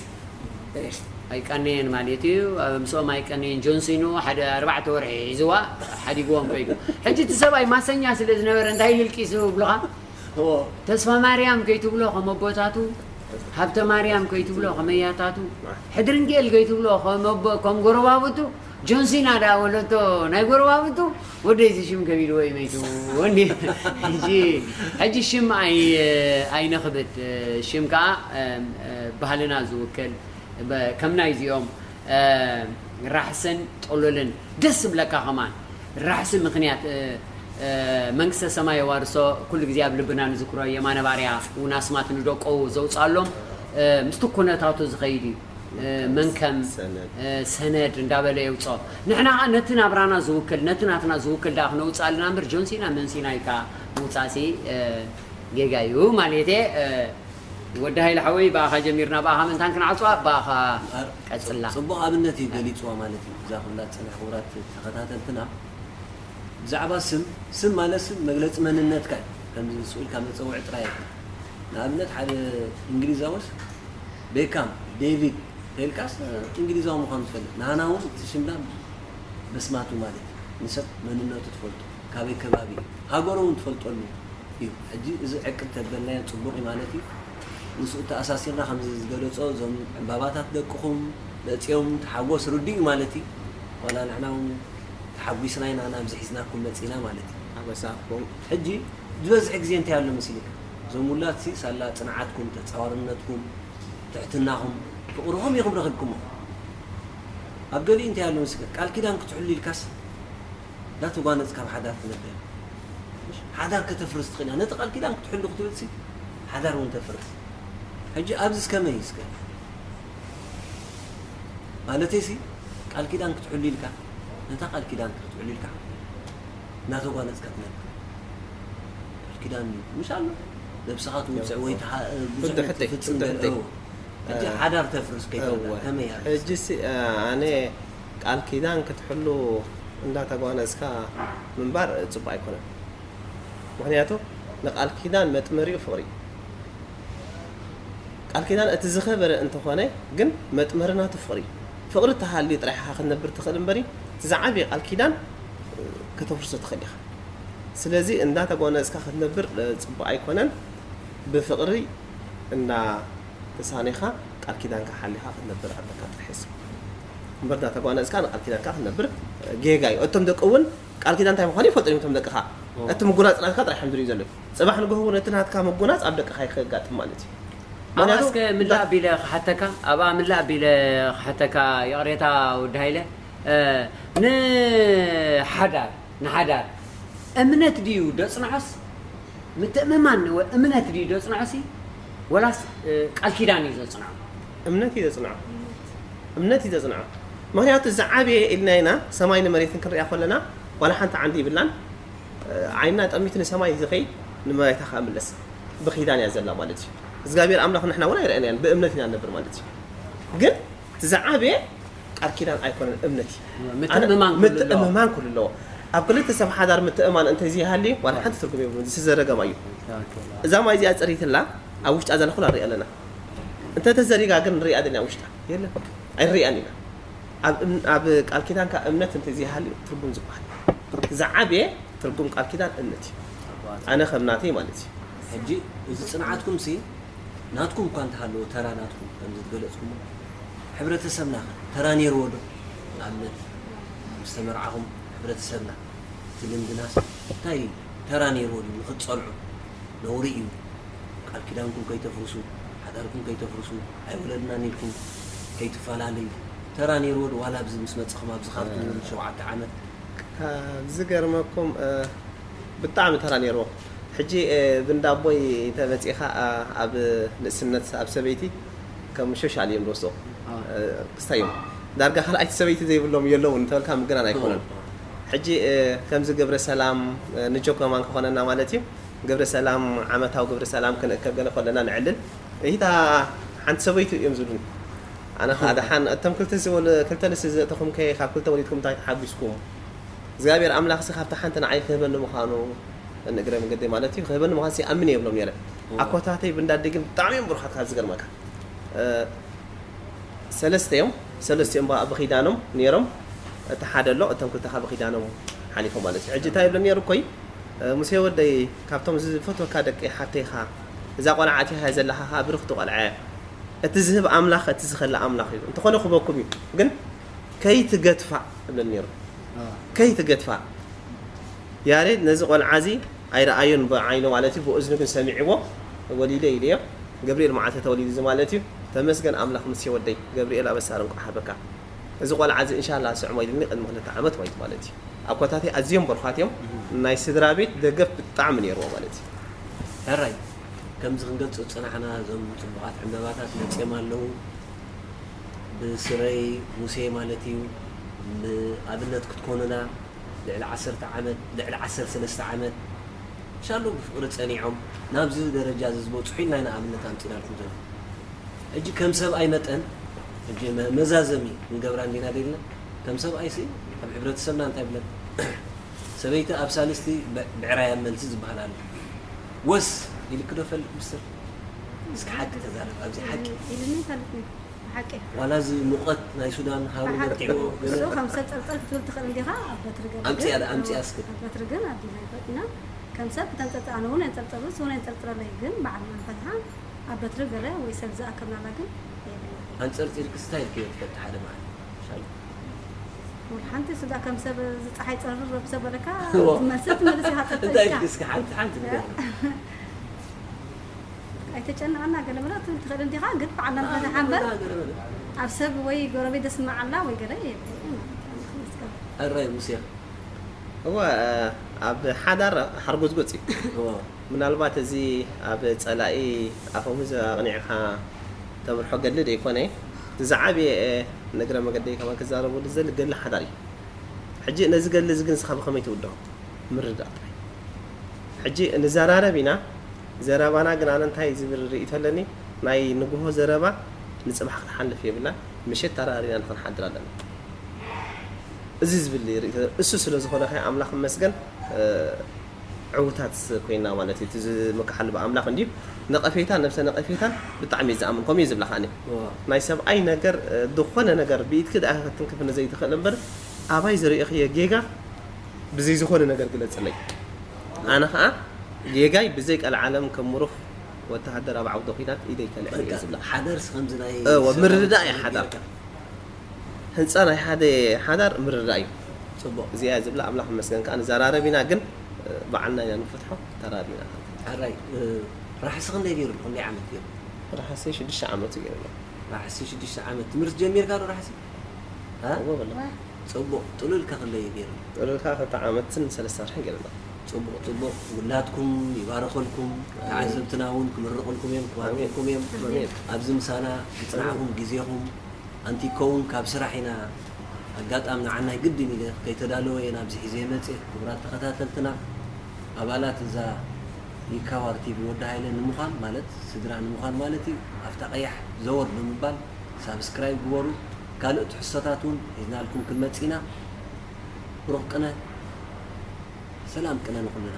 ኣይቀነየን ማለት እዩ። ምስኦም ኣይቀነየን። ጆንሲኑ ሓደ ኣርባዕተ ወርሒ ሒዝዋ ሓዲግዎም ከይዱ። ሕጂ እቲ ሰብኣይ ማሰኛ ስለ ዝነበረ እንታይ ኢሉ ልቂሱ ይብሉኻ? ተስፋ ማርያም ከይትብሎ ከም ኣቦታቱ፣ ሃብተ ማርያም ከይትብሎ ከም ኣያታቱ፣ ሕድርንጌል ከይትብሎ ከም ኣቦ-፣ ከም ጎረባብቱ፣ ጆንሲና ደኣ ወለቶ ናይ ጎረባብቱ ወደይ እዚ ሽም ከቢድዎ እዩ መይቱ። ወንዲ ሕጂ ሕጂ ሽም ኣይ ኣይነኽብድ። ሽም ከኣ ባህልና ዝውክል ከም ናይ እዚኦም ራሕስን ጥሉልን ደስ ዝብለካ ከማን ራሕሲ ምኽንያት መንግስተ ሰማይ የዋርሶ። ኩሉ ግዜ ኣብ ልብና ንዝክሮ የማነ ባርያ እውን ኣስማት ንደቆ ዘውፅኣሎም ምስቲ ኩነታቱ ዝኸይድ እዩ። መንከም ሰነድ እንዳበለ የውፅኦ። ንሕና ከዓ ነቲ ናብራና ዝውክል ነቲ ናትና ዝውክል ደኣ ክነውፅኣልና እምበር ጆንሲና መንሲና ኢልካ ምውፃእሲ ጌጋ እዩ ማለት እየ። ወዲ ሃይለ ሓወይ ብኣኻ ጀሚርና ብኣኻ ምእንታን ክንዓፅዋ ብኣኻ ቀፅላ። ፅቡቕ ኣብነት እዩ ገሊፅዋ ማለት እዩ። እዛ ኩላ ዝፀንሐ ክቡራት ተኸታተልትና ብዛዕባ ስም፣ ስም ማለት ስም መግለፂ መንነትካ እዩ። ከምዚ ስኡ ኢልካ መፀውዒ ጥራይ ኣይኮነ። ንኣብነት ሓደ እንግሊዛውስ ቤካም፣ ዴቪድ ተልካስ እንግሊዛዊ ምዃኑ ትፈልጥ። ንሃና እውን እቲ ሽምና በስማቱ ማለት እዩ። ንሰብ መንነቱ ትፈልጦ፣ ካበይ ከባቢ እዩ፣ ሃገሩ እውን ትፈልጠሉ እዩ። ሕጂ እዚ ዕቅድ ተበልናዮ ፅቡቕ እዩ ማለት እዩ። ምስኡ ተኣሳሲርና ከምዚ ዝገለፆ እዞም ዕምባባታት ደቅኹም መፂኦም ተሓጎስ ርዱእ እዩ ማለት እዩ። ዋላ ንሕና እውን ተሓጒስና ኢና ናብዚ ሒዝናኩም መፂና ማለት እዩ። ሓጎሳኹም። ሕጂ ዝበዝሕ ግዜ እንታይ ኣሎ መሲልካ? እዞም ውላድሲ ሳላ ፅንዓትኩም፣ ተፃዋርነትኩም፣ ትሕትናኹም፣ ፍቕርኹም ኢኹም ረኺብኩሞ። ኣብ ገሊኡ እንታይ ኣሎ መሲልካ? ቃል ኪዳን ክትሕሉ ኢልካስ እንዳተጓነጽካ ኣብ ሓዳር ትነብር። ሓዳር ከተፍርስ ትኽእል እያ። ነቲ ቃል ኪዳን ክትሕሉ ክትብል ሲ ሓዳር እውን ተፍርስ። ሕጂ ኣብዚስ ከመይ እዩ እስከ? ማለተይሲ ቃል ኪዳን ክትሕሉ ኢልካ ነታ ቃል ኪዳን ክትሕሉ ኢልካ እናተጓነጽካ ትነብር። ቃል ኪዳን ምሽ ኣሎ ነብስኻ ትውፅዕ ወይ ብዙሕ ትፍፅም ገለ። ሕጂ ሓዳር ተፍርስ ከይተብላ ከመይ እያ? ሕጂ ሲ ኣነ ቃል ኪዳን ክትሕሉ እንዳተጓነጽካ ምንባር ጽቡቕ ኣይኮነን። ምኽንያቱ ንቃል ኪዳን መጥመሪኡ ፍቕሪ እዩ። ቃል ኪዳን እቲ ዝኸበረ እንተኾነ ግን መጥመሪ ናቱ ፍቕሪ እዩ። ፍቕሪ ተሃልዩ ጥራሕ ኢኻ ክትነብር ትኽእል እምበሪ እቲ ዝዓበየ ቃል ኪዳን ከተፍርሶ ትኽእል ኢኻ። ስለዚ እንዳተጓነጽካ ክትነብር ጽቡቕ ኣይኮነን። ብፍቕሪ እንዳ ተሳኒኻ ቃል ኪዳንካ ሓሊኻ ክትነብር ኣለካ ጥራሕ እዩ። እምበር እንዳተጓነጽካ ንቃል ኪዳንካ ክትነብር ጌጋ እዩ። እቶም ደቂ እውን ቃል ኪዳን እንታይ ምዃኑ ይፈልጡ እዮም እቶም ደቅኻ። እቲ ምጉናጽ ናትካ ጥራሕ እዮም ዝርእዩ ዘለዉ። ጽባሕ ንግሆ እውን እቲ ናትካ ምጉናጽ ኣብ ደቅኻ እዩ ከጋጥም ማለት እዩ። ኣብኣ ምኽንያቱ እስከ ምላእ ኣቢለ ክሓተካ፣ ኣብኣ ምላእ ኣቢለ ክሓተካ ይቕሬታ ወዲ ሃይለ። ንሓዳር ንሓዳር እምነት ድዩ ደጽንዖስ ምትእምማን እምነት ድዩ ደጽንዖሲ ወላስ ቃል ኪዳን እዩ ዘጽንዖ? እምነት እዩ ዘጽንዖ። እምነት እዩ ዘጽንዖ። ምኽንያቱ ዝዓበየ ኢልና ኢና ሰማይ ንመሬትን ክንሪኣ ከለና ዋላ ሓንቲ ዓንዲ ይብላን። ዓይንና ጠሚቱ ንሰማይ ዝኸይድ ንመሬታ ከዓ ምለስ ብኺዳን እያ ዘላ ማለት እዩ። እግዚኣብሔር ኣምላኽ ንሕና እውን ኣይረኣናያን ብእምነት ኢና ንነብር ማለት እዩ። ግን እቲ ዝዓበየ ቃል ኪዳን ኣይኮነን፣ እምነት እዩ። ምትእምማን ኣነ- ክህሉ ኣለዎ። ምትእምማን ክህሉ ኣለዎ። ኣብ ክልተ ሰብ ሓዳር ምትእምማን እንተዘይሃልዩ ዋላ ሓንቲ ትርጉም የብሉን። እዚ ዝረገም እዩ። እዛ ማይ እዚኣ ፀሪትላ ኣብ ውሽጣ ዘላ ኩላ ንሪኣ ኣለና። እንተተዘሪጋ ግን ንሪኣ ዘለና ውሽጣ የለን፣ ኣይንሪኣን ኢና። ኣብ እም- ኣብ ቃል ኪዳንካ እምነት እንተዘይሃልዩ ትርጉም ዝበሃል ዝዓበየ ትርጉም ቃል ኪዳን እምነት እዩ። ኣነ ከም ናተይ ማለት እዩ። ሕጂ እዚ ፅንዓትኩም ሲ ናትኩም እኳ እንተሃለዎ፣ ተራ ናትኩም ከምዚ ዝገለፅኩሞ፣ ሕብረተሰብና ከ ተራ ነይርዎ ዶ? ንኣብነት ምስ ተመርዓኹም፣ ሕብረተሰብና እቲ ልምድናስ እንታይ ተራ ነይርዎ ድዩ ንክትፀንዑ? ነውሪ እዩ። ቃል ኪዳንኩም ከይተፍርሱ፣ ሓዳርኩም ከይተፍርሱ፣ ኣይወለድናን ኢልኩም ከይትፈላለዩ ተራ ነይርዎ ዶ? ዋላ ኣብዚ ምስ መፅኹም ኣብዚ ካብቲ እውን ሸውዓተ ዓመት ዝገርመኩም ብጣዕሚ ተራ ነይርዎ። ሕጂ ብንዳቦይ ተመፂኻ ኣብ ንእስነት ኣብ ሰበይቲ ከም ሾሻል እዮም ዝወስዶ ክስታይ እዮም። ዳርጋ ካልኣይቲ ሰበይቲ ዘይብሎም የለውን እንተበልካ ምግናን ኣይኮነን። ሕጂ ከምዚ ግብረ ሰላም ንጆ ከማን ክኾነና ማለት እዩ። ግብረ ሰላም ዓመታዊ ግብረ ሰላም ክንእከብ ገለ ከለና ንዕልል እታ ሓንቲ ሰበይቱ እዮም ዝብሉን። ኣነ ከዓ ደሓን እቶም ክልተ ዝወለ ክልተ ንስቲ ዘእተኹም ከ ካብ ክልተ ወሊድኩም እንታይ ተሓጒስኩም? እግዚኣብሔር ኣምላኽሲ ካብታ ሓንቲ ንዓይ ክህበኒ ምዃኑ ንእግረ መንገደይ ማለት እዩ ክህበኒ ምዃንሲ ይኣምን እየ ይብሎም ነይረ። ኣኮታተይ ብንዳደይ ግን ብጣዕሚ እዮም ብሩኻት ካብ ዝገርመካ ሰለስተ እዮም። ሰለስቲኦም ብኺዳኖም ነይሮም። እቲ ሓደ ኣሎ እቶም ክልተ ካብ ኺዳኖም ሓሊፎም ማለት እዩ። ሕጂ እንታይ ይብለኒ ነይሩ እኮይ ሙሴ ወደይ ካብቶም ዝፈትወካ ደቂ ሓፍተይኻ እዛ ቆልዓ ኣቲኻ ዘለኻ ከዓ ብርኽቲ ቆልዓ እያ። እቲ ዝህብ ኣምላኽ እቲ ዝኸልእ ኣምላኽ እዩ። እንተኾነ ክበኩም እዩ ግን ከይትገትፋ እብለኒ ነይሩ። ከይትገትፋ ያሬድ ነዚ ቆልዓ እዚ ኣይረኣዮን ብዓይኑ ማለት እዩ ብእዝኑ ግን ሰሚዕዎ ወሊደ ኢለዮ። ገብርኤል መዓልቲ ተወሊዱ እዚ ማለት እዩ። ተመስገን ኣምላኽ ምስ ወደይ ገብርኤል ኣበሳር እንቋዕ ሃበካ። እዚ ቆልዓ እዚ እንሻላ ስዕሞ ኢልኒ ቅድሚ ክልተ ዓመት ወይ ማለት እዩ። ኣኮታተይ ኣዝዮም በርኳት እዮም። ናይ ስድራ ቤት ደገፍ ብጣዕሚ ነይርዎ ማለት እዩ። ሕራይ ከምዚ ክንገልፅ ዝፅናሕና እዞም ፅቡቓት ዕምበባታት መፅኦም ኣለዉ። ብስረይ ሙሴ ማለት እዩ። ንኣብነት ክትኮኑና ልዕሊ ዓሰርተ ዓመት ልዕሊ ዓሰርተ ሰለስተ ዓመት ሻሎ ብፍቕሪ ፀኒዖም ናብዚ ደረጃ እዚ ዝበፅሑ ኢልና ኢና ኣብነት ኣምፂናልኩም ዘለና። ሕጂ ከም ሰብኣይ መጠን ሕጂ መ- መዛዘሚ ንገብራ እንዲና ደልና ከም ሰብኣይ ሲ ኣብ ሕብረተሰብና እንታይ ብለን ሰበይቲ ኣብ ሳልስቲ ብ- ብዕራይ ኣብ መልሲ ዝበሃል ኣሎ። ወስ ኢልክ ዶ ፈልጥ ምስር እስኪ ሓቂ ተዛረብ ኣብዚ ሓቂ ኢልኒ ይፈልጥኒ ብሓቂ ዋላ እዚ ሙቐት ናይ ሱዳን ሃሩ ብሓቂ መርቲዕዎ ገለ እሱ ከም ሰብ ፀልፀል ክትብል ትኽእል እንዲኻ ኣብ በትሪ ገለ ኣምፅያ ግን- ኣምፅያ እስኪ ኣብ በትሪ ግን ኣዲና ይፈጥና ከም ሰብ ብተንፀልፀ ኣነ እውን የንፀልፀሉ እሱ እውን የንፀልፅለለይ ግን በዓል መንፈትሓ ኣብ በትሪ ገለ ወይ ሰብ ዝኣከብናላ ግን የብልና ኣንፀርፂርክ ስታይል ከዮ ትፈልጥ ሓደ መዓልቲ ሻሎ ወላ ሓንቲ ስጋ ከም ሰብ ዝፀሓይ ፀርርር ሰብ በለካ እዎ። ትመልሰ ትመልስ ኢኻ እንታይ ፀርፀርካ እስኪ ሓንቲ ሓንቲ ንገር ኣይተጨንቐና ገለ መለ ትብል ትኽእል እንዲኻ ግን በዓልና ንፈትሓ እምበር ኣብ ሰብ ወይ ጎረቤት ደስምዓላ ወይ ገለ የብለይ ማለት እዩ። ኣራይ ሙሴ እወ ኣብ ሓዳር ሓርጎፅጎፅ እዩ። እዎ ምናልባት እዚ ኣብ ፀላኢ ኣፈሙዝ ኣቕኒዕኻ ተምርሖ ገድሊ ደይኮነ እቲ ዝዓብየ ንእግረ መገደይ ከማን ክዛረበሉ ዝደሊ ገድሊ ሓዳር እዩ። ሕጂ ነዚ ገድሊ እዚ ግን ንስኻ ብኸመይ ትውድኦ ምርዳእ ጥራይ። ሕጂ ንዘራረብ ኢና። ዘረባና ግን ኣነ እንታይ ዝብል ርእይቶ ኣለኒ ናይ ንግሆ ዘረባ ንፅባሕ ክትሓልፍ የብላን። ምሸት ተራሪና ንክንሓድር ኣለና። እዚ ዝብል ርእይቶ እሱ ስለ ዝኾነ ከ ኣምላኽ ይመስገን ዕውታት ኮይና ማለት እዩ። እቲ ዝምክሓሉ ብኣምላኽ እንድዩ። ነቐፌታ ነብሰ ነቐፌታን ብጣዕሚ እየ ዝኣምን። ከምኡ እየ ዝብላ ከኣኒ ናይ ሰብኣይ ነገር ዝኾነ ነገር ብኢድኪ ደኣ ክትንክፍ ንዘይትኽእል እምበር ኣባይ ዝርእኽዮ ጌጋ ብዘይ ዝኾነ ነገር ግለፅለይ። ኣነ ከዓ ጌጋይ ብዘይ ቀልዓለም ከም ምሩኽ ወተሃደር ኣብ ዓውደ ኲናት ኢደይ ከልዕል እየ ዝብላ። ሓዳርስ ከምዚ ናይ እወ፣ ሰብ ምርድዳእ እዩ ሓዳር ሓዳር። ጌርካ። ህንፃ ናይ ሓደ ሓዳር ምርድዳእ እዩ። ፅቡቕ እዚኣ ዝብላ ኣምላኽ ይመስገን ከዓ ንዘራረብ ኢና ግን በዓልና ኢና ንፈትሖ። ተራርቢና ሓራይ ራሕሲ ክንደይ ገይሩ ኣሎ ክንደይ ዓመት ገይሩ ራሕሲ ሽዱሽተ ዓመት ገይሩ ኣሎ። ራሕሲ ሽዱሽተ ዓመት ትምህርቲ ጀሚርካ ዶ ራሕሲ እ? እዎ በሎ ፅቡቕ ጥሉል ከክለየ ገይሩ ጥሉልካ ክልተ ዓመትን ሰለስተ ወርሒ ገይሩ ኣሎ። ፅቡቕ ፅቡቕ ውላድኩም ይባረኸልኩም ተዓዘብትና እውን ክምርቕልኩም እዮም ክባርኩልኩም እዮም ኣሜን። ኣብዚ ምሳና ዝፅናዕኹም ግዜኹም ኣንቲኮ እውን ካብ ስራሕ ኢና ኣጋጣሚ ንዓናይ ግድን ኢለ ከይተዳለወ እየ ናብዚ ሒዘ መፅእ ክቡራት ተኸታተልትና ኣባላት እዛ ይካዋር ቲቪ ወዲ ሃይለ ንምዃን ማለት ስድራ ንምዃን ማለት እዩ ኣብታ ቀያሕ ዘወር ብምባል ሳብስክራይብ ግበሩ። ካልእ ትሕዝቶታት እውን ሒዝናልኩም ክንመጽእ ኢና። ብሩኽ ቅነ፣ ሰላም ቅነ ንኹልና።